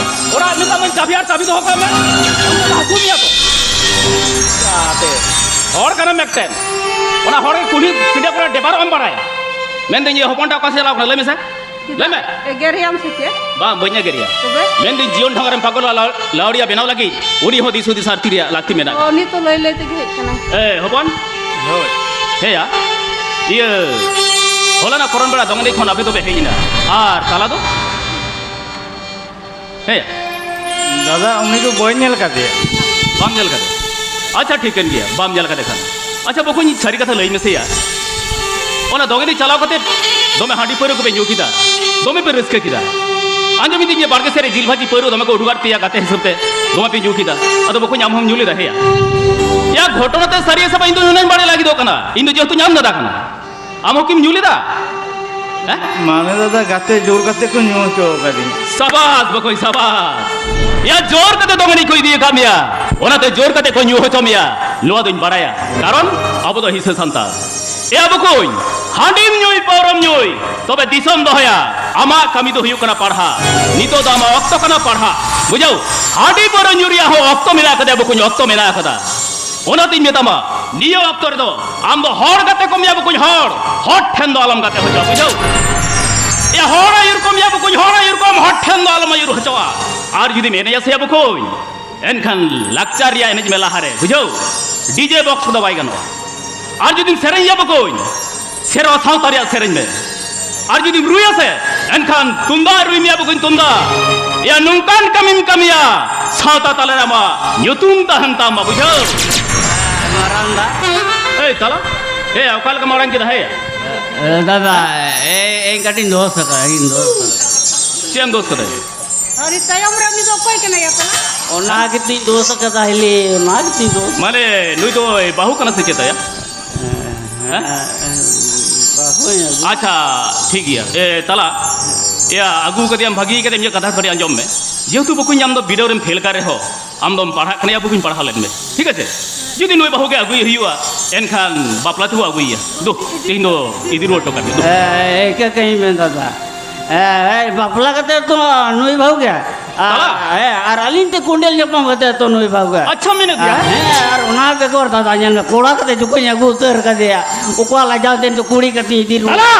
ᱚᱲᱟᱜ ᱢᱮᱛᱟᱜ ᱢᱮ ᱪᱟᱵᱤ ᱟᱨ ᱪᱟᱵᱤ ᱫᱚᱦᱚ ᱠᱟᱜ ᱢᱮ᱾ ᱚᱱᱠᱟ ᱫᱚ ᱦᱟᱹᱥᱩ ᱢᱮᱭᱟ ᱛᱚ᱾ ᱡᱟᱛᱮ ᱦᱚᱲ ᱠᱟᱱᱟᱢ ᱢᱤᱫᱴᱮᱱ᱾ ᱚᱱᱟ ᱦᱚᱲ ᱜᱮ ᱠᱩᱞᱦᱤ ᱯᱤᱸᱰᱟᱹ ᱠᱚᱨᱮ ᱰᱮᱵᱟᱨᱚᱜ ᱮᱢ ᱵᱟᱲᱟᱭᱟ᱾ ᱢᱮᱱᱫᱟᱹᱧ, ᱤᱭᱟᱹ ᱦᱚᱯᱚᱱ ᱴᱟᱜ ᱚᱠᱟ ᱥᱮᱫ ᱪᱟᱞᱟᱣ ᱠᱟᱱᱟ? ᱞᱟᱹᱭ ᱢᱮᱥᱮ᱾ ᱞᱟᱹᱭ ᱢᱮ᱾ ᱮᱜᱮᱨᱮᱭᱟᱢ ᱥᱮ ᱪᱮᱫ? ᱵᱟᱝ, ᱵᱟᱹᱧ ᱮᱜᱮᱨᱮᱭᱟ᱾ ᱛᱚᱵᱮ? ᱢᱮᱱᱫᱟᱹᱧ, ᱡᱤᱭᱚᱱ ᱰᱷᱚᱸᱜᱟ ᱨᱮᱢ ᱯᱟᱜᱚᱞᱟ, ᱞᱟᱣ-, ᱞᱟᱣᱲᱤᱭᱟ ᱵᱮᱱᱟᱣ ᱞᱟᱹᱜᱤᱫ ᱩᱱᱤ ᱦᱚᱸ ᱫᱤᱥ ᱦᱩᱫᱤᱥ ᱟᱨ ᱛᱤᱨᱮᱭᱟᱜ ᱞᱟᱹᱠᱛᱤ ᱢᱮᱱᱟᱜᱼᱟ᱾ ᱚ, ᱩᱱᱤ ᱛᱚ ᱞᱟᱹᱭ ᱞᱟᱹᱭ ᱛᱮᱜᱮ ᱦᱮᱡ ᱠᱟᱱᱟᱭ᱾ ᱮ, ᱦᱚᱯᱚᱱ᱾ ᱦᱳᱭ᱾ ᱦᱮᱸᱭᱟ, ᱤᱭᱟᱹ, ᱦᱚᱞᱟᱱᱟᱜ ᱯᱚᱨᱚᱱ ᱵᱮᱲᱟ ᱫᱚᱝ ᱮᱱᱮᱡ ᱠᱷᱚᱱ ᱟᱯᱮ ᱫᱚᱯᱮ ᱦᱮᱡ ᱮᱱᱟ᱾ ᱟᱨ ᱛᱟᱞᱟ ᱫᱚ? ᱦᱮᱸᱭᱟ᱾ ᱫᱟᱫᱟ, ᱩᱱᱤ ᱫᱚ ᱵᱟᱹᱧ ᱧᱮᱞ ᱠᱟᱫᱮᱭᱟ᱾ ᱵᱟᱢ ᱧᱮᱞ ᱠᱟᱫᱮ? ᱟᱪᱪᱷᱟ, ᱴᱷᱤᱠ ᱠᱟᱱ ᱜᱮᱭᱟ, ᱵᱟᱢ ᱧᱮᱞ ᱠᱟᱫᱮ ᱠᱷᱟᱱ᱾ ᱟᱪᱪᱷᱟ ᱵᱚᱠᱚᱧ, ᱥᱟᱹᱨᱤ ᱠᱟᱛᱷᱟ ᱞᱟᱹᱭ ᱢᱮᱥᱮᱭᱟ, ᱚᱱᱟ ᱫᱚᱝ ᱮᱱᱮᱡ ᱪᱟᱞᱟᱣ ᱠᱟᱛᱮ ᱫᱚᱢᱮ ᱦᱟᱺᱰᱤ ᱯᱟᱹᱣᱨᱟᱹ ᱠᱚᱯᱮ ᱧᱩ ᱠᱮᱫᱟ, ᱫᱚᱢᱮ ᱯᱮ ᱨᱟᱹᱥᱠᱟᱹ ᱠᱮᱫᱟ᱾ ᱟᱸᱡᱚᱢ ᱤᱫᱤᱧ ᱡᱮ ᱵᱟᱲᱜᱮ ᱥᱮᱫ ᱨᱮ ᱡᱤᱞ ᱵᱷᱟᱹᱡᱤ ᱯᱟᱹᱣᱨᱟᱹ ᱫᱚᱢᱮ ᱠᱚ ᱩᱰᱩᱠᱟᱫ ᱯᱮᱭᱟ ᱜᱟᱛᱮ ᱦᱤᱥᱟᱹᱵ ᱛᱮ, ᱫᱚᱢᱮ ᱯᱮ ᱧᱩ ᱠᱮᱫᱟ᱾ ᱟᱫᱚ ᱵᱚᱠᱚᱧ, ᱟᱢ ᱦᱚᱸᱢ ᱧᱩ ᱞᱮᱫᱟ? ᱦᱮᱸᱭᱟ᱾ ᱭᱟ, ᱜᱷᱚᱴᱚᱱᱟ ᱛᱮ ᱥᱟᱹᱨᱤᱭᱟ ᱥᱮ ᱵᱟᱝ, ᱤᱧ ᱫᱚ ᱚᱱᱟᱧ ᱵᱟᱲᱟᱭ ᱞᱟᱹᱜᱤᱫᱚᱜ ᱠᱟᱱᱟ, ᱤᱧ ᱫᱚ ᱡᱮᱦᱮᱛᱩ ᱧᱟᱢ ᱫᱟᱫᱟ ᱠᱟᱱᱟ᱾ ᱟᱢ ᱦᱚᱸ ᱠᱤᱢ ᱧᱩ ᱞᱮᱫᱟ? ᱦᱮᱸ? ᱢᱟᱱᱮ ᱫᱟᱫᱟ, ᱜᱟᱛᱮ ᱡᱳᱨ ᱠᱟᱛᱮ ᱠᱚ ᱧᱩ ᱦᱚᱪᱚ ᱟᱠᱟᱫᱤᱧᱟ᱾ ᱥᱟᱵᱟᱥ ᱵᱚᱠᱚᱧ, ᱥᱟᱵᱟᱥ᱾ ᱭᱟ, ᱡᱳᱨ ᱠᱟᱛᱮ ᱫᱚᱝ ᱮᱱᱮᱡ ᱠᱚ ᱤᱫᱤ ᱟᱠᱟᱫ ᱢᱮᱭᱟ, ᱚᱱᱟᱛᱮ ᱡᱳᱨ ᱠᱟᱛᱮ ᱠᱚ ᱧᱩ ᱦᱚᱪᱚ ᱢᱮᱭᱟ, ᱱᱚᱣᱟ ᱫᱚᱧ ᱵᱟᱲᱟᱭᱟ, ᱠᱟᱨᱚᱱ ᱟᱵᱚ ᱫᱚ ᱦᱤᱸᱥᱟᱹ ᱥᱟᱱᱛᱟᱲ᱾ ᱮ ᱵᱚᱠᱚᱧ, ᱦᱟᱺᱰᱤᱢ ᱧᱩᱭ, ᱯᱟᱹᱣᱨᱟᱹᱢ ᱧᱩᱭ, ᱛᱚᱵᱮ ᱫᱤᱥᱚᱢ ᱫᱚᱦᱚᱭᱟ᱾ ᱟᱢᱟᱜ ᱠᱟᱹᱢᱤ ᱫᱚ ᱦᱩᱭᱩᱜ ᱠᱟᱱᱟ ᱯᱟᱲᱦᱟᱜ᱾ ᱱᱤᱛᱚᱜ ᱫᱚ ᱟᱢᱟᱜ ᱚᱠᱛᱚ ᱠᱟᱱᱟ ᱯᱟᱲᱦᱟᱜ, ᱵᱩᱡᱷᱟᱹᱣ? ᱦᱟᱺᱰᱤ ᱯᱟᱹᱣᱨᱟᱹ ᱧᱩ ᱨᱮᱭᱟᱜ ᱦᱚᱸ ᱚᱠᱛᱚ ᱢᱮᱱᱟᱜ ᱟᱠᱟᱫᱟ ᱵᱚᱠᱚᱧ, ᱚᱠᱛᱚ ᱢᱮᱱᱟᱜ ᱟᱠᱟᱫᱟ᱾ ᱚᱱᱟᱛᱤᱧ ᱢᱮᱛᱟᱢᱟ, ᱱᱤᱭᱟᱹ ᱚᱠᱛᱚ ᱨᱮᱫᱚ ᱟᱢ ᱫᱚ ᱦᱚᱲ ᱜᱟᱛᱮ ᱠᱚᱢ ᱭᱟ ᱵᱚᱠᱚᱧ, ᱦᱚᱲ, ᱦᱚᱲ ᱴᱷᱮᱱ ᱫᱚ ᱟᱞᱚᱢ ᱜᱟᱛᱮ ᱦᱚᱪᱚᱜᱼᱟ, ᱵᱩᱡᱷᱟᱹᱣ? ᱮ, ᱦᱚᱲ ᱟᱹᱭᱩᱨ ᱠᱚᱢ ᱭᱟ ᱵᱚᱠᱚᱧ, ᱦᱚᱲ ᱟᱹᱭᱩᱨ ᱠᱚᱢ, ᱦᱚᱲ ᱴᱷᱮᱱ ᱫᱚ ᱟᱞᱚᱢ ᱟᱹᱭᱩᱨ ᱦᱚᱪᱚᱜᱼᱟ᱾ ᱟᱨ ᱡᱩᱫᱤᱢ ᱮᱱᱮᱡ ᱟᱥᱮᱭᱟ ᱵᱚᱠᱚᱧ, ᱮᱱᱠᱷᱟᱱ ᱞᱟᱠᱪᱟᱨ ᱨᱮᱭᱟᱜ ᱮᱱᱮᱡ ᱢᱮ ᱞᱟᱦᱟᱨᱮ, ᱵᱩᱡᱷᱟᱹᱣ? ᱰᱤᱡᱮ ᱵᱚᱠᱥ ᱫᱚ ᱵᱟᱭ ᱜᱟᱱᱚᱜᱼᱟ᱾ ᱟᱨ ᱡᱩᱫᱤᱢ ᱥᱮᱨᱮᱧ ᱭᱟ ᱵᱚᱠᱚᱧ, ᱥᱮᱨᱣᱟ ᱥᱟᱶᱛᱟ ᱨᱮᱭᱟᱜ ᱥᱮᱨᱮᱧ ᱢᱮ᱾ ᱟᱨ ᱡᱩᱫᱤᱢ ᱨᱩᱭᱟ ᱥᱮ, ᱮᱱᱠᱷᱟᱱ ᱛᱩᱢᱫᱟᱜ ᱨᱩᱭ ᱢᱮᱭᱟ ᱵᱚᱠᱚᱧ, ᱛᱩᱢᱫᱟᱜ᱾ ᱭᱟ, ᱱᱚᱝᱠᱟᱱ ᱠᱟᱹᱢᱤᱢ ᱠᱟᱹᱢᱤᱭᱟ, ᱥᱟᱶᱛᱟ ᱛᱟᱞᱟᱨᱮ ᱟᱢᱟᱜ ᱧᱩᱛᱩᱢ ᱛᱟᱦᱮᱱ ᱛᱟᱢᱟ, ᱵᱩᱡᱷᱟᱹᱣ? ᱢᱟᱨᱟᱝ ᱫᱟ᱾ ᱮᱭ ᱛᱟᱞᱟ, ᱮ, ᱚᱠᱟ ᱞᱮᱠᱟᱢ ᱟᱲᱟᱝ ᱠᱮᱫᱟ ᱦᱮ? ᱮ, ᱫᱟᱫᱟ, ᱮ, ᱮ, ᱠᱟᱹᱴᱤᱡ ᱤᱧ ᱫᱳᱥ ᱟᱠᱟᱫᱟ, ᱤᱧ ᱫᱳᱥ ᱟᱠᱟᱫᱟ᱾ ᱪᱮᱫ ᱮᱢ ᱫᱳᱥ ᱠᱟᱫᱟ? ᱟᱨ ᱛᱟᱭᱚᱢ ᱨᱮ ᱩᱱᱤ ᱫᱚ ᱚᱠᱚᱭ ᱠᱟᱱᱟᱭ ᱭᱟ ᱛᱟᱞᱟ? ᱚᱱᱟ ᱜᱮᱛᱤᱧ ᱫᱳᱥ ᱟᱠᱟᱫᱟ ᱦᱤᱞᱤ, ᱚᱱᱟ ᱜᱮᱛᱤᱧ ᱫᱳᱥ᱾ ᱢᱟᱱᱮ ᱱᱩᱭ ᱫᱚ ᱵᱟᱹᱦᱩ ᱠᱟᱱᱟ ᱥᱮ ᱪᱮᱫ ᱛᱟᱭᱟ? ᱦᱮᱸ? ᱦᱮᱸ, ᱵᱟᱹᱦᱩᱧ ᱟᱹᱜᱩ᱾ ᱟᱪᱪᱷᱟ, ᱴᱷᱤᱠ ᱜᱮᱭᱟ᱾ ᱮ, ᱛᱟᱞᱟ, ᱮᱭᱟ, ᱟᱹᱜᱩ ᱠᱟᱫᱮᱭᱟᱢ, ᱵᱷᱟᱹᱜᱤ ᱠᱟᱫᱮᱭᱟᱢ, ᱤᱧᱟᱹᱜ ᱠᱟᱛᱷᱟ ᱠᱟᱹᱴᱤᱡ ᱟᱸᱡᱚᱢ ᱢᱮ᱾ ᱡᱮᱦᱮᱛᱩ ᱵᱚᱠᱚᱧ, ᱟᱢ ᱫᱚ ᱵᱤᱰᱟᱹᱣ ᱨᱮᱢ ᱯᱷᱮᱞ ᱠᱟᱱ ᱨᱮᱦᱚᱸ, ᱟᱢ ᱫᱚᱢ ᱯᱟᱲᱦᱟᱜ ᱠᱟᱱᱟ, ᱟᱵᱚ ᱠᱤᱱ ᱯᱟᱲᱦᱟᱣ ᱞᱮᱫ ᱢᱮ, ᱴᱷᱤᱠ ᱟᱪᱷᱮ? ᱡᱩᱫᱤ ᱱᱩᱭ ᱵᱟᱹᱦᱩ ᱜᱮ ᱟᱹᱜᱩᱭ ᱦᱩᱭᱩᱜᱼᱟ, ᱮᱱᱠᱷᱟᱱ ᱵᱟᱯᱞᱟ ᱛᱮᱵᱚ ᱟᱹᱜᱩᱭᱮᱭᱟ᱾ ᱫᱩ, ᱛᱮᱦᱮᱧ ᱫᱚ ᱤᱫᱤ ᱨᱩᱣᱟᱹᱲ ᱦᱚᱴᱚ ᱠᱟᱜ ᱢᱮ, ᱫᱩ᱾ ᱮ, ᱤᱱᱠᱟᱹ ᱠᱟᱹᱧ ᱢᱮᱱ ᱫᱟᱫᱟ᱾ ᱮ, ᱮ, ᱵᱟᱯᱞᱟ ᱠᱟᱛᱮ ᱛᱚ ᱱᱩᱭ ᱵᱟᱹᱦᱩ ᱜᱮ ᱟᱨ, ᱛᱟᱞᱟ? ᱦᱮᱸ, ᱟᱨ ᱟᱹᱞᱤᱧ ᱛᱮ ᱠᱚᱸᱰᱮᱞ ᱧᱟᱯᱟᱢ ᱠᱟᱛᱮ ᱛᱚ ᱱᱩᱭ ᱵᱟᱹᱦᱩ ᱜᱮ᱾ ᱟᱪᱪᱷᱟ, ᱢᱮᱱᱮᱫ ᱜᱮᱭᱟ᱾ ᱦᱮᱸ, ᱟᱨ ᱚᱱᱟ ᱵᱮᱜᱚᱨ ᱫᱟᱫᱟ ᱧᱮᱞ ᱢᱮ, ᱠᱚᱲᱟ ᱠᱟᱛᱮ ᱡᱚᱠᱷᱚᱱᱤᱧ ᱟᱹᱜᱩ ᱩᱛᱟᱹᱨ ᱠᱟᱫᱮᱭᱟ, ᱚᱠᱟ ᱞᱟᱡᱟᱣ ᱛᱮ ᱱᱤᱛᱚᱜ ᱠᱩᱲᱤ ᱠᱟᱛᱮᱧ ᱤᱫᱤ ᱨᱩᱣᱟᱹᱲ᱾ ᱛᱟᱞᱟ!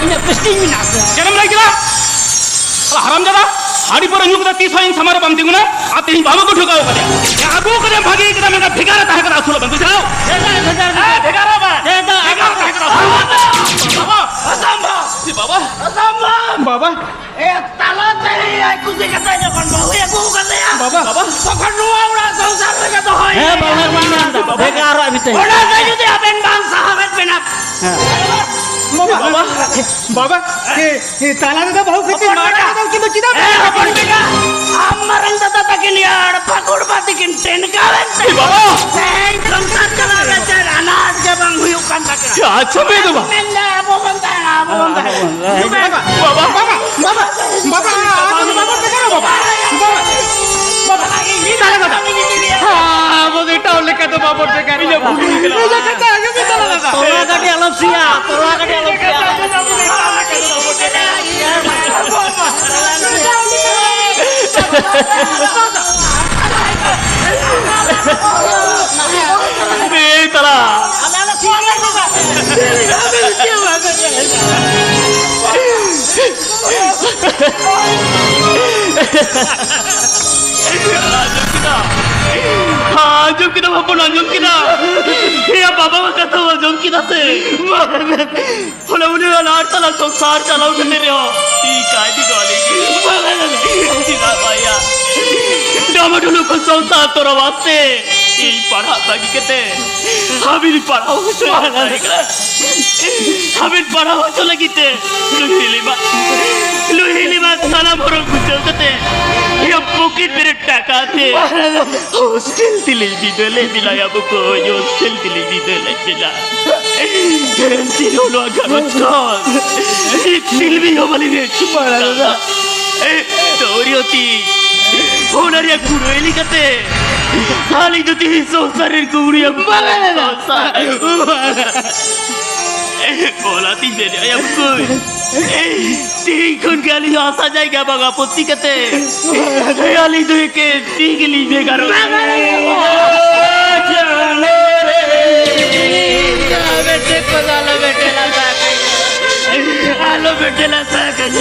ᱤᱧᱟᱹᱜ ᱯᱮᱥᱴᱤᱝ ᱢᱮᱱᱟᱜ ᱥᱮ? ᱪᱮᱫ ᱮᱢ ᱞᱟᱹᱭ ᱠᱮᱫᱟ? ᱟᱞᱟ ᱦᱟᱨᱟᱢ ᱡᱟᱫᱟ, ᱦᱟᱺᱰᱤ ᱯᱟᱹᱣᱨᱟᱹ ᱧᱩ ᱠᱟᱛᱮ ᱛᱤᱥ ᱦᱚᱸ ᱤᱧ ᱥᱟᱢᱟᱝ ᱨᱮ ᱵᱟᱢ ᱛᱤᱸᱜᱩᱱᱟ, ᱟᱨ ᱛᱮᱦᱮᱧ ᱵᱟᱹᱦᱩ ᱠᱚ ᱴᱷᱚᱠᱟᱣ ᱠᱟᱫᱮᱭᱟ᱾ ᱟᱹᱜᱩ ᱠᱟᱫᱮᱭᱟ ᱵᱷᱟᱜᱮ ᱠᱟᱫᱟ, ᱢᱮᱱᱠᱷᱟᱱ ᱵᱷᱮᱜᱟᱨ ᱮ ᱛᱟᱦᱮᱸ ᱠᱟᱱᱟ, ᱟᱹᱥᱩᱞᱚᱜ ᱵᱮᱱ ᱵᱩᱡᱷᱟᱹᱣ? ᱵᱷᱮᱜᱟᱨ ᱦᱚᱸ ᱵᱟᱝ᱾ ᱵᱷᱮᱜᱟᱨ ᱛᱟᱦᱮᱸ ᱠᱟᱱᱟ᱾ ᱵᱟᱵᱟ! ᱚᱥᱚᱢᱵᱷᱚᱵ! ᱵᱟᱵᱟ! ᱮ, ᱛᱟᱞᱟ ᱛᱮ ᱤᱧ ᱟᱡ ᱠᱩᱥᱤ ᱠᱟᱛᱮ ᱡᱚᱠᱷᱚᱱ ᱵᱟᱹᱦᱩᱭ ᱟᱹᱜᱩ ᱠᱟᱫᱮᱭᱟ, ᱵᱟᱵᱟ, ᱵᱟᱵᱟ, ᱛᱚᱠᱷᱚᱱ ᱱᱚᱣᱟ ᱚᱲᱟᱜ ᱥᱚᱝᱥᱟᱨ ᱨᱮᱜᱮ ᱫᱚᱦᱚᱭ ᱦᱮᱸ, ᱵᱟᱵᱟ, ᱦᱩᱭᱩᱜᱼᱟ᱾ ᱵᱟᱵᱟ, ᱵᱷᱮᱜᱟᱨᱚᱜ ᱢᱤᱫᱴᱮᱱ᱾ ᱚᱱᱟ ᱜᱮ ᱡᱩᱫᱤ ᱟᱵᱮᱱ ᱵᱟᱝ ᱥᱟᱦᱟᱣᱮᱫ ᱵᱮᱱᱟ᱾ ᱦᱮᱸ᱾ ᱵᱟᱵᱟ, ᱵᱟᱵᱟ, ᱮ, ᱮ, ᱛᱟᱞᱟ ᱨᱮᱫᱚ ᱵᱟᱹᱦᱩ ᱠᱷᱟᱹᱛᱤᱨ ᱦᱚᱯᱚᱱ ᱢᱟᱨᱟᱝ ᱵᱮᱴᱟ᱾ ᱫᱚ ᱩᱱᱠᱤᱱ ᱫᱚ ᱪᱮᱫᱟᱜ ᱮ, ᱵᱟᱹᱦᱩ ᱦᱚᱯᱚᱱ ᱠᱷᱟᱹᱛᱤᱨ? ᱵᱮᱴᱟ, ᱟᱢ ᱢᱟᱨᱟᱝ ᱫᱟᱫᱟ ᱛᱟᱹᱠᱤᱱ ᱭᱟᱲ ᱯᱷᱟᱹᱜᱩᱲ ᱵᱟ ᱛᱟᱹᱠᱤᱱ ᱴᱮᱱᱠᱟᱣᱮᱱ ᱛᱮ᱾ ᱮ, ᱵᱟᱵᱟ᱾ ᱛᱮᱦᱮᱧ ᱥᱚᱝᱥᱟᱨ ᱪᱟᱞᱟᱣ ᱨᱮ ᱪᱮᱫ ᱟᱱᱟᱴ ᱜᱮ ᱵᱟᱝ ᱦᱩᱭᱩᱜ ᱠᱟᱱ ᱛᱟᱹᱠᱤᱱᱟ᱾ ᱟᱪᱪᱷᱟ, ᱵᱮ ᱫᱚ ᱵᱟ᱾ ᱢᱮᱱᱫᱟ, ᱟᱵᱚ ᱵᱚᱱ ᱛᱟᱦᱮᱱᱟ, ᱟᱵᱚ ᱵᱚᱱ ᱛᱟᱦᱮᱱᱟ᱾ ᱵᱟᱵᱟ, ᱵᱟᱵᱟ, ᱵᱟᱵᱟ, ᱵᱟᱵᱟ, ᱟᱵᱚ ᱫᱚ ᱵᱟᱵᱚᱱ ᱵᱷᱮᱜᱟᱨᱟ, ᱵᱟᱵᱟ᱾ ᱵᱟᱵᱟ, ᱵᱟᱵᱟ, ᱛᱟᱦᱞᱮ ᱵᱟᱵᱟ᱾ ᱦᱮᱸ, ᱟᱵᱚ ᱫᱚ ᱮᱴᱟᱜ ᱦᱚᱲ ᱞᱮᱠᱟ ᱫᱚ ᱵᱟᱵᱚᱱ ᱵᱷᱮᱜᱟᱨ᱾ ᱤᱧᱟᱹᱜ ᱵᱷᱩᱞ ᱦᱩᱭ ᱠᱟᱱᱟ᱾ ᱤᱧᱟᱹᱜ ᱠᱟᱛᱷᱟ ᱟᱸᱡᱚᱢ ᱢᱮ, ᱛᱟᱦᱞᱮ ᱵᱟᱵᱟ᱾ ᱛᱚᱞᱟ ᱠᱟᱹᱴᱤᱡ ᱟᱞᱚᱢ ᱥᱮᱭᱟ, ᱛᱚᱞᱟ ᱠᱟᱹᱴᱤᱡ ᱟᱞᱚᱢ ᱥᱮᱭᱟ᱾ ᱮᱭ ᱛᱟᱞᱟ᱾ ᱟᱸᱡᱚᱢ ᱠᱮᱫᱟ? ᱟᱸᱡᱚᱢ ᱠᱮᱫᱟ ᱵᱟᱵᱚᱱ ᱟᱸᱡᱚᱢ ᱠᱮᱫᱟ? ᱮᱭᱟ ᱵᱟᱵᱟ ᱠᱟᱛᱷᱟ ᱟᱸᱡᱚᱢ ᱠᱮᱫᱟ ᱥᱮ? ᱚᱱᱟ ᱩᱱᱤ ᱟᱱᱟᱴ ᱛᱟᱞᱟ ᱥᱚᱝᱥᱟᱨ ᱪᱟᱞᱟᱣ ᱠᱟᱛᱮ ᱨᱮᱦᱚᱸ ᱤᱧ ᱠᱟᱭᱫᱤ ᱫᱚ ᱟᱞᱤᱧ ᱪᱮᱫᱟᱜ ᱵᱟᱭᱟ? ᱰᱟᱢᱟᱰᱩᱞᱩ ᱠᱚ ᱥᱚᱝᱥᱟᱨ ᱛᱚᱨᱟ ᱣᱟᱥᱛᱮ ᱤᱧ ᱯᱟᱲᱦᱟᱜ ᱵᱟᱹᱜᱤ ᱠᱟᱛᱮ ᱦᱟᱵᱤᱞ ᱯᱟᱲᱦᱟᱣ ᱦᱚᱪᱚ ᱞᱟᱹᱜᱤᱫ ᱛᱮ ᱦᱟᱵᱤᱞ ᱯᱟᱲᱦᱟᱣ ᱦᱚᱪᱚ ᱞᱟᱹᱜᱤᱫ ᱛᱮ ᱞᱩᱦᱤᱞᱤᱢᱟ ᱞᱩᱦᱤᱞᱤᱢᱟ ᱥᱟᱱᱟᱢ ᱦᱚᱨᱚᱜ ᱜᱩᱪᱷᱟᱹᱣ ᱠᱟᱛᱮ ᱤᱧᱟᱹᱜ ᱯᱚᱠᱮᱴ ᱯᱮᱨᱮᱡ ᱴᱟᱠᱟ ᱛᱮ ᱦᱳᱥᱴᱮᱞ ᱛᱮᱞᱤᱧ ᱵᱤᱫᱟᱹ ᱞᱮᱫ ᱵᱤᱱᱟ ᱭᱟ ᱵᱚᱠᱚᱧ, ᱦᱳᱥᱴᱮᱞ ᱛᱮᱞᱤᱧ ᱵᱤᱫᱟᱹ ᱞᱮᱫ ᱵᱤᱱᱟ᱾ ᱮᱱᱛᱮ ᱨᱮᱦᱚᱸ ᱱᱚᱣᱟ ᱜᱷᱟᱨᱚᱸᱡᱽ ᱠᱷᱚᱱ ᱢᱤᱫ ᱛᱤᱞᱢᱤᱧ ᱦᱚᱸ ᱵᱟᱹᱞᱤᱧ ᱦᱮᱡ ᱦᱚᱪᱚ ᱟᱠᱟᱫᱟ᱾ ᱮ, ᱛᱟᱹᱣ ᱨᱮᱦᱚᱸ ᱛᱤ, ᱚᱱᱟ ᱨᱮᱭᱟᱜ ᱠᱩᱲᱟᱹᱭ ᱞᱮᱠᱟᱛᱮ ᱟᱹᱞᱤᱧ ᱫᱚ ᱛᱤᱦᱤᱧ ᱥᱚᱝᱥᱟᱨ ᱨᱮᱱ ᱠᱩᱲᱤᱭᱟᱹ ᱵᱟᱝᱟ ᱫᱟᱫᱟ᱾ ᱥᱚᱝᱥᱟᱨ᱾ ᱚᱱᱟᱛᱤᱧ ᱢᱮᱱᱮᱫᱼᱟ ᱵᱚᱠᱚᱧ, ᱛᱤᱦᱤᱧ ᱠᱷᱚᱱ ᱜᱮ ᱟᱹᱞᱤᱧ ᱦᱚᱸ ᱦᱟᱥᱟ ᱡᱟᱭᱜᱟ ᱵᱟᱝ ᱟᱯᱚᱛᱛᱤ ᱠᱟᱛᱮ ᱟᱹᱞᱤᱧ ᱫᱚ ᱮᱠᱮᱱ ᱛᱤ ᱜᱮᱞᱤᱧ ᱵᱷᱮᱜᱟᱨᱚᱜᱼᱟ᱾ ᱟᱞᱚ ᱵᱮᱴᱮ ᱠᱚᱫᱚ, ᱟᱞᱚ ᱵᱮᱴᱮ ᱞᱟᱛᱟ ᱠᱟᱹᱧ᱾ ᱟᱞᱚ ᱵᱮᱴᱮ ᱞᱟᱛᱟ ᱠᱟᱹᱧ᱾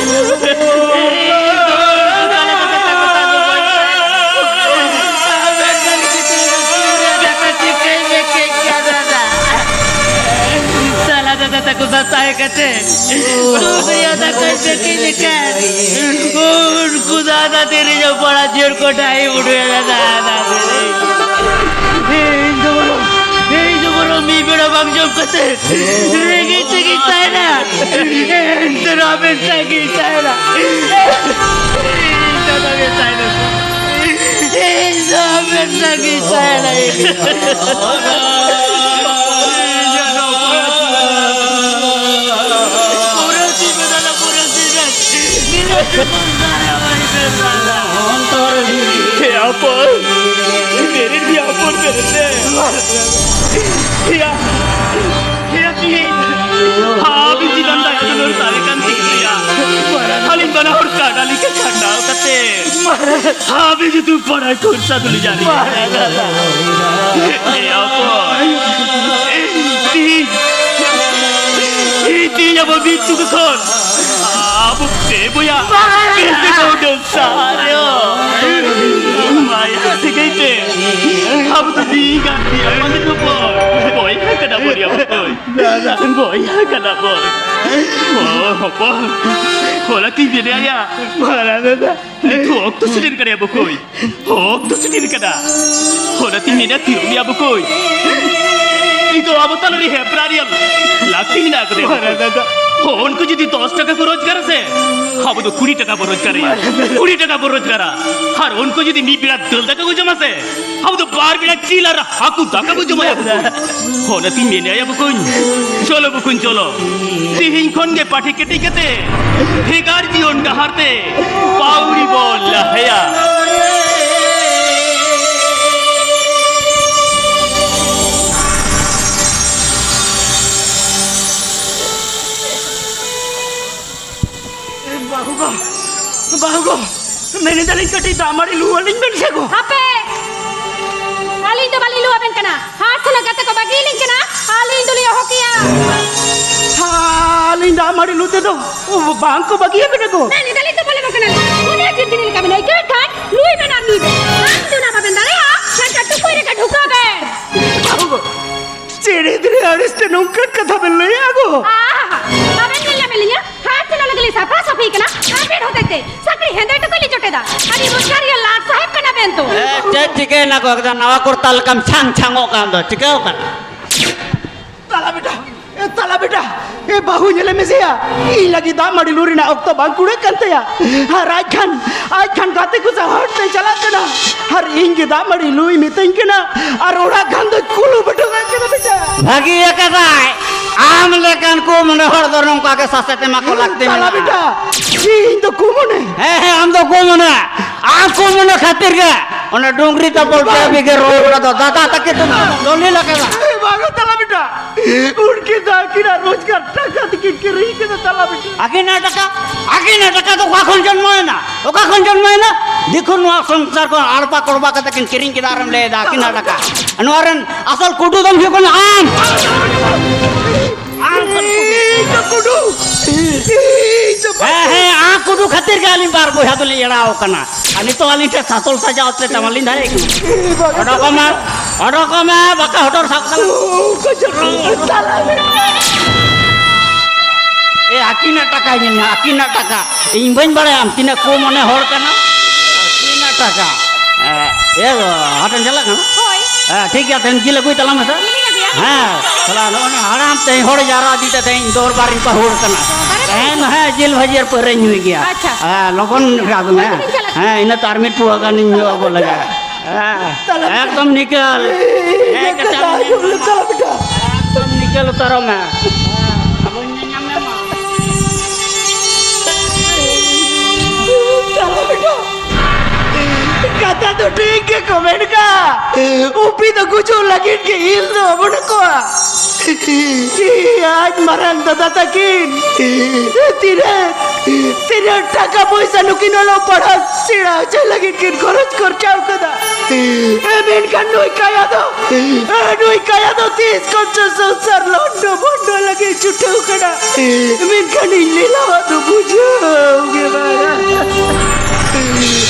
ᱥᱟᱞᱟ ᱫᱟᱫᱟ ᱛᱟᱠᱚ ᱥᱟᱶ ᱛᱟᱦᱮᱸ ᱠᱟᱛᱮ ᱥᱩᱠ ᱨᱮᱭᱟᱜ ᱫᱟᱠᱟᱭ ᱛᱟᱹᱠᱤᱱ ᱞᱮᱠᱷᱟᱱ ᱩᱱᱠᱩ ᱫᱚ ᱟᱫᱚ ᱛᱤᱨᱮ ᱡᱚᱢ ᱯᱟᱲᱟ ᱡᱤᱭᱚᱱ ᱠᱚ ᱰᱟᱹᱦᱤ ᱩᱰᱩᱠ ᱮᱫᱟ ᱫᱟᱫᱟ᱾ ᱤᱧ ᱫᱚ ᱵᱚᱨᱚᱝ, ᱤᱧ ᱫᱚ ᱵᱚᱨᱚᱝ ᱢᱤᱫ ᱵᱮᱲᱟ ᱵᱟᱝ ᱡᱚᱢ ᱠᱟᱛᱮ ᱨᱮᱸᱜᱮᱡ ᱛᱮᱜᱮᱧ ᱛᱟᱦᱮᱱᱟ᱾ ᱮᱱᱛᱮ ᱨᱮᱦᱚᱸ ᱟᱵᱮᱱ ᱥᱟᱶ ᱜᱮᱧ ᱛᱟᱦᱮᱱᱟ᱾ ᱤᱧ ᱫᱚ ᱟᱵᱮᱱ ᱥᱟᱶ ᱜᱮ ᱛᱟᱦᱮᱱᱟ᱾ ᱤᱧ ᱫᱚ ᱟᱵᱮᱱ ᱥᱟᱶ ᱜᱮᱧ ᱛᱟᱦᱮᱱᱟ᱾ ᱯᱩᱨᱟᱹ ᱛᱤ ᱵᱮᱫᱟᱞᱟ, ᱯᱩᱨᱟᱹ ᱛᱤ ᱵᱮᱫᱟᱞᱟ᱾ ᱦᱮ ᱟᱯᱚᱱ, ᱢᱮᱨᱮ ᱦᱚᱯᱚᱱ ᱢᱮᱨᱮ ᱛᱮ᱾ ᱦᱮᱭᱟ, ᱦᱮᱭᱟ ᱛᱤᱦᱤᱧ ᱟᱵᱤᱱ ᱪᱮᱛᱟᱱ ᱫᱟᱭᱟ ᱫᱩᱞᱟᱹᱲ ᱛᱟᱦᱮᱸ ᱠᱟᱱ ᱛᱤᱧ ᱜᱮᱭᱟ᱾ ᱟᱹᱞᱤᱧ ᱵᱟᱱᱟ ᱦᱚᱲ ᱠᱟᱰᱟ ᱞᱮᱠᱟ ᱠᱷᱟᱸᱰᱟᱣ ᱠᱟᱛᱮ ᱟᱵᱤᱱ ᱡᱩᱫᱤ ᱯᱟᱲᱦᱟᱭ ᱠᱷᱚᱨᱪᱟ ᱫᱚᱞᱤᱧ ᱟᱹᱨᱤ᱾ ᱦᱮᱭᱟ ᱟᱯᱚᱱ, ᱛᱤᱦᱤᱧ, ᱛᱤᱦᱤᱧ ᱟᱵᱚ ᱢᱤᱫ ᱛᱩᱠᱟᱹ ᱠᱷᱚᱱ ᱟᱵᱚ ᱯᱮ ᱵᱚᱭᱦᱟ, ᱯᱮ ᱵᱚᱭᱦᱟ ᱥᱟᱨᱮ ᱚ᱾ ᱢᱟᱭᱟ ᱥᱟᱹᱜᱟᱹᱭ ᱛᱮ ᱟᱵᱚ ᱫᱚ ᱢᱤᱫ ᱜᱟᱛᱮ ᱟᱯᱟᱛ ᱦᱚᱯᱚᱱ᱾ ᱵᱚᱭᱦᱟ ᱠᱟᱱᱟ ᱵᱚᱱ ᱭᱟ ᱵᱚᱠᱚᱧ᱾ ᱫᱟᱫᱟ᱾ ᱵᱚᱭᱦᱟ ᱠᱟᱱᱟ ᱵᱚᱱ᱾ ᱚ, ᱦᱚᱯᱚᱱ᱾ ᱦᱚᱞᱟ ᱛᱤᱧ ᱢᱮᱱᱮᱫᱼᱟ᱾ ᱢᱟᱨᱟᱝ ᱫᱟᱫᱟ᱾ ᱱᱤᱛᱚᱜ ᱚᱠᱛᱚ ᱥᱮᱴᱮᱨ ᱠᱟᱱᱟ ᱭᱟ ᱵᱚᱠᱚᱧ᱾ ᱚᱠᱛᱚ ᱥᱮᱴᱮᱨ ᱠᱟᱱᱟ᱾ ᱦᱚᱞᱟ ᱛᱤᱧ ᱢᱮᱱᱮᱫᱼᱟ ᱛᱤᱨᱩᱢ ᱭᱟ ᱵᱚᱠᱚᱧ᱾ ᱱᱤᱛᱚᱜ ᱟᱵᱚ ᱛᱟᱞᱟᱨᱮ ᱦᱮᱯᱨᱟᱣ ᱨᱮᱭᱟᱜ ᱞᱟᱹᱠᱛᱤ ᱢᱮᱱᱟᱜ ᱟᱠᱟᱫᱟ ᱭᱟ ᱵᱚᱠᱚᱧ᱾ ᱢᱟᱨᱟᱝ ᱫᱟᱫᱟ᱾ ᱦᱚᱸ, ᱩᱱᱠᱩ ᱡᱩᱫᱤ ᱫᱚᱥ ᱴᱟᱠᱟ ᱠᱚ ᱨᱳᱡᱽᱜᱟᱨᱟ ᱥᱮ, ᱟᱵᱚ ᱫᱚ ᱠᱩᱲᱤ ᱴᱟᱠᱟ ᱵᱚ ᱨᱳᱡᱽᱜᱟᱨᱟ᱾ ᱠᱩᱲᱤ ᱴᱟᱠᱟ ᱵᱚ ᱨᱳᱡᱽᱜᱟᱨᱟ᱾ ᱟᱨ ᱩᱱᱠᱩ ᱡᱩᱫᱤ ᱢᱤᱫ ᱵᱮᱲᱟ ᱫᱟᱹᱞ ᱫᱟᱠᱟ ᱠᱚ ᱡᱚᱢᱟ ᱥᱮ, ᱟᱵᱚ ᱫᱚ ᱵᱟᱨ ᱵᱮᱲᱟ ᱡᱤᱞ ᱟᱨ ᱦᱟᱹᱠᱩ ᱫᱟᱠᱟ ᱵᱚ ᱡᱚᱢᱟ ᱭᱟ ᱵᱚᱠᱚᱧ᱾ ᱚᱱᱟᱛᱤᱧ ᱢᱮᱱᱮᱫᱼᱟ ᱭᱟ ᱵᱚᱠᱚᱧ, ᱪᱚᱞᱚ ᱵᱚᱠᱚᱧ ᱪᱚᱞᱚ, ᱛᱤᱦᱤᱧ ᱠᱷᱚᱱ ᱜᱮ ᱯᱟᱹᱴᱷᱤ ᱠᱮᱴᱮᱡ ᱠᱟᱛᱮ ᱵᱷᱮᱜᱟᱨ ᱡᱤᱭᱚᱱ ᱰᱟᱦᱟᱨ ᱛᱮ ᱯᱟᱹᱣᱲᱤ ᱵᱚ ᱞᱟᱦᱟᱭᱟ᱾ ᱵᱟᱹᱦᱩ ᱜᱚ, ᱵᱟᱹᱦᱩ ᱜᱚ, ᱢᱮᱱ ᱮᱫᱟᱞᱤᱧ ᱠᱟᱹᱴᱤᱡ ᱫᱟᱜ ᱢᱟᱹᱲᱤ ᱞᱩ ᱟᱹᱞᱤᱧ ᱵᱮᱱ ᱥᱮ ᱜᱚ᱾ ᱦᱟᱯᱮ, ᱟᱹᱞᱤᱧ ᱫᱚ ᱵᱟᱹᱞᱤᱧ ᱞᱩ ᱟᱵᱮᱱ ᱠᱟᱱᱟ᱾ ᱦᱟᱴ ᱥᱮᱱᱚᱜ ᱜᱟᱛᱮ ᱠᱚ ᱵᱟᱹᱜᱤ ᱟᱹᱞᱤᱧ ᱠᱟᱱᱟ, ᱟᱹᱞᱤᱧ ᱫᱚᱞᱤᱧ ᱚᱦᱚ ᱠᱮᱭᱟ᱾ ᱟᱹᱞᱤᱧ ᱫᱟᱜ ᱢᱟᱹᱲᱤ ᱞᱩ ᱛᱮᱫᱚ ᱵᱟᱝ ᱠᱚ ᱵᱟᱹᱜᱤᱭᱟ ᱵᱮᱱᱟ ᱜᱚ᱾ ᱢᱮᱱ ᱮᱫᱟᱞᱤᱧ ᱫᱚ ᱵᱚᱞᱮ ᱵᱟᱝ ᱠᱟᱱᱟ᱾ ᱩᱱᱤ ᱡᱤᱞ ᱡᱤᱞ ᱞᱮᱠᱟ ᱵᱮᱱ ᱟᱹᱭᱠᱟᱹᱣᱮᱫ ᱠᱷᱟᱱ ᱞᱩᱭ ᱵᱮᱱ ᱟᱨ ᱞᱩᱭ ᱵᱮᱱ᱾ ᱟᱢ ᱫᱚ ᱚᱱᱟ ᱵᱟᱵᱮᱱ ᱫᱟᱲᱮᱭᱟᱜᱼᱟ, ᱢᱮᱱᱠᱷᱟᱱ ᱴᱩᱠᱩᱡ ᱨᱮᱜᱮ ᱰᱷᱩᱠᱟᱹᱣ ᱵᱮᱱ᱾ ᱵᱟᱹᱦᱩ ᱜᱚ, ᱪᱮᱫ ᱮᱫᱨᱮ ᱟᱹᱲᱤᱥ ᱛᱮ ᱱᱚᱝᱠᱟᱱ ᱠᱟᱛᱷᱟ ᱵᱮᱱ ᱞᱟᱹᱭᱟ ᱜᱚ? ᱟᱦᱟ, ᱟᱵᱮᱱ ᱧᱮᱞ ᱧᱟᱢᱮᱫ ᱞᱤᱧᱟ, ᱦᱟᱴ ᱥᱮᱱᱚᱜ ᱞᱟᱹᱜᱤᱫ ᱞᱤᱧ ᱥᱟᱯᱷᱟ ᱥᱟᱹᱯᱷᱤ ᱠᱟᱱᱟ, ᱟᱵᱮᱱ ᱦᱚᱛᱮᱡ ᱛᱮ ᱥᱟᱹᱠᱲᱤ ᱦᱮᱸᱫᱮ ᱴᱩᱠᱩᱡ ᱞᱤᱧ ᱡᱚᱴᱮᱫᱟ᱾ ᱟᱹᱰᱤ ᱨᱳᱡᱽᱜᱟᱨᱤᱭᱟᱹ ᱞᱟᱴ ᱥᱟᱦᱮᱵ ᱠᱟᱱᱟ ᱵᱮᱱ ᱛᱚ᱾ ᱮ, ᱪᱮᱫ ᱪᱤᱠᱟᱹᱭᱮᱱᱟ ᱜᱚ? ᱮᱠᱫᱚᱢ ᱱᱟᱣᱟ ᱠᱚᱨᱛᱟᱞ ᱞᱮᱠᱟᱢ ᱪᱷᱟᱝ ᱪᱷᱟᱝᱚᱜ ᱠᱟᱱ ᱫᱚ, ᱪᱤᱠᱟᱹᱣ ᱠᱟᱱᱟ? ᱛᱟᱞᱟ ᱵᱮᱴᱟ, ᱮ, ᱛᱟᱞᱟ ᱵᱮᱴᱟ, ᱮ, ᱵᱟᱹᱦᱩ ᱧᱮᱞᱮ ᱢᱮᱥᱮᱭᱟ, ᱤᱧ ᱞᱟᱹᱜᱤᱫ ᱫᱟᱜ ᱢᱟᱹᱰᱤ ᱞᱩ ᱨᱮᱱᱟᱜ ᱚᱠᱛᱚ ᱵᱟᱝ ᱠᱩᱲᱟᱹᱜ ᱠᱟᱱ ᱛᱟᱭᱟ᱾ ᱟᱨ ᱟᱡ ᱠᱷᱟᱱ, ᱟᱡ ᱠᱷᱟᱱ ᱜᱟᱛᱮ ᱠᱚ ᱥᱟᱶ ᱦᱟᱴ ᱛᱮ ᱪᱟᱞᱟᱜ ᱠᱟᱱᱟ᱾ ᱟᱨ ᱤᱧ ᱜᱮ ᱫᱟᱜ ᱢᱟᱹᱲᱤ ᱞᱩᱭ ᱢᱤᱛᱟᱹᱧ ᱠᱟᱱᱟ, ᱟᱨ ᱚᱲᱟᱜ ᱠᱷᱟᱱ ᱫᱚ ᱠᱩᱞᱩ ᱵᱟᱹᱴᱩ ᱠᱟᱜ ᱠᱟᱱᱟ ᱵᱮᱴᱟ᱾ ᱵᱷᱟᱹᱜᱤ ᱟᱠᱟᱫᱟᱭ᱾ ᱟᱢ ᱞᱮᱠᱟᱱ ᱠᱚ ᱢᱚᱱᱮ ᱦᱚᱲ ᱫᱚ ᱱᱚᱝᱠᱟ ᱜᱮ ᱥᱟᱥᱮᱛ ᱮᱢᱟ ᱠᱚ ᱞᱟᱹᱠᱛᱤ ᱛᱟᱞᱟ ᱢᱮᱱᱟᱜᱼᱟ᱾ ᱵᱮᱴᱟ, ᱤᱧ ᱫᱚ ᱠᱩ ᱢᱚᱱᱮ᱾ ᱦᱮᱸ, ᱦᱮᱸ, ᱟᱢ ᱫᱚ ᱠᱩ ᱢᱚᱱᱮ᱾ ᱟᱢ ᱠᱩ ᱢᱚᱱᱮ ᱠᱷᱟᱹᱛᱤᱨ ᱜᱮ ᱚᱱᱟ ᱰᱩᱝᱨᱤ ᱛᱟᱯᱚᱞ ᱵᱟᱝ᱾ ᱯᱮ ᱵᱤᱜᱷᱟᱹ ᱨᱚᱦᱚᱭ ᱜᱚᱲᱟ ᱫᱚ ᱫᱟᱫᱟ ᱛᱟᱠᱤ ᱛᱩᱢ ᱫᱚᱞᱤᱞ ᱟᱠᱟᱫᱟ᱾ ᱵᱟᱝ, ᱛᱟᱞᱟ ᱵᱮᱴᱟ᱾ ᱩᱱᱠᱤᱱ ᱫᱚ ᱟᱹᱠᱤᱱᱟᱜ ᱨᱳᱡᱽᱜᱟᱨ ᱴᱟᱠᱟ ᱛᱮᱠᱤᱱ ᱠᱤᱨᱤᱧ ᱠᱮᱫᱟ ᱛᱟᱞᱟ ᱵᱮᱴᱟ᱾ ᱟᱹᱠᱤᱱᱟᱜ ᱴᱟᱠᱟ? ᱟᱹᱠᱤᱱᱟᱜ ᱴᱟᱠᱟ ᱫᱚ ᱚᱠᱟ ᱠᱷᱚᱱ ᱡᱚᱱᱢᱚᱭᱮᱱᱟ? ᱚᱠᱟ ᱠᱷᱚᱱ ᱡᱚᱱᱢᱚᱭᱮᱱᱟ? ᱫᱤᱠᱩ ᱱᱚᱣᱟ ᱥᱚᱝᱥᱟᱨ ᱠᱚ ᱟᱲᱯᱟ ᱠᱚᱲᱵᱟ ᱠᱟᱛᱮ ᱠᱤᱱ ᱠᱤᱨᱤᱧ ᱠᱮᱫᱟ, ᱟᱨᱮᱢ ᱞᱟᱹᱭᱮᱫᱟ ᱟᱹᱠᱤᱱᱟᱜ ᱴᱟᱠᱟ᱾ ᱱᱚᱣᱟ ᱨᱮᱱ ᱟᱥᱚᱞ ᱠᱩᱰᱩ ᱫᱚᱢ ᱦᱩᱭᱩᱜ ᱠᱟᱱᱟ ᱟᱢ᱾ ᱟᱢ ᱟᱥᱚᱞ ᱠᱩᱰᱩ᱾ ᱤᱧ ᱫᱚ ᱠᱩᱰᱩ᱾ ᱤᱧ ᱫᱚ ᱦᱮᱸ, ᱦᱮᱸ, ᱟᱢ ᱠᱩᱰᱩ ᱠᱷᱟᱹᱛᱤᱨ ᱜᱮ ᱟᱹᱞᱤᱧ ᱵᱟᱨ ᱵᱚᱭᱦᱟ ᱫᱚᱞᱤᱧ ᱮᱲᱟᱣ ᱟᱠᱟᱱᱟ᱾ ᱟᱨ ᱱᱤᱛᱚᱜ ᱟᱹᱞᱤᱧ ᱴᱷᱮᱱ ᱥᱟᱛᱚᱞ ᱥᱟᱡᱟᱣ ᱛᱮ ᱛᱟᱢᱟᱞᱤᱧ ᱫᱷᱟᱨᱮ ᱠᱟᱱᱟ᱾ ᱚᱰᱚᱠᱚᱜ ᱢᱮ, ᱚᱰᱚᱠᱚᱜ ᱢᱮ, ᱵᱟᱠᱟ ᱦᱚᱴᱚᱨ ᱥᱟᱵ ᱠᱟᱱᱟ᱾ ᱮ, ᱟᱹᱠᱤᱱᱟᱜ ᱴᱟᱠᱟ ᱧᱮᱞ ᱢᱮ, ᱟᱹᱠᱤᱱᱟᱜ ᱴᱟᱠᱟ᱾ ᱤᱧ ᱵᱟᱹᱧ ᱵᱟᱲᱟᱭᱟ ᱟᱢ ᱛᱤᱱᱟᱹᱜ ᱠᱚ ᱢᱚᱱᱮ ᱦᱚᱲ ᱠᱟᱱᱟ᱾ ᱟᱹᱠᱤᱱᱟᱜ ᱴᱟᱠᱟ᱾ ᱮ, ᱮ, ᱦᱟᱴᱮᱢ ᱪᱟᱞᱟᱜ ᱠᱟᱱᱟ? ᱦᱳᱭ᱾ ᱦᱮᱸ, ᱴᱷᱤᱠ ᱜᱮᱭᱟ, ᱛᱮᱦᱮᱧ ᱡᱤᱞ ᱟᱹᱜᱩᱭ ᱛᱟᱞᱟᱝ ᱢᱮᱥᱮ᱾ ᱡᱤᱞᱤᱧ ᱟᱹᱜᱩᱭᱟ᱾ ᱦᱮᱸ, ᱛᱟᱦᱞᱮ ᱱᱚᱜᱼᱚᱭ ᱦᱟᱲᱟᱢ ᱛᱮᱦᱮᱧ ᱦᱚᱲ ᱡᱟᱣᱨᱟ ᱤᱫᱤ ᱛᱮ ᱛᱮᱦᱮᱧ ᱫᱚᱨᱵᱟᱨ ᱤᱧ ᱯᱟᱹᱦᱩᱲ ᱠᱟᱱᱟ᱾ ᱫᱚᱨᱵᱟᱨ ᱤᱧ ᱛᱮᱦᱮᱧ ᱦᱮᱸ, ᱡᱤᱞ ᱵᱷᱟᱹᱡᱤ ᱟᱨ ᱯᱟᱹᱣᱨᱟᱹᱧ ᱧᱩᱭ ᱜᱮᱭᱟ᱾ ᱟᱪᱪᱷᱟ᱾ ᱦᱮᱸ, ᱞᱚᱜᱚᱱ ᱟᱹᱜᱩ ᱢᱮ᱾ ᱦᱮᱸ, ᱤᱱᱟᱹ ᱛᱟᱨ ᱢᱤᱫ ᱯᱩᱣᱟᱹ ᱜᱟᱱᱤᱧ ᱧᱩ ᱟᱹᱜᱩ ᱞᱮᱜᱟ᱾ ᱦᱮᱸ, ᱛᱟᱦᱞᱮ ᱮᱠᱫᱚᱢ ᱱᱤᱠᱟᱹᱞ᱾ ᱦᱮᱸ, ᱠᱟᱛᱷᱟ ᱠᱟᱛᱷᱟ ᱟᱸᱡᱚᱢ ᱢᱮ᱾ ᱛᱟᱦᱞᱮ ᱵᱮᱴᱟ᱾ ᱮᱠᱫᱚᱢ ᱱᱤᱠᱟᱹᱞ ᱩᱛᱟᱹᱨᱚᱜ ᱢᱮ᱾ ᱟᱵᱚᱧ ᱧᱮᱞ ᱧᱟᱢ ᱢᱮ ᱢᱟ᱾ ᱛᱟᱦᱞᱮ ᱵᱮᱴᱟ, ᱠᱟᱛᱷᱟ ᱫᱚ ᱴᱷᱤᱠ ᱜᱮᱠᱚ ᱢᱮᱱ ᱠᱟᱜ, ᱩᱯᱤ ᱫᱚ ᱜᱩᱡᱩᱜ ᱞᱟᱹᱜᱤᱫ ᱜᱮ ᱤᱞ ᱫᱚ ᱚᱢᱚᱱ ᱟᱠᱚᱣᱟ᱾ ᱟᱡ ᱢᱟᱨᱟᱝ ᱫᱟᱫᱟ ᱛᱟᱹᱠᱤᱱ ᱛᱤᱱᱟᱹᱜ, ᱛᱤᱱᱟᱹᱜ ᱴᱟᱠᱟ ᱯᱚᱭᱥᱟ ᱱᱩᱠᱤᱱ ᱚᱞᱚᱜ ᱯᱟᱲᱦᱟᱜ ᱥᱮᱬᱟ ᱦᱚᱪᱚᱭ ᱞᱟᱹᱜᱤᱫ ᱠᱤᱱ ᱠᱷᱚᱨᱚᱪ ᱠᱷᱚᱨᱪᱟᱣ ᱠᱟᱫᱟ᱾ ᱢᱮᱱᱠᱷᱟᱱ ᱱᱩᱭ ᱠᱟᱭᱟ ᱫᱚ, ᱱᱩᱭ ᱠᱟᱭᱟ ᱫᱚ ᱛᱤᱥ ᱠᱷᱚᱱ ᱪᱚ ᱥᱚᱝᱥᱟᱨ ᱞᱚᱱᱰᱚ ᱵᱷᱚᱱᱰᱚ ᱞᱟᱹᱜᱤᱫ ᱪᱷᱩᱴᱟᱹᱣ ᱠᱟᱱᱟ᱾ ᱢᱮᱱᱠᱷᱟᱱ ᱤᱧ ᱞᱤᱞᱟᱣᱟᱜ ᱫᱚ ᱵᱩᱡᱷᱟᱹᱣ ᱜᱮ ᱵᱟᱝ᱾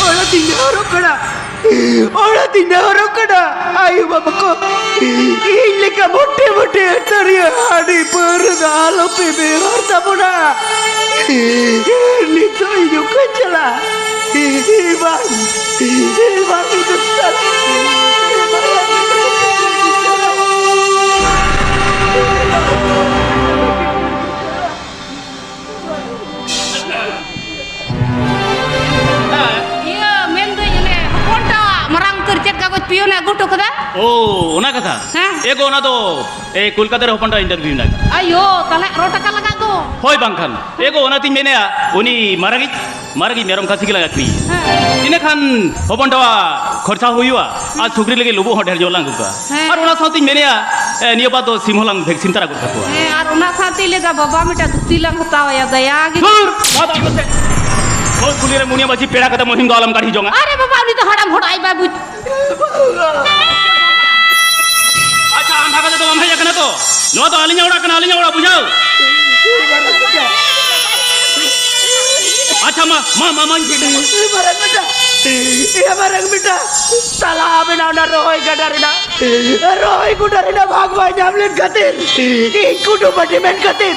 ᱚᱱᱟᱛᱤᱧ ᱱᱮᱦᱚᱨᱚᱜ ᱠᱟᱱᱟ, ᱚᱱᱟᱛᱤᱧ ᱱᱮᱦᱚᱨᱚᱜ ᱠᱟᱱᱟ, ᱟᱭᱳ ᱵᱟᱵᱟ ᱠᱚ, ᱤᱧ ᱞᱮᱠᱟ ᱢᱚᱴᱮ ᱢᱚᱴᱮ ᱛᱟᱹᱨᱤᱭᱟᱹ ᱦᱟᱺᱰᱤ ᱯᱟᱹᱣᱨᱟᱹ ᱫᱚ ᱟᱞᱚᱯᱮ ᱵᱮᱣᱦᱟᱨ ᱛᱟᱵᱚᱱᱟ᱾ ᱱᱤᱛᱚᱜ ᱤᱧ ᱚᱠᱟᱧ ᱪᱟᱞᱟᱜᱼᱟ? ᱵᱟᱝ, ᱵᱟᱝ, ᱤᱧ ᱫᱚ ᱪᱟᱞᱟᱜ ᱤᱭᱟᱹ, ᱢᱮᱱᱫᱟᱹᱧ, ᱚᱱᱮ ᱦᱚᱯᱚᱱᱴᱟᱜ ᱢᱟᱨᱟᱝ ᱩᱛᱟᱹᱨ ᱪᱮᱫ ᱠᱟᱜᱚᱡᱽ ᱯᱤᱭᱳᱱᱮ ᱟᱹᱜᱩ ᱦᱚᱴᱚ ᱠᱟᱫᱟ? ᱳ, ᱚᱱᱟ ᱠᱟᱛᱷᱟ? ᱦᱮᱸ᱾ ᱮ ᱜᱳ, ᱚᱱᱟ ᱫᱚ, ᱮ, ᱠᱳᱞᱠᱟᱛᱟ ᱨᱮ ᱦᱚᱯᱚᱱᱴᱟᱜ ᱤᱱᱴᱟᱨᱵᱷᱤᱭᱩ ᱢᱮᱱᱟᱜ ᱟᱠᱟᱫᱟ᱾ ᱟᱭᱳ, ᱛᱟᱦᱞᱮ ᱟᱨᱚ ᱴᱟᱠᱟ ᱞᱟᱜᱟᱜ ᱫᱚ᱾ ᱦᱳᱭ, ᱵᱟᱝᱠᱷᱟᱱ᱾ ᱮ ᱜᱳ, ᱚᱱᱟᱛᱤᱧ ᱢᱮᱱᱮᱫᱼᱟ, ᱩᱱᱤ ᱢᱟᱨᱟᱝᱤᱡ, ᱢᱟᱨᱟᱝᱤᱡ ᱢᱮᱨᱚᱢ ᱠᱷᱟᱹᱥᱤ ᱜᱮᱞᱟᱝ ᱟᱹᱠᱷᱨᱤᱧ᱾ ᱦᱮᱸ᱾ ᱤᱱᱟᱹᱠᱷᱟᱱ ᱦᱚᱯᱚᱱᱴᱟᱣᱟᱜ ᱠᱷᱚᱨᱪᱟ ᱦᱚᱸ ᱦᱩᱭᱩᱜᱼᱟ ᱟᱨ ᱥᱩᱠᱨᱤ ᱞᱟᱹᱜᱤᱫ ᱞᱩᱵᱩᱜ ᱦᱚᱸ ᱰᱷᱮᱨ ᱧᱚᱜ ᱞᱟᱝ ᱟᱹᱜᱩ ᱠᱚᱣᱟ᱾ ᱦᱮᱸ᱾ ᱟᱨ ᱚᱱᱟ ᱥᱟᱶᱛᱮᱧ ᱢᱮᱱᱮᱫᱼᱟ, ᱮ, ᱱᱤᱭᱟᱹ ᱵᱟᱨ ᱫᱚ ᱥᱤᱢ ᱦᱚᱸᱞᱟᱝ ᱵᱷᱮᱠᱥᱤᱱ ᱛᱟᱨᱟ ᱜᱚᱫ ᱠᱟᱠᱚᱣᱟ᱾ ᱦᱮᱸ, ᱟᱨ ᱚᱱᱟ ᱥᱟᱶᱛᱮ ᱞᱟᱹᱭᱫᱟ ᱵᱟᱵᱟ ᱢᱤᱫᱴᱟᱝ ᱫᱷᱩᱛᱤ ᱞᱟᱝ ᱦᱟᱛᱟᱣ ᱟᱭᱟ, ᱫᱟᱭᱟ ᱜᱮ᱾ ᱫᱷᱩᱨ, ᱵᱟᱫ ᱟᱢ ᱫᱚᱥᱮ᱾ ᱦᱳᱭ, ᱠᱩᱞᱦᱤ ᱨᱮ ᱢᱩᱱᱤᱭᱟᱹ ᱢᱟᱹᱡᱷᱤ ᱯᱮᱲᱟ ᱠᱟᱛᱮ ᱢᱩᱦᱤᱢ ᱫᱚ ᱟᱞᱚᱢ ᱠᱟᱹᱲᱦᱤ ᱡᱚᱝᱟ᱾ ᱟᱨᱮ ᱵᱟᱵᱟ, ᱩᱱᱤ ᱫᱚ ᱦᱟᱲᱟᱢ ᱦᱚᱲ, ᱟᱡ ᱵᱟᱭ ᱵᱩᱡᱽ᱾ ᱟᱪᱪᱷᱟ, ᱟᱸᱫᱷᱟ ᱠᱟᱛᱮ ᱫᱚ ᱵᱟᱢ ᱦᱮᱡ ᱟᱠᱟᱱᱟ ᱛᱚ? ᱱᱚᱣᱟ ᱫᱚ ᱟᱹᱞᱤᱧᱟᱜ ᱚᱲᱟᱜ ᱠᱟᱱᱟ, ᱟᱹᱞᱤᱧᱟᱜ ᱚᱲᱟᱜ, ᱵᱩᱡᱷᱟᱹᱣ? ᱟᱪᱪᱷᱟ, ᱢᱟ, ᱢᱟ, ᱢᱟ, ᱢᱟᱧ ᱪᱮᱫ ᱢᱟ᱾ ᱢᱟᱨᱟᱝ ᱵᱮᱴᱟ, ᱮ ᱢᱟᱨᱟᱝ ᱵᱮᱴᱟ, ᱛᱟᱞᱟ ᱟᱵᱮᱱᱟ ᱚᱱᱟ ᱨᱚᱦᱚᱭ ᱜᱟᱰᱟ ᱨᱮᱱᱟᱜ, ᱨᱚᱦᱚᱭ ᱜᱚᱰᱟ ᱨᱮᱱᱟᱜ ᱵᱷᱟᱜᱽ ᱵᱟᱭ ᱧᱟᱢ ᱞᱮᱱ ᱠᱷᱟᱹᱛᱤᱨ, ᱤᱧ ᱠᱩᱴᱩ ᱯᱟᱹᱴᱤ ᱢᱮᱱ ᱠᱷᱟᱹᱛᱤᱨ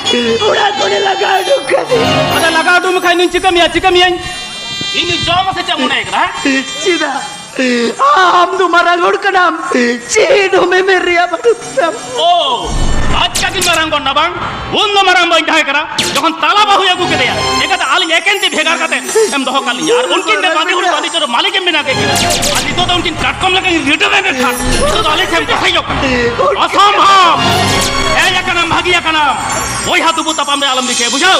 ᱚᱲᱟᱜ ᱠᱷᱚᱱᱮ ᱞᱟᱜᱟ ᱩᱰᱩᱠ ᱠᱟᱹᱫᱤᱧ᱾ ᱟᱫᱚ ᱞᱟᱜᱟ ᱩᱰᱩᱠ ᱢᱮᱠᱷᱟᱱ ᱤᱧ ᱪᱤᱠᱟᱹ ᱢᱮᱭᱟ, ᱪᱤᱠᱟᱹ ᱢᱮᱭᱟᱧ? ᱤᱧ ᱡᱚᱢ ᱥᱮ ᱪᱮᱫ ᱢᱚᱱᱮ ᱠᱟᱫᱟ, ᱦᱮᱸ? ᱪᱮᱫᱟᱜ? ᱟᱢ ᱫᱚ ᱢᱟᱨᱟᱝ ᱦᱚᱲ ᱠᱟᱱᱟᱢ, ᱪᱮᱫ ᱦᱚᱸ ᱢᱮᱢᱮᱱ ᱨᱮᱭᱟᱜ ᱵᱟᱹᱱᱩᱜ ᱛᱟᱢ᱾ ᱳ, ᱟᱪᱠᱟ ᱜᱤᱧ ᱢᱟᱨᱟᱝ ᱜᱚᱫ ᱱᱟ ᱵᱟᱝ? ᱩᱱ ᱫᱚ ᱢᱟᱨᱟᱝ ᱵᱟᱹᱧ ᱛᱟᱦᱮᱸ ᱠᱟᱱᱟ, ᱡᱚᱠᱷᱚᱱ ᱛᱟᱞᱟ ᱵᱟᱹᱦᱩᱭ ᱟᱹᱜᱩ ᱠᱮᱫᱮᱭᱟ, ᱮᱱᱠᱷᱟᱱ ᱟᱹᱞᱤᱧ ᱮᱠᱮᱱ ᱛᱤ ᱵᱷᱮᱜᱟᱨ ᱠᱟᱛᱮ ᱮᱢ ᱫᱚᱦᱚ ᱠᱟᱜ ᱞᱤᱧᱟ᱾ ᱟᱨ ᱩᱱᱠᱤᱱ ᱫᱚ ᱵᱟᱸᱫᱤ ᱦᱩᱲᱩ ᱵᱟᱸᱫᱤ ᱪᱚᱨᱚ ᱢᱟᱹᱞᱤᱠ ᱮᱢ ᱵᱮᱱᱟᱣ ᱠᱮᱫ ᱠᱤᱱᱟ᱾ ᱟᱨ ᱱᱤᱛᱚᱜ ᱫᱚ ᱩᱱᱠᱤᱱ ᱠᱟᱴᱠᱚᱢ ᱞᱮᱠᱟ ᱨᱤᱰᱟᱹ ᱢᱮᱱ ᱠᱷᱟᱱ, ᱱᱤᱛᱚᱜ ᱫᱚ ᱟᱹᱞᱤᱧ ᱴᱷᱮᱱ ᱵᱚᱥᱮ ᱧᱚᱜ ᱠᱟᱱᱟ᱾ ᱚᱥᱚᱢᱵᱷᱚᱵ! ᱦᱮᱡ ᱟᱠᱟᱱᱟᱢ, ᱵᱷᱟᱹᱜᱤ ᱟᱠᱟᱱᱟᱢ᱾ ᱵᱚᱭᱦᱟ ᱛᱩᱯᱩ ᱛᱟᱯᱟᱢ ᱨᱮ ᱟᱞᱚᱢ ᱨᱤᱠᱟᱹᱭᱟ, ᱵᱩᱡᱷᱟᱹᱣ?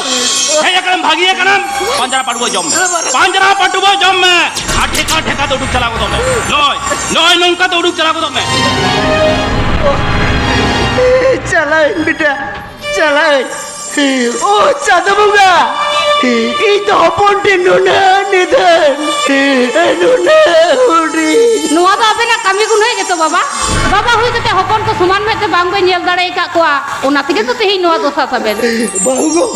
ᱦᱮᱡ ᱟᱠᱟᱱᱟᱢ, ᱵᱷᱟᱹᱜᱤ ᱟᱠᱟᱱᱟᱢ, ᱯᱟᱸᱡᱽᱨᱟ ᱯᱟᱹᱴᱩᱣᱟᱹ ᱡᱚᱢ ᱢᱮ᱾ ᱯᱟᱸᱡᱽᱨᱟ ᱯᱟᱹᱴᱩᱣᱟᱹ ᱡᱚᱢ ᱢᱮ᱾ ᱟᱨ ᱴᱷᱮᱠᱟ ᱴᱷᱮᱠᱟ ᱛᱮ ᱩᱰᱩᱠ ᱪᱟᱞᱟᱣ ᱜᱚᱫᱚᱜ ᱢᱮ᱾ ᱱᱚᱜᱼᱚᱭ, ᱱᱚᱜᱼᱚᱭ ᱱᱚᱝᱠᱟ ᱛᱮ ᱩᱰᱩᱠ ᱪᱟᱞᱟᱣ ᱜᱚᱫᱚᱜ ᱢᱮ᱾ ᱪᱟᱞᱟᱣᱤᱧ ᱵᱮᱴᱟ, ᱪᱟᱞᱟᱜ᱾ ᱳ ᱪᱟᱸᱫᱚ ᱵᱚᱸᱜᱟ, ᱤᱧ ᱫᱚ ᱦᱚᱯᱚᱱ ᱴᱷᱮᱱ ᱱᱩᱱᱟᱹᱜ ᱱᱤᱫᱷᱟᱹᱱ, ᱱᱩᱱᱟᱹᱜ ᱦᱩᱰᱤᱧ᱾ ᱱᱚᱣᱟ ᱫᱚ ᱟᱵᱮᱱᱟᱜ ᱠᱟᱹᱢᱤ ᱜᱩᱱᱟᱹᱭ ᱜᱮᱛᱚ ᱵᱟᱵᱟ᱾ ᱵᱟᱵᱟ ᱦᱩᱭ ᱠᱟᱛᱮ ᱦᱚᱯᱚᱱ ᱠᱚ ᱥᱚᱢᱟᱱ ᱢᱮᱫ ᱛᱮ ᱵᱟᱝ ᱵᱮᱱ ᱧᱮᱞ ᱫᱟᱲᱮ ᱟᱠᱟᱫ ᱠᱚᱣᱟ, ᱚᱱᱟ ᱛᱮᱜᱮ ᱛᱚ ᱛᱮᱦᱮᱧ ᱱᱚᱣᱟ ᱫᱚᱥᱟ ᱛᱟᱵᱮᱱ᱾ ᱵᱟᱹᱦᱩ ᱜᱚ,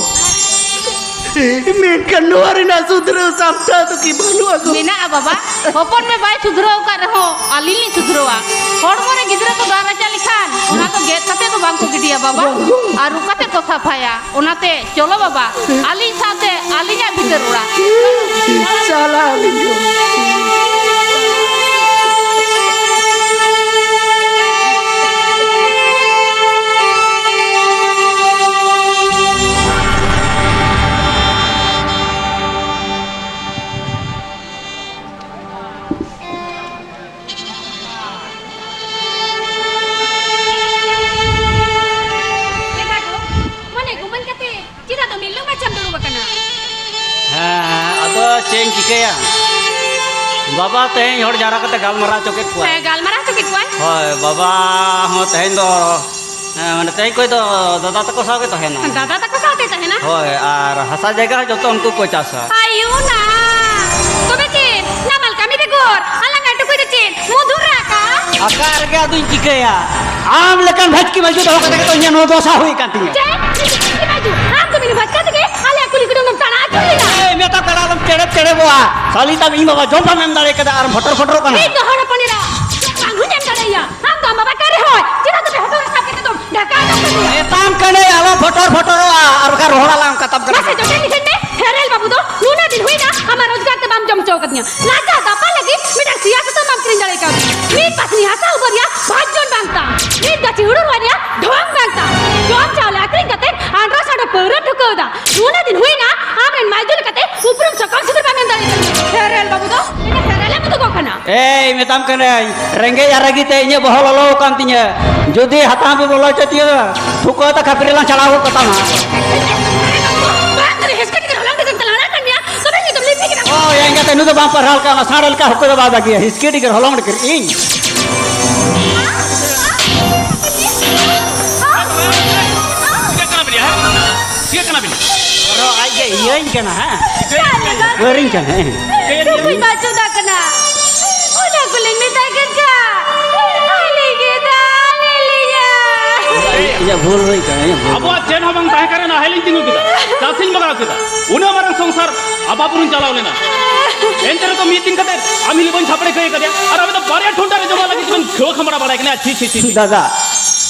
ᱢᱮᱱᱠᱷᱟᱱ ᱱᱚᱣᱟ ᱨᱮᱱᱟᱜ ᱥᱩᱫᱷᱨᱟᱹᱣ ᱥᱟᱢᱴᱟᱣ ᱫᱚ ᱠᱤ ᱵᱟᱹᱱᱩᱜᱼᱟ ᱜᱚ? ᱢᱮᱱᱟᱜᱼᱟ ᱵᱟᱵᱟ, ᱦᱚᱯᱚᱱ ᱢᱮ ᱵᱟᱭ ᱥᱩᱫᱷᱨᱟᱹᱣ ᱟᱠᱟᱫ ᱨᱮᱦᱚᱸ ᱟᱹᱞᱤᱧ ᱞᱤᱧ ᱥᱩᱫᱷᱨᱟᱹᱣᱟ᱾ ᱦᱚᱲᱢᱚ ᱨᱮ ᱜᱤᱫᱽᱨᱟᱹ ᱠᱚ ᱫᱟᱨ ᱨᱟᱪᱟ ᱞᱮᱠᱷᱟᱱ ᱚᱱᱟ ᱫᱚ ᱜᱮᱫ ᱠᱟᱛᱮ ᱫᱚ ᱵᱟᱝ ᱠᱚ ᱜᱤᱰᱤᱭᱟ ᱵᱟᱵᱟ, ᱟᱹᱨᱩᱵ ᱠᱟᱛᱮ ᱠᱚ ᱥᱟᱯᱷᱟᱭᱟ᱾ ᱚᱱᱟᱛᱮ ᱪᱚᱞᱚ ᱵᱟᱵᱟ, ᱟᱹᱞᱤᱧ ᱥᱟᱶᱛᱮ ᱟᱹᱞᱤᱧᱟᱜ ᱵᱷᱤᱛᱟᱹᱨ ᱚᱲᱟᱜ᱾ ᱪᱟᱞᱟᱜ ᱟᱹᱞᱤᱧ ᱫᱚ᱾ ᱮ ᱵᱟᱹᱵᱩ, ᱢᱟᱱᱮ ᱜᱩᱢᱟᱹᱱ ᱠᱟᱛᱮ ᱪᱮᱫᱟᱜ ᱫᱚ ᱢᱤᱞᱞᱩ ᱢᱟᱪᱷᱟᱢ ᱫᱩᱲᱩᱵ ᱟᱠᱟᱱᱟ? ᱦᱮᱸ, ᱟᱫᱚ ᱪᱮᱫ ᱤᱧ ᱪᱤᱠᱟᱹᱭᱟ? ᱵᱟᱵᱟ ᱛᱮᱦᱮᱧ ᱦᱚᱲ ᱡᱟᱣᱨᱟ ᱠᱟᱛᱮ ᱜᱟᱞᱢᱟᱨᱟᱣ ᱦᱚᱪᱚ ᱠᱮᱫ ᱠᱚᱣᱟᱭ᱾ ᱦᱮᱸ, ᱜᱟᱞᱢᱟᱨᱟᱣ ᱦᱚᱪᱚ ᱠᱮᱫ ᱠᱚᱣᱟᱭ᱾ ᱦᱳᱭ, ᱵᱟᱵᱟ ᱦᱚᱸ ᱛᱮᱦᱮᱧ ᱫᱚ, ᱦᱮᱸ, ᱢᱟᱱᱮ ᱛᱮᱦᱮᱧ ᱠᱷᱚᱱ ᱫᱚ ᱫᱟᱫᱟ ᱛᱟᱠᱚ ᱥᱟᱶ ᱜᱮ ᱛᱟᱦᱮᱱᱟ᱾ ᱫᱟᱫᱟ ᱛᱟᱠᱚ ᱥᱟᱶᱛᱮ ᱛᱟᱦᱮᱱᱟ? ᱦᱳᱭ, ᱟᱨ ᱦᱟᱥᱟ ᱡᱟᱭᱜᱟ ᱦᱚᱸ ᱡᱚᱛᱚ ᱩᱱᱠᱩ ᱠᱚ ᱪᱟᱥᱟ᱾ ᱟᱭᱳ ᱱᱟ! ᱛᱚᱵᱮ ᱪᱮᱫ? ᱱᱟᱢᱟᱞ ᱠᱟᱹᱢᱤ ᱵᱮᱜᱚᱨ ᱟᱞᱟᱝᱟᱜ ᱴᱩᱠᱩᱡ ᱫᱚ ᱪᱮᱫ? ᱢᱩᱫᱷᱩᱨ ᱨᱟᱠᱟ? ᱟᱠᱟ ᱨᱮᱜᱮ ᱟᱫᱚᱧ ᱪᱤᱠᱟᱹᱭᱟ? ᱟᱢ ᱞᱮᱠᱟᱱ ᱵᱷᱟᱹᱡᱽᱠᱤ ᱢᱟᱹᱡᱩ ᱫᱚᱦᱚ ᱠᱟᱛᱮ ᱜᱮᱛᱚ ᱤᱧᱟᱹᱜ ᱱᱚᱣᱟ ᱫᱚᱥᱟ ᱦᱩᱭ ᱟᱠᱟᱱ ᱛᱤᱧᱟᱹ᱾ ᱪᱮᱫ? ᱵᱷᱟᱹᱡᱽᱠᱤ ᱢᱟᱹᱡᱩ? ᱟᱢ ᱫᱚ ᱢᱤᱱᱩ ᱵᱷᱟᱹᱡᱽᱠᱟ ᱛᱮᱜᱮ ᱟᱞᱮᱭᱟᱜ ᱠᱩᱞᱦᱤ ᱠᱩᱰᱟᱹᱢ ᱫᱚᱢ ᱛᱟᱲᱟ ᱟᱹᱪᱩᱨ ᱞᱮᱫᱟ? ᱮᱭ, ᱢᱮᱛᱟ ᱯᱮᱲᱟ ᱟᱞᱚᱢ ᱪᱮᱲᱮᱵ ᱪᱮᱲᱮᱵᱚᱜᱼᱟ᱾ ᱥᱟᱞᱤ ᱛᱟᱢ ᱤᱧ ᱵᱟᱵᱟ ᱡᱚᱢ ᱵᱟᱢ ᱮᱢ ᱫᱟᱲᱮ ᱠᱟᱫᱟ ᱟᱨ ᱵᱷᱚᱴᱚᱨ ᱵᱷᱚᱴᱚᱨᱚᱜ ᱠᱟᱱᱟ᱾ ᱤᱧ ᱫᱚ ᱦᱚᱲ ᱦᱚᱯᱚᱱ ᱮᱨᱟ᱾ ᱵᱟᱝ ᱦᱚᱧ ᱮᱢ ᱫᱟᱲᱮᱭᱟ᱾ ᱟᱢ ᱫᱚ ᱟᱢ ᱵᱟᱵᱟ ᱚᱠᱟᱨᱮ ᱦᱚᱭ? ᱪᱮᱫᱟᱜ ᱛᱚᱵᱮ ᱦᱚᱴᱚᱜ ᱨᱮ ᱥᱟᱵ ᱠᱟᱛᱮ ᱫᱚᱢ ᱰᱷᱟᱠᱟ ᱟᱠᱟᱫ ᱠᱚᱫᱚ? ᱢᱮᱛᱟᱢ ᱠᱟᱹᱱᱟᱹᱧ, ᱟᱞᱚ ᱯᱷᱚᱴᱚᱨ ᱯᱷᱚᱴᱚᱨᱚᱜᱼᱟ, ᱟᱨ ᱵᱟᱠᱷᱟᱱ ᱨᱚᱦᱚᱲ ᱟᱞᱟᱝ ᱠᱟᱛᱟᱢ ᱠᱟᱱᱟ᱾ ᱢᱟᱥᱮ ᱡᱚᱴᱮᱫ ᱞᱤᱠᱷᱤᱱ ᱢᱮ, ᱦᱮᱨᱮᱞ ᱵᱟᱹᱵᱩ ᱫᱚ ᱱᱩᱱᱟᱹᱜ ᱫᱤᱱ ᱦᱩᱭᱱᱟ, ᱟᱢᱟᱜ ᱨᱳᱡᱽᱜᱟᱨ ᱛᱮ ᱵᱟᱢ ᱡᱚᱢ ᱦᱚᱪᱚ ᱟᱠᱟᱫᱤᱧᱟ᱾ ᱞᱟᱡᱟ ᱫᱟᱯᱟ ᱞᱟᱹᱜᱤᱫ ᱢᱤᱫᱴᱟᱝ ᱥᱤᱭᱟ ᱥᱩᱛᱟᱹᱢ ᱵᱟᱢ ᱠᱤᱨᱤᱧ ᱫᱟᱲᱮ ᱠᱟᱣᱫᱤᱧᱟ᱾ ᱢᱤᱫ ᱯᱟᱥᱱᱤ ᱦᱟᱥᱟ ᱩᱵᱟᱹᱨ ᱨᱮᱭᱟᱜ ᱵᱷᱟᱡᱽ ᱡᱚᱱ ᱵᱟᱝ ᱛᱟᱢ, ᱢᱤᱫ ᱜᱟᱹᱪᱷᱤ ᱦᱩᱲᱩ ᱨᱚᱦᱚᱭ ᱨᱮᱭᱟᱜ ᱰᱷᱚᱝ ᱵᱟᱝ ᱛᱟᱢ, ᱡᱚᱢ ᱪᱟᱣᱞᱮ ᱟᱹᱠᱷᱨᱤᱧ ᱠᱟᱛᱮ ᱟᱱᱰᱨᱟ ᱥᱟᱰᱨᱟ ᱯᱟᱹᱣᱨᱟᱹᱢ ᱴᱷᱩᱠᱟᱹᱣ ᱮᱫᱟ᱾ ᱱᱩᱱᱟᱹᱜ ᱫᱤᱱ ᱦᱩᱭᱱᱟ, ᱟᱢ ᱨᱮᱱ ᱢᱟᱹᱭᱡᱩ ᱞᱮᱠᱟᱛᱮ ᱩᱯᱨᱩᱢ ᱥᱟᱠᱟᱢ ᱥᱤᱸᱫᱩᱨ ᱵᱟᱢ ᱮᱢ ᱫᱟᱲᱮ ᱠᱟᱣᱫᱤᱧᱟ᱾ ᱦᱮᱨᱮᱞ ᱵᱟᱹᱵᱩ ᱫᱚ ᱤᱧ ᱦᱮᱨᱮᱞ ᱮᱢ ᱩᱫᱩᱜᱚᱜ ᱠᱟᱱᱟ᱾ ᱮᱭ, ᱢᱮᱛᱟᱢ ᱠᱟᱹᱱᱟᱹᱧ, ᱨᱮᱸᱜᱮᱡ ᱟᱨ ᱨᱟᱹᱜᱤ ᱛᱮ ᱤᱧᱟᱹᱜ ᱵᱚᱦᱚᱜ ᱞᱚᱞᱚ ᱟᱠᱟᱱ ᱛᱤᱧᱟᱹ᱾ ᱡᱩᱫᱤ ᱦᱟᱛᱟᱢ ᱯᱮ ᱵᱚᱞᱚ ᱦᱚᱪᱚ ᱛᱤᱧᱟᱹ, ᱛᱷᱩᱠᱟᱹ ᱛᱮ ᱠᱷᱟᱹᱯᱨᱤ ᱞᱟᱝ ᱪᱷᱟᱲᱟᱣ ᱜᱚᱫ ᱠᱟᱛᱟᱢᱟ᱾ ᱵᱟᱝ ᱨᱮ, ᱦᱮᱸᱥᱠᱟ ᱴᱤᱠᱟᱹ ᱦᱚᱞᱚᱝ ᱴᱤᱠᱟᱹ ᱛᱟᱞᱟᱝ ᱨᱟᱜ ᱠᱟᱱ ᱜᱮᱭᱟ, ᱛᱚᱵᱮ ᱱᱤᱛᱚᱜ ᱞᱤᱯᱤ ᱠᱮᱫᱟ᱾ ᱳ, ᱮᱸᱜᱟᱛᱮ, ᱱᱩᱭ ᱫᱚ ᱵᱟᱝ ᱯᱟᱲᱦᱟᱣ ᱞᱮᱠᱟ, ᱚᱱᱟ ᱥᱟᱬ ᱞᱮᱠᱟ ᱦᱚᱠᱚ ᱫᱚ ᱵᱟᱭ ᱵᱟᱹᱜᱤᱭᱟ᱾ ᱦᱤᱥᱠᱤ ᱴᱤᱠᱟᱹ ᱦᱚᱞᱚᱝ ᱴᱤᱠᱟᱹ ᱤᱧ᱾ ᱠᱟᱱᱟ ᱵᱤᱱ? ᱟᱨᱚ ᱟᱡ ᱜᱮ ᱤᱭᱟᱹᱧ ᱠᱟᱱᱟ, ᱦᱮᱸ? ᱪᱮᱫ ᱤᱭᱟᱹ? ᱵᱟᱹᱨᱤᱧ ᱠᱟᱱᱟ, ᱦᱮᱸ᱾ ᱪᱮᱫ ᱤᱭᱟᱹ? ᱵᱟᱹᱧ ᱵᱟᱪᱚ ᱫᱟ ᱠᱟᱱᱟ᱾ ᱚᱱᱟ ᱠᱚᱞᱤᱧ ᱢᱮᱛᱟᱭ ᱠᱟᱱ ᱠᱷᱟᱱ, ᱟᱞᱮ ᱜᱮ ᱫᱟᱞᱮ ᱞᱮᱭᱟ᱾ ᱤᱧᱟᱹᱜ ᱵᱷᱩᱞ ᱦᱩᱭ ᱠᱟᱱᱟ, ᱤᱧᱟᱹᱜ ᱵᱷᱩᱞ᱾ ᱟᱵᱚᱣᱟᱜ ᱪᱮᱫ ᱦᱚᱸ ᱵᱟᱝ ᱛᱟᱦᱮᱸ ᱠᱟᱱᱟ, ᱱᱟᱦᱮᱞᱤᱧ ᱛᱤᱸᱜᱩ ᱠᱮᱫᱟ, ᱪᱟᱥᱤᱧ ᱵᱟᱜᱟᱣ ᱠᱮᱫᱟ, ᱩᱱᱟᱹᱜ ᱢᱟᱨᱟᱝ ᱥᱚᱝᱥᱟᱨ ᱟᱵᱟᱵᱩᱨᱩᱧ ᱪᱟᱞᱟᱣ ᱞᱮᱱᱟ, ᱮᱱᱛᱮ ᱨᱮᱦᱚᱸ ᱢᱤᱫ ᱫᱤᱱ ᱠᱟᱛᱮ ᱟᱢ ᱦᱤᱞᱤ ᱵᱟᱹᱧ ᱛᱷᱟᱯᱲᱮ ᱠᱟᱹᱭ ᱠᱟᱫᱮᱭᱟ, ᱟᱨ ᱟᱵᱮᱱ ᱫᱚ ᱵᱟᱨᱭᱟ ᱴᱷᱚᱱᱴᱟ ᱨᱮ ᱡᱚᱢᱟ ᱞᱟᱹᱜᱤᱫ ᱵᱮᱱ ᱠᱷᱟᱹᱣ ᱠᱷᱟᱢᱲᱟ ᱵᱟᱲᱟᱭ ᱠᱟᱱᱟ᱾ ᱪᱷᱤ, ᱪᱷᱤ, ᱪᱷᱤ, ᱪᱷᱤ᱾ ᱫᱟᱫᱟ,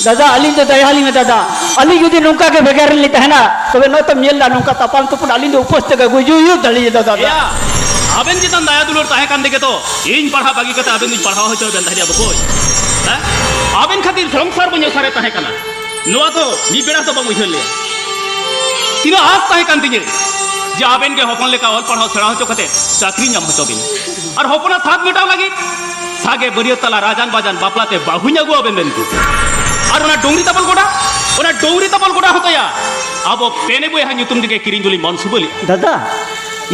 ᱫᱟᱫᱟ, ᱟᱹᱞᱤᱧ ᱫᱚ ᱫᱟᱭᱟ ᱟᱹᱞᱤᱧ ᱢᱮ ᱫᱟᱫᱟ, ᱟᱹᱞᱤᱧ ᱡᱩᱫᱤ ᱱᱚᱝᱠᱟ ᱜᱮ ᱵᱷᱮᱜᱟᱨ ᱨᱮᱞᱤᱧ ᱛᱟᱦᱮᱱᱟ, ᱛᱚᱵᱮ ᱱᱚᱜᱼᱚᱭ ᱛᱚᱢ ᱧᱮᱞ ᱫᱟ, ᱱᱚᱝᱠᱟ ᱛᱟᱯᱟᱢ ᱛᱩᱯᱩᱫ ᱟᱹᱞᱤᱧ ᱫᱚ ᱩᱯᱟᱹᱥ ᱛᱮᱜᱮ ᱜᱩᱡᱩᱜ ᱦᱩᱭᱩᱜ ᱛᱟᱹᱞᱤᱧᱟ ᱫᱟᱫᱟ᱾ ᱮᱭᱟ, ᱟᱵᱮᱱ ᱪᱮᱛᱟᱱ ᱫᱟᱭᱟ ᱫᱩᱞᱟᱹᱲ ᱛᱟᱦᱮᱸ ᱠᱟᱱ ᱛᱮᱜᱮ ᱛᱚ ᱤᱧ ᱯᱟᱲᱦᱟᱣ ᱵᱟᱹᱜᱤ ᱠᱟᱛᱮ ᱟᱵᱮᱱ ᱫᱚᱧ ᱯᱟᱲᱦᱟᱣ ᱦᱚᱪᱚ ᱵᱮᱱ ᱛᱟᱦᱮᱸᱫ ᱵᱚᱠᱚᱭ᱾ ᱦᱮᱸ? ᱟᱵᱮᱱ ᱠᱷᱟᱹᱛᱤᱨ ᱥᱚᱝᱥᱟᱨ ᱵᱟᱹᱧ ᱚᱥᱟᱨᱮ ᱛᱟᱦᱮᱸ ᱠᱟᱱᱟ, ᱱᱚᱣᱟ ᱫᱚ ᱢᱤᱫ ᱵᱮᱲᱟ ᱫᱚ ᱵᱟᱝ ᱩᱭᱦᱟᱹᱨ ᱞᱮᱭᱟ᱾ ᱛᱤᱱᱟᱹᱜ ᱟᱸᱥ ᱛᱟᱦᱮᱸ ᱠᱟᱱ ᱛᱤᱧᱟᱹ ᱡᱮ ᱟᱵᱮᱱ ᱜᱮ ᱦᱚᱯᱚᱱ ᱞᱮᱠᱟ ᱚᱞ ᱯᱟᱲᱦᱟᱣ ᱥᱮᱬᱟ ᱦᱚᱪᱚ ᱠᱟᱛᱮ ᱪᱟᱹᱠᱨᱤ ᱧᱟᱢ ᱦᱚᱪᱚ ᱵᱮᱱ, ᱟᱨ ᱦᱚᱯᱚᱱᱟᱜ ᱥᱟᱫ ᱢᱮᱴᱟᱣ ᱞᱟᱹᱜᱤᱫ ᱥᱟᱜᱮ ᱵᱟᱹᱨᱭᱟᱹᱛ ᱛᱟᱞᱟ ᱨᱟᱡᱟᱱ ᱵᱟᱡᱟᱱ ᱵᱟᱯᱞᱟ ᱛᱮ ᱵᱟᱹᱦᱩᱧ ᱟᱹᱜᱩ ᱟᱵᱮᱱ ᱢᱮᱱᱛᱮ᱾ ᱟᱨ ᱚᱱᱟ ᱰᱩᱝᱨᱤ ᱛᱟᱯᱚᱞ ᱜᱚᱰᱟ, ᱚᱱᱟ ᱰᱩᱝᱨᱤ ᱛᱟᱯᱚᱞ ᱜᱚᱰᱟ ᱦᱚᱛᱚᱭᱟ ᱟᱵᱚ ᱯᱮᱱᱮ ᱵᱚᱭᱦᱟ ᱧᱩᱛᱩᱢ ᱛᱮᱜᱮ ᱠᱤᱨᱤᱧ ᱫᱚᱞᱤᱧ ᱢᱚᱱᱥᱩᱵᱟᱹᱞᱤ᱾ ᱫᱟᱫᱟ,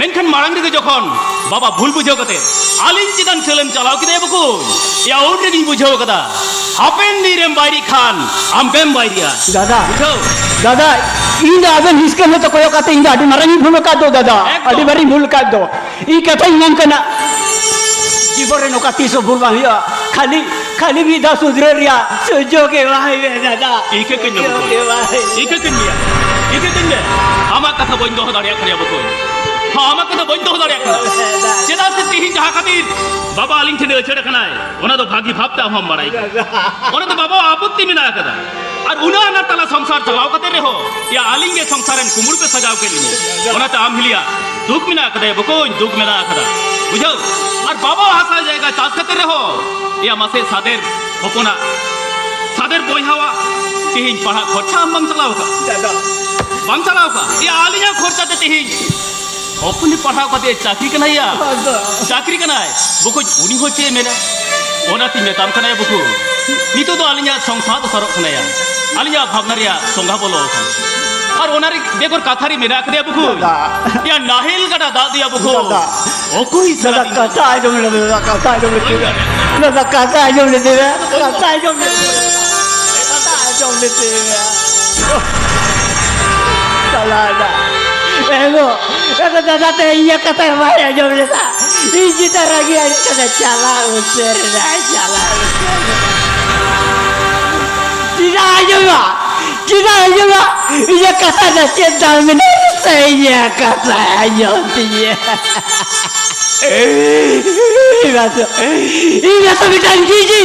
ᱢᱮᱱᱠᱷᱟᱱ ᱢᱟᱲᱟᱝ ᱨᱮᱜᱮ ᱡᱚᱠᱷᱚᱱ ᱵᱟᱵᱟ ᱵᱷᱩᱞ ᱵᱩᱡᱷᱟᱹᱣ ᱠᱟᱛᱮ ᱟᱹᱞᱤᱧ ᱪᱮᱛᱟᱱ ᱪᱷᱟᱹᱞᱮᱢ ᱪᱟᱞᱟᱣ ᱠᱮᱫᱟ ᱵᱟᱠᱚ, ᱭᱟ ᱩᱱ ᱨᱮᱜᱮᱧ ᱵᱩᱡᱷᱟᱹᱣ ᱠᱟᱫᱟ, ᱦᱟᱯᱮᱱ ᱫᱤᱱ ᱨᱮᱢ ᱵᱟᱭᱨᱤᱜ ᱠᱷᱟᱱ ᱟᱢ ᱜᱮᱢ ᱵᱟᱭᱨᱤᱜᱼᱟ᱾ ᱫᱟᱫᱟ, ᱵᱩᱡᱷᱟᱹᱣ? ᱫᱟᱫᱟ, ᱤᱧ ᱫᱚ ᱟᱵᱮᱱ ᱦᱤᱥᱠᱟᱹ ᱦᱚᱸᱛᱚ ᱠᱚᱭᱚᱜ ᱠᱟᱛᱮ ᱤᱧ ᱫᱚ ᱟᱹᱰᱤ ᱢᱟᱨᱟᱝ ᱤᱧ ᱵᱷᱩᱞ ᱟᱠᱟᱫ ᱫᱚ ᱫᱟᱫᱟ, ᱮᱠᱫᱚᱢ᱾ ᱟᱹᱰᱤ ᱢᱟᱨᱟᱝ ᱤᱧ ᱵᱷᱩᱞ ᱟᱠᱟᱫ ᱫᱚ᱾ ᱤᱧ ᱠᱟᱛᱷᱟᱧ ᱢᱮᱱ ᱠᱟᱱᱟ, ᱡᱤᱵᱚᱱ ᱨᱮ ᱱᱚᱝᱠᱟ ᱛᱤᱥ ᱦᱚᱸ ᱵᱷᱩᱞ ᱵᱟᱝ ᱦᱩᱭᱩᱜᱼᱟ᱾ ᱠᱷᱟᱹᱞᱤ, ᱠᱷᱟᱹᱞᱤ ᱢᱤᱫ ᱫᱷᱟᱣ ᱥᱩᱫᱷᱨᱟᱹ ᱨᱮᱭᱟᱜ ᱥᱩᱡᱳᱜᱽ ᱮᱢᱟᱭ ᱢᱮ ᱫᱟᱫᱟ᱾ ᱤᱠᱟᱹ ᱠᱟᱹᱧ ᱢᱮ ᱥᱩᱡᱳᱜᱽ ᱵᱚᱠᱚᱧ᱾ ᱮᱢᱟᱭ ᱢᱮ᱾ ᱤᱠᱟᱹ ᱠᱟᱹᱧ ᱢᱮᱭᱟ᱾ ᱤᱠᱟᱹ ᱠᱟᱹᱧ ᱢᱮ᱾ ᱟᱢᱟᱜ ᱠᱟᱛᱷᱟ ᱵᱟᱹᱧ ᱫᱚᱦᱚ ᱫᱟᱲᱮᱭᱟᱜ ᱠᱟᱱᱟ ᱵᱚᱠᱚᱧ᱾ ᱦᱚᱸ, ᱟᱢᱟᱜ ᱠᱟᱛᱷᱟ ᱵᱟᱹᱧ ᱫᱚᱦᱚ ᱫᱟᱲᱮᱭᱟᱜ ᱠᱟᱱᱟ᱾ ᱫᱟᱫᱟ᱾ ᱪᱮᱫᱟᱜ ᱥᱮ ᱛᱤᱦᱤᱧ ᱡᱟᱦᱟᱸ ᱠᱷᱟᱹᱛᱤᱨ ᱵᱟᱵᱟ ᱟᱹᱞᱤᱧ ᱴᱷᱮᱱ ᱟᱹᱪᱷᱟᱹᱲ ᱟᱠᱟᱱᱟᱭ, ᱚᱱᱟ ᱫᱚ ᱵᱷᱟᱹᱜᱤ ᱵᱷᱟᱵᱽ ᱛᱮ ᱟᱢ ᱦᱚᱸᱢ ᱵᱟᱲᱟᱭ ᱜᱮᱭᱟ᱾ ᱫᱟᱫᱟ᱾ ᱚᱱᱟ ᱫᱚ ᱵᱟᱵᱟᱣᱟᱜ ᱟᱯᱚᱛᱛᱤ ᱢᱮᱱᱟᱜ ᱟᱠᱟᱫᱟ᱾ ᱟᱨ ᱩᱱᱟᱹᱜ ᱟᱱᱟᱴ ᱛᱟᱞᱟ ᱥᱚᱝᱥᱟᱨ ᱪᱟᱞᱟᱣ ᱠᱟᱛᱮ ᱨᱮᱦᱚᱸ, ᱭᱟ ᱟᱹᱞᱤᱧ ᱜᱮ ᱥᱚᱝᱥᱟᱨ ᱨᱮᱱ ᱠᱩᱢᱵᱽᱲᱩ ᱯᱮ ᱥᱟᱡᱟᱣ ᱠᱮᱫ ᱞᱤᱧᱟ᱾ ᱚᱱᱟᱛᱮ ᱟᱢ ᱦᱤᱞᱤᱭᱟ ᱫᱩᱠ ᱢᱮᱱᱟᱜ ᱟᱠᱟᱫᱟ, ᱭᱟ ᱵᱚᱠᱚᱧ, ᱫᱩᱠ ᱢᱮᱱᱟᱜ ᱟᱠᱟᱫᱟ᱾ ᱵᱩᱡᱷᱟᱹᱣ? ᱟᱨ ᱵᱟᱵᱟᱣᱟᱜ ᱦᱟᱥᱟ ᱡᱟᱭᱜᱟ ᱪᱟᱥ ᱠᱟᱛᱮ ᱨᱮᱦᱚᱸ, ᱭᱟ ᱢᱟᱥᱮ ᱥᱟᱫᱮᱨ ᱦᱚᱯᱚᱱᱟᱜ, ᱥᱟᱫᱮᱨ ᱵᱚᱭᱦᱟᱣᱟᱜ ᱛᱤᱦᱤᱧ ᱯᱟᱲᱦᱟᱜ ᱠᱷᱚᱨᱪᱟ ᱟᱢ ᱵᱟᱢ ᱪᱟᱞᱟᱣ ᱟᱠᱟᱫ? ᱫᱟᱫᱟ᱾ ᱵᱟᱢ ᱪᱟᱞᱟᱣ ᱟᱠᱟᱫ? ᱭᱟ ᱟᱹᱞᱤᱧᱟᱜ ᱠᱷᱚᱨᱪᱟ ᱛᱮ ᱛᱤᱦᱤᱧ ᱦᱚᱯᱚᱱᱤ ᱯᱟᱲᱦᱟᱣ ᱠᱟᱛᱮ ᱪᱟᱹᱠᱨᱤ ᱠᱟᱱᱟᱭ ᱭᱟ᱾ ᱫᱟᱫᱟ᱾ ᱪᱟᱹᱠᱨᱤ ᱠᱟᱱᱟᱭ᱾ ᱵᱚᱠᱚᱧ, ᱩᱱᱤ ᱦᱚᱸ ᱪᱮᱫ ᱮ ᱢᱮᱱᱟ? ᱚᱱᱟᱛᱤᱧ ᱢᱮᱛᱟᱢ ᱠᱟᱱᱟ ᱭᱟ ᱵᱚᱠᱚᱧ᱾ ᱱᱤᱛᱚᱜ ᱫᱚ ᱟᱹᱞᱤᱧᱟᱜ ᱥᱚᱝᱥᱟᱨ ᱫᱚ ᱥᱟᱨᱚᱜ ᱠᱟᱱᱟ ᱭᱟ᱾ ᱟᱹᱞᱤᱧᱟᱜ ᱵᱷᱟᱵᱽᱱᱟ ᱨᱮᱭᱟᱜ ᱥᱚᱸᱜᱷᱟ ᱵᱚᱞᱚ ᱟᱠᱟᱱᱟ᱾ ᱟᱨ ᱚᱱᱟ ᱨᱮ ᱵᱮᱜᱚᱨ ᱠᱟᱛᱷᱟ ᱨᱮ ᱢᱮᱱᱟᱜ ᱟᱠᱟᱫᱮᱭᱟ ᱵᱚᱠᱚᱧ᱾ ᱫᱟᱫᱟ᱾ ᱭᱟ ᱱᱟᱦᱮᱞ ᱜᱟᱰᱟ ᱫᱟᱜ ᱫᱚᱭᱟ ᱵᱚᱠᱚᱧ᱾ ᱫᱟᱫᱟ᱾ ᱚᱠᱚᱭ ᱫᱟᱫᱟ, ᱥᱟᱞᱟ ᱠᱟᱛᱷᱟ ᱟᱸᱡᱚᱢ ᱞᱮᱫᱟ, ᱫᱟᱫᱟ, ᱠᱟᱛᱷᱟ ᱟᱸᱡᱚᱢ ᱞᱮᱫᱟ᱾ ᱫᱟᱫᱟ, ᱠᱟᱛᱷᱟ ᱟᱸᱡᱚᱢ ᱞᱮᱫᱟ᱾ ᱠᱟᱛᱷᱟ ᱟᱸᱡᱚᱢ ᱞᱮᱫᱟ᱾ ᱠᱟᱛᱷᱟ ᱟᱸᱡᱚᱢ ᱞᱮᱫᱟ᱾ ᱥᱟᱞᱟ ᱟᱫᱚ ᱫᱟᱫᱟ ᱛᱮ ᱤᱧᱟᱹᱜ ᱠᱟᱛᱷᱟ ᱵᱟᱭ ᱟᱸᱡᱚᱢ ᱞᱮᱫᱟ᱾ ᱤᱧ ᱪᱮᱛᱟᱱ ᱨᱟᱹᱜᱤ ᱟᱹᱲᱤᱥ ᱠᱟᱛᱮ ᱪᱟᱞᱟᱣ ᱩᱛᱟᱹᱨ ᱮᱱᱟᱭ, ᱪᱟᱞᱟᱣ ᱩᱛᱟᱹᱨ ᱮᱱᱟᱭ᱾ ᱪᱮᱫᱟᱜ ᱟᱸᱡᱚᱢᱟ? ᱪᱮᱫᱟᱜ ᱟᱸᱡᱚᱢᱟ? ᱤᱧᱟᱹᱜ ᱠᱟᱛᱷᱟ ᱨᱮ ᱪᱮᱫ ᱫᱟᱢ ᱢᱮᱱᱟᱜᱼᱟ? ᱥᱮ ᱤᱧᱟᱹᱜ ᱠᱟᱛᱷᱟ ᱟᱸᱡᱚᱢ ᱛᱤᱧᱟᱹ? ᱤᱧ ᱢᱟᱛᱚ, ᱤᱧ ᱢᱟᱛᱚ ᱢᱤᱫᱴᱟᱝ ᱜᱤᱡᱤ,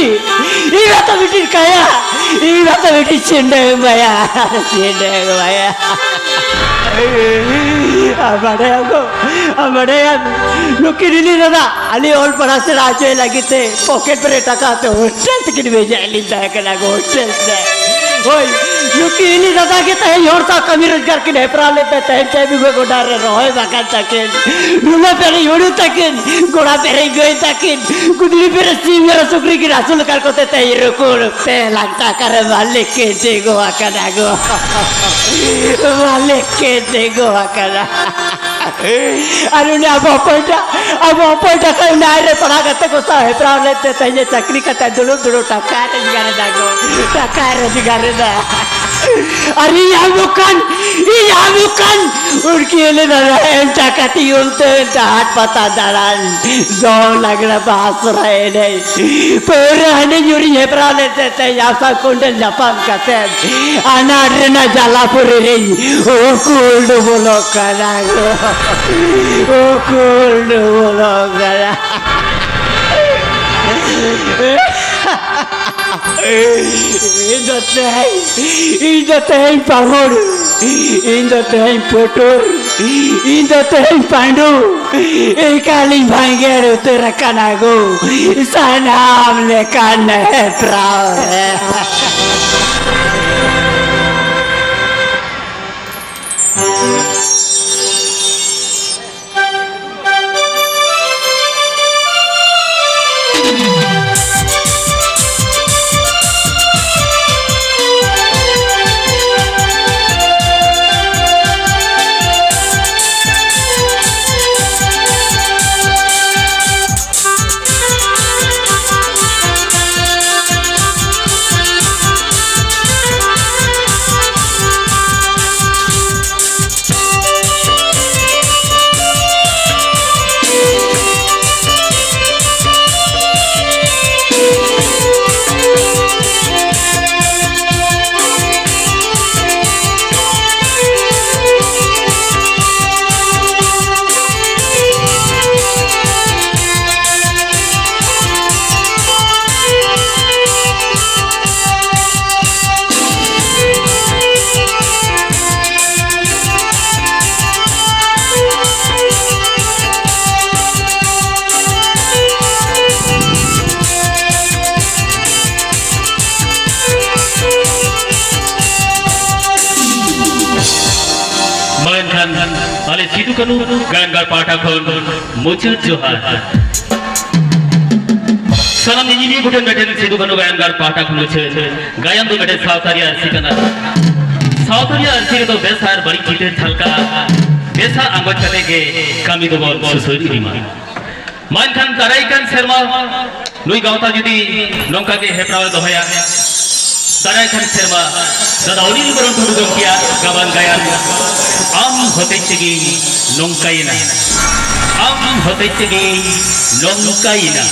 ᱤᱧ ᱢᱟᱛᱚ ᱢᱤᱫᱴᱤᱡ ᱠᱟᱭᱟ, ᱤᱧ ᱢᱟᱛᱚ ᱢᱤᱫᱴᱤᱡ ᱪᱷᱤᱸᱰᱟᱹ ᱢᱟᱭᱟ, ᱪᱷᱤᱸᱰᱟᱹ ᱢᱟᱭᱟ᱾ ᱟᱢ ᱵᱟᱰᱟᱭᱟᱢ ᱜᱚ, ᱟᱢ ᱵᱟᱰᱟᱭᱟᱢ, ᱱᱩᱠᱤᱱ ᱨᱤᱞᱤ ᱫᱟᱫᱟ, ᱟᱞᱮ ᱚᱞ ᱯᱟᱲᱦᱟᱣ ᱥᱮᱬᱟ ᱦᱚᱪᱚᱭ ᱞᱟᱹᱜᱤᱫ ᱛᱮ ᱯᱚᱠᱮᱴ ᱨᱮ ᱴᱟᱠᱟ ᱛᱮ ᱦᱳᱥᱴᱮᱞ ᱛᱮᱠᱤᱱ ᱵᱷᱮᱡᱟᱭᱮᱫ ᱞᱤᱧ ᱛᱟᱦᱮᱸ ᱠᱟᱱᱟ ᱜᱚ, ᱦᱳᱥᱴᱮᱞ ᱛᱮ᱾ ᱦᱳᱭ, ᱱᱩᱠᱤᱱ ᱨᱤᱞᱤ ᱫᱟᱫᱟ ᱜᱮ ᱛᱮᱦᱮᱧ ᱦᱚᱲ ᱥᱟᱶ ᱠᱟᱹᱢᱤ ᱨᱳᱡᱽᱜᱟᱨ ᱠᱤᱱ ᱦᱮᱯᱨᱟᱣ ᱞᱮᱫ ᱛᱮ ᱛᱮᱦᱮᱧ ᱯᱮ ᱵᱤᱜᱷᱟᱹ ᱜᱚᱰᱟ ᱨᱮ ᱨᱚᱦᱚᱭ ᱵᱟᱜᱟᱱ ᱛᱟᱹᱠᱤᱱ, ᱞᱩᱞᱟᱹ ᱯᱮᱨᱮᱡ ᱦᱩᱲᱩ ᱛᱟᱹᱠᱤᱱ, ᱜᱚᱲᱟ ᱯᱮᱨᱮᱡ ᱜᱟᱹᱭ ᱛᱟᱹᱠᱤᱱ, ᱜᱩᱫᱽᱲᱤ ᱯᱮᱨᱮᱡ ᱥᱤᱢ ᱢᱮᱨᱚᱢ ᱥᱩᱠᱨᱤ ᱠᱤᱱ ᱟᱹᱥᱩᱞ ᱟᱠᱟᱫ ᱠᱚᱛᱮ ᱛᱮᱦᱮᱧ ᱨᱩᱠᱩᱲ ᱯᱮ ᱞᱟᱠᱷ ᱴᱟᱠᱟ ᱨᱮ ᱢᱟᱹᱞᱤᱠ ᱠᱤᱱ ᱛᱤᱸᱜᱩ ᱟᱠᱟᱱᱟ ᱜᱚ᱾ ᱢᱟᱹᱞᱤᱠ ᱠᱤᱱ ᱛᱤᱸᱜᱩ ᱟᱠᱟᱱᱟ᱾ ᱟᱨ ᱩᱱᱤ ᱟᱵᱚ ᱦᱚᱯᱚᱱ ᱴᱟ-, ᱟᱵᱚ ᱦᱚᱯᱚᱱ ᱴᱟᱠᱟ ᱩᱱᱤ ᱟᱡ ᱨᱮ ᱯᱟᱲᱦᱟᱣ ᱠᱟᱛᱮ ᱠᱚ ᱥᱟᱶ ᱦᱮᱯᱨᱟᱣ ᱞᱮᱫ ᱛᱮ ᱛᱮᱦᱮᱧ ᱮ ᱪᱟᱹᱠᱨᱤ ᱠᱟᱛᱮ ᱫᱩᱲᱩᱵ ᱫᱩᱲᱩᱵ ᱴᱟᱠᱟ ᱨᱳᱡᱽᱜᱟᱨ ᱮᱫᱟ ᱜᱚ᱾ ᱴᱟᱠᱟ ᱨᱳᱡᱽᱜᱟᱨ ᱮᱫᱟ᱾ ᱟᱨ ᱤᱧ ᱟᱢ ᱫᱚᱠᱟᱱ, ᱤᱧ ᱟᱢ ᱫᱚᱠᱟᱱ, ᱩᱱᱠᱤᱱ ᱞᱟᱹᱭ ᱫᱟ ᱮᱢ ᱴᱟᱠᱟ ᱛᱤᱭᱩᱱ ᱛᱮ ᱦᱟᱴ ᱯᱟᱛᱟ ᱫᱟᱬᱟᱱ᱾ ᱫᱚᱝ ᱞᱟᱜᱽᱲᱮ ᱵᱟᱦᱟ ᱥᱚᱦᱨᱟᱭ ᱮᱱᱮᱡ᱾ ᱯᱟᱹᱣᱨᱟᱹ ᱦᱟᱺᱰᱤ ᱧᱩᱨᱤᱧ ᱦᱮᱯᱨᱟᱣ ᱞᱮᱫ ᱛᱮ ᱛᱮᱦᱮᱧ ᱟᱥᱟ ᱠᱚᱸᱰᱮᱞ ᱧᱟᱯᱟᱢ ᱠᱟᱛᱮ ᱟᱱᱟᱴ ᱨᱮᱱᱟᱜ ᱡᱟᱞᱟ ᱯᱩᱨᱤ ᱨᱤᱧ ᱩᱠᱩ ᱰᱩᱵᱩᱞᱚᱜ ᱠᱟᱱᱟ ᱜᱚ᱾ ᱩᱠᱩ ᱰᱩᱵᱩᱞᱚᱜ ᱠᱟᱱᱟ᱾ ᱤᱧ ᱫᱚ ᱛᱮᱦᱮᱧ, ᱤᱧ ᱫᱚ ᱛᱮᱦᱮᱧ ᱯᱟᱹᱦᱩᱲ, ᱤᱧ ᱫᱚ ᱛᱮᱦᱮᱧ ᱯᱩᱴᱩᱨ, ᱤᱧ ᱫᱚ ᱛᱮᱦᱮᱧ ᱯᱟᱺᱰᱩ, ᱮᱠᱟᱞᱤᱧ ᱵᱷᱟᱸᱜᱮᱲ ᱩᱛᱟᱹᱨ ᱟᱠᱟᱱᱟ ᱜᱳ, ᱥᱟᱱᱟᱢ ᱞᱮᱠᱟᱱ ᱦᱮᱯᱨᱟᱣ ᱨᱮ᱾ ᱟᱞᱮ ᱥᱤᱫᱩ ᱠᱟᱹᱱᱩ ᱜᱟᱭᱟᱱ ᱜᱟᱲ ᱯᱟᱦᱴᱟ ᱠᱷᱚᱱ ᱢᱩᱪᱟᱹᱫ ᱡᱚᱦᱟᱨ᱾ ᱥᱟᱱᱟᱢ ᱧᱮᱧᱮᱞᱤᱭᱟᱹ ᱠᱚᱴᱷᱮᱱ ᱢᱤᱫᱴᱮᱱ ᱥᱤᱫᱩ ᱠᱟᱹᱱᱩ ᱜᱟᱭᱟᱱ ᱜᱟᱲ ᱯᱟᱦᱴᱟ ᱠᱷᱚᱱ ᱢᱩᱪᱟᱹᱫ ᱜᱟᱭᱟᱱ ᱫᱚ ᱢᱤᱫᱴᱮᱱ ᱥᱟᱶᱛᱟ ᱨᱮᱭᱟᱜ ᱟᱹᱨᱥᱤ ᱠᱟᱱᱟ᱾ ᱥᱟᱶᱛᱟ ᱨᱮᱭᱟᱜ ᱟᱹᱨᱥᱤ ᱨᱮᱫᱚ ᱵᱮᱥ ᱟᱨ ᱵᱟᱹᱲᱤᱡ ᱪᱤᱛᱟᱹᱨ ᱡᱷᱟᱞᱠᱟᱜᱼᱟ᱾ ᱵᱮᱥᱟᱜ ᱟᱸᱜᱚᱪ ᱠᱟᱛᱮ ᱜᱮ ᱠᱟᱹᱢᱤ ᱫᱚᱵᱚᱱ ᱥᱩᱥᱟᱹᱨ ᱤᱫᱤ ᱢᱟ᱾ ᱢᱟ ᱮᱱᱠᱷᱟᱱ ᱫᱟᱨᱟᱭ ᱠᱟᱱ ᱥᱮᱨᱢᱟ ᱱᱩᱭ ᱜᱟᱶᱛᱟ ᱡᱩᱫᱤ ᱱᱚᱝᱠᱟ ᱜᱮ ᱦᱮᱯᱨᱟᱣ ᱮ ᱫᱚᱦᱚᱭᱟ, ᱫᱟᱨᱟᱭ ᱠᱟᱱ ᱥᱮᱨᱢᱟ ᱫᱟᱫᱟ ᱚᱱᱤᱞ ᱵᱚᱨᱚᱱ ᱴᱩᱰᱩ ᱜᱚᱢᱠᱮᱭᱟᱜ ᱜᱟᱵᱟᱱ ᱜᱟᱭᱟᱱ ᱟᱢ ᱦᱚᱛᱮᱡ ᱛᱮᱜᱮ ᱱᱚᱝᱠᱟᱭᱮᱱᱟ, ᱟᱢ ᱦᱚᱛᱮᱡ ᱛᱮᱜᱮ ᱱᱚᱝᱠᱟᱭᱮᱱᱟ᱾